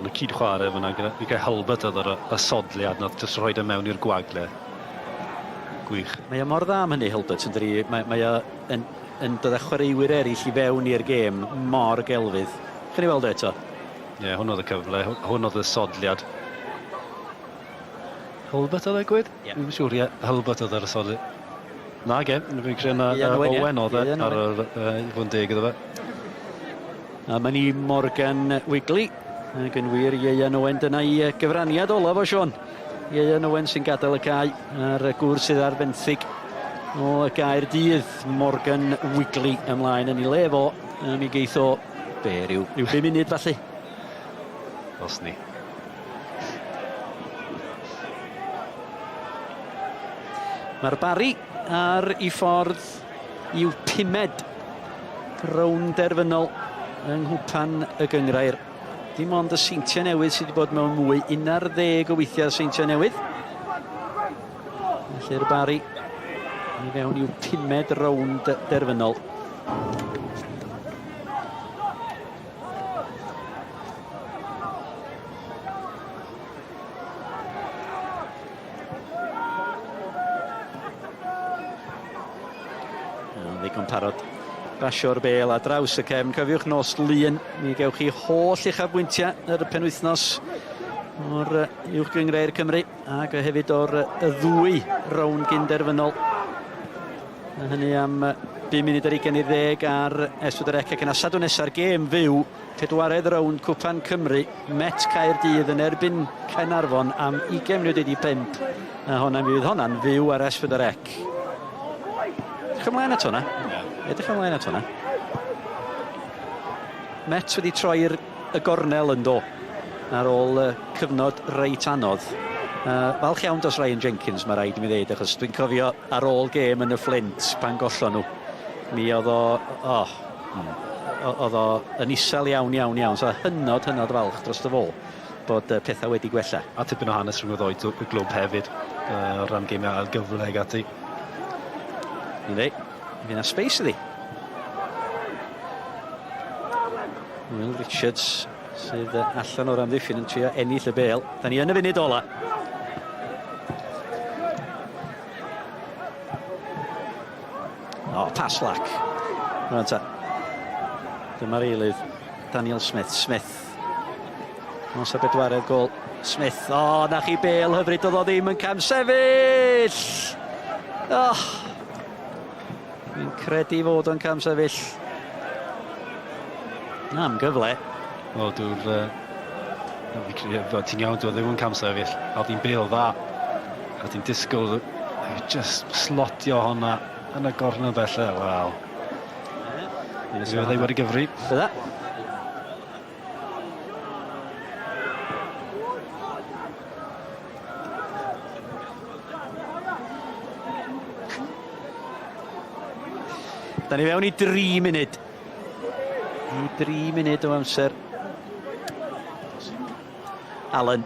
Yn y cyd-chwarae fyna gyda Michael Hulbert oedd yr ysodliad nath jyst rhoi e mewn i'r gwagle. Gwych. Mae o mor dda am hynny Hulbert yn dydi? Mae, mae o yn, yn dod â chwaraewyr eraill i fewn i'r gêm mor gelfydd. Chawn ni weld o eto. Ie, yeah, hwn oedd y cyfle, hwn oedd y sodliad. Hulbert oedd e gweud? Ie. Dwi'n siŵr, ie, Hulbert oedd ar y sodliad. Nage, fi'n credu na Owen oedd e ar yr, i fod yn deg iddo fe. A mae ni Morgan Wigley, ac yn wir Ieuan Owen, dyna i gyfraniad olaf o Siôn. Ieuan Owen sy'n gadael y cae a'r gŵr sydd ar fenthyg o Gaerdydd, Morgan Wigley ymlaen yn ei le fo, mi geith o, be, rhyw, rhyw 5 munud falle. Os ni. Mae'r Barri ar ei ffordd i'w pumed rownd derfynol yng Nghwpan y Gynghrair. Dim ond y Seintiau Newydd sydd wedi bod mewn mwy, 11 o weithiau Seintiau Newydd. Felly'r Barri i fewn i'w pumed rownd derfynol. Ddigon parod basio'r bel a draws y cefn. Cofiwch nos Lun, mi gewch chi holl uchafbwyntiau yr penwythnos o'r Uwch Gynghrair Cymru ac hefyd o'r y ddwy rownd gynderfynol. A hynny am 5 munud ar 20 i'r ddeg ar S4C ac yna Sadwrn nesa'r gêm fyw Pedwaredd rownd Cwpan Cymru, Met Caerdydd yn erbyn Caernarfon am 20 munud wedi 5. A honna, mi fydd honna'n fyw ar S4C. Edrych ymlaen at hwnna. Yeah. Edrych ymlaen at hwnna. Met wedi troi'r y gornel yn do ar ôl cyfnod reit anodd. Falch iawn dros Ryan Jenkins, mae rhaid i mi ddeud, achos dwi'n cofio ar ôl gêm yn y Fflint pan gollon nhw. Mi oedd o, oh, oedd o yn isel iawn, iawn, iawn. So hynod, hynod falch dros y fo bod pethau wedi gwella. A tipyn o hanes rhwng y ddoi y glwb hefyd, o ran gemau ail gyfle ag ati. Yndi, fydd yna space iddi. Will Richards sydd allan o'r amddiffyn yn trio ennill y bel. Da ni yn y funud ola. O, pas lac. Rwan ta. Dyma'r eilydd, Daniel Smith. Smith. Nos a bedwaredd gol. Smith. O, na chi bel hyfryd, oedd o ddim yn camsefyll! Oh. Dwi'n credu fod o'n camsefyll. Na, am gyfle. Wel, dwi'n... Uh, ti'n iawn, dwi'n ddim yn camsefyll. A oedd hi'n bel dda. A ti'n disgwyl just slotio honna yn y gornel bella. Wel. Fe fyddai wedi gyfri. Bydda. Da ni fewn i dri munud. I dri munud o amser. Allen.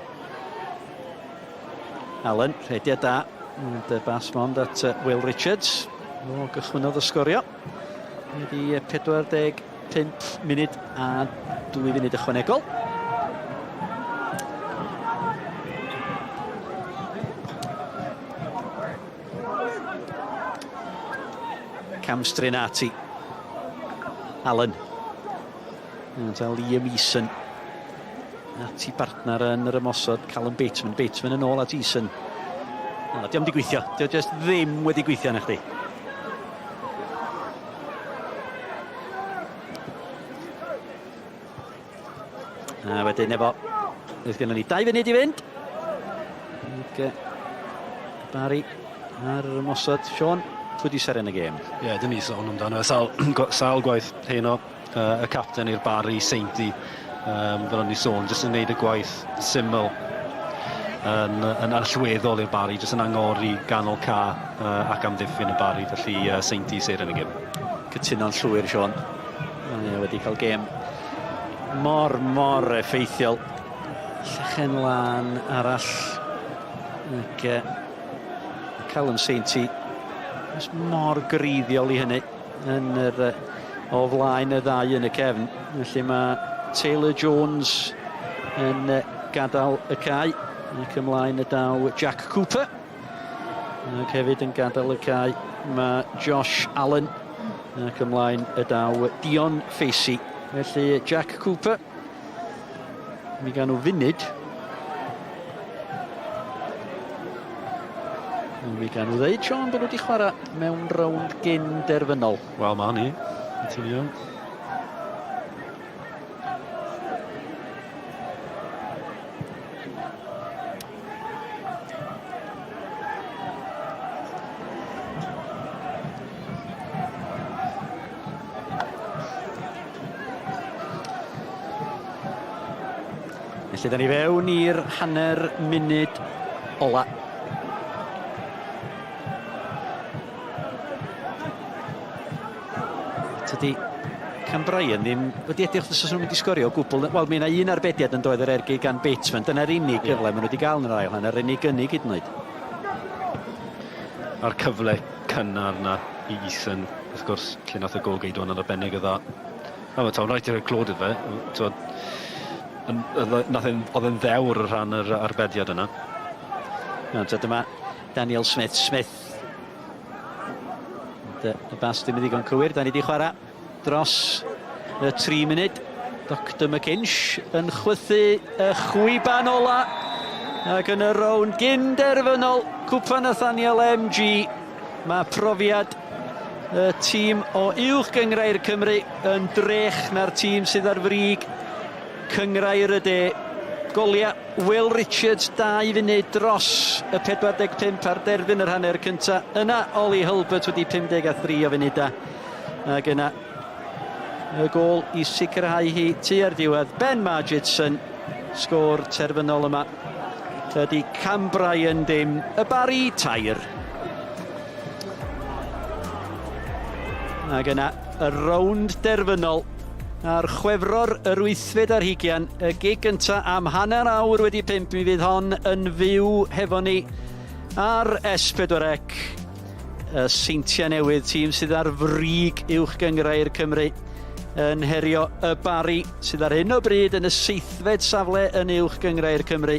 Allen, rhediad da. Ond y bas mond at Will Richards. O, gychwynnodd y sgorio. Wedi 45 munud a 2 funud ychwanegol. Cam Strinati. Allen. Yn Liam Eason. At i bartner yn yr ymosod, Callum Bateman. Bateman yn ôl at Eason. O, diolch wedi gweithio. Diolch just ddim wedi gweithio na chdi. A wedyn efo, oedd gennym ni 2 funud i fynd. Ac, Barry ar yr ymosod. Sean, pwy di seren y gêm? Ie, yeah, dyn ni sôn amdano. Sawl, sawl gwaith heno, uh, y capten i'r Barry, Sainty, um, fel o'n i sôn, jyst yn neud y gwaith syml yn, yn allweddol i'r Barry, jyst yn angori ganol ca uh, ac amddiffyn y Barry, felly uh, Sainty seren y gêm. Cytuno'n llwyr, Sean. Mae e wedi cael gêm mor, mor effeithiol. Llechen lân arall. Ac uh, Callum Sainty mor greiddiol i hynny yn yr, uh, o flaen y ddau yn y cefn. Felly mae Taylor Jones yn uh, gadael y cae ac ymlaen y daw Jack Cooper. Ac hefyd yn gadael y cae mae Josh Allen ac ymlaen y daw Dion Facey. Felly Jack Cooper, mi gan nhw funud. Mi gan nhw ddeud, Sean, bod nhw wedi chwarae mewn rownd gyn derfynol. Wel, ma ni. Ti'n iawn. Felly, da ni fewn i'r hanner munud ola. Tydi Cam Bryan ddim wedi edrych os nhw'n mynd i sgorio o gwbl. Wel, mi yna un arbediad yn doedd yr ergyd gan Bateman. Dyna'r unig gyfle maen nhw wedi gael yn yr ail hanner, yr unig gynnig hyd yn oed. A'r cyfle cynnar na i Ethan, wrth gwrs, lle nath y gol geidwa'n arbennig o dda. A mae Tom Wright i roi clod iddo fe. Nath e'n, oedd e'n ddewr o rhan yr arbediad yna. Iawn, dyma Daniel Smith. Smith Y bas ddim yn ddigon cywir. Da ni wedi chwarae dros y 3 munud. Dr McInch yn chwythu y chwiban ola ac yn y rownd gyn-derfynol Cwpan Nathaniel MG mae profiad y tîm o uwch gynghrair Cymru yn drech na'r tîm sydd ar frig cynghrair y De. Goliau Will Richards 2 funud dros y 45 ar derfyn yr hanner cynta. Yna Ollie Hulbert wedi 53 o funudau. Ac yna y gôl i sicrhau hi tua'r diwedd. Ben Margetson, sgôr terfynol yma. Ydy Cam Bryan dim, y Barry tair. Ac yna y rownd derfynol ar Chwefror yr wythfed ar hugian, y gig gynta am 5:30, mi fydd hon yn fyw hefo ni ar S4C, y Seintiau Newydd, tîm sydd ar frig uwch gynghrair Cymru, yn herio y Barri, sydd ar hyn o bryd yn y seithfed safle yn uwch gynghrair Cymru.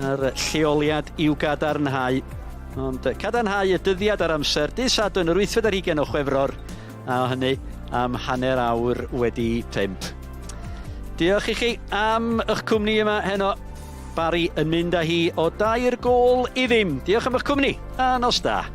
A'r lleoliad i'w gadarnhau. Ond cadarnhau y dyddiad a'r amser, dydd Sadwrn yr wythfed ar hugain o Chwefror, a hynny am 5:30. Diolch i chi am eich cwmni yma heno. Barry yn mynd â hi o 3 gôl i ddim. Diolch am eich cwmni, a nos da.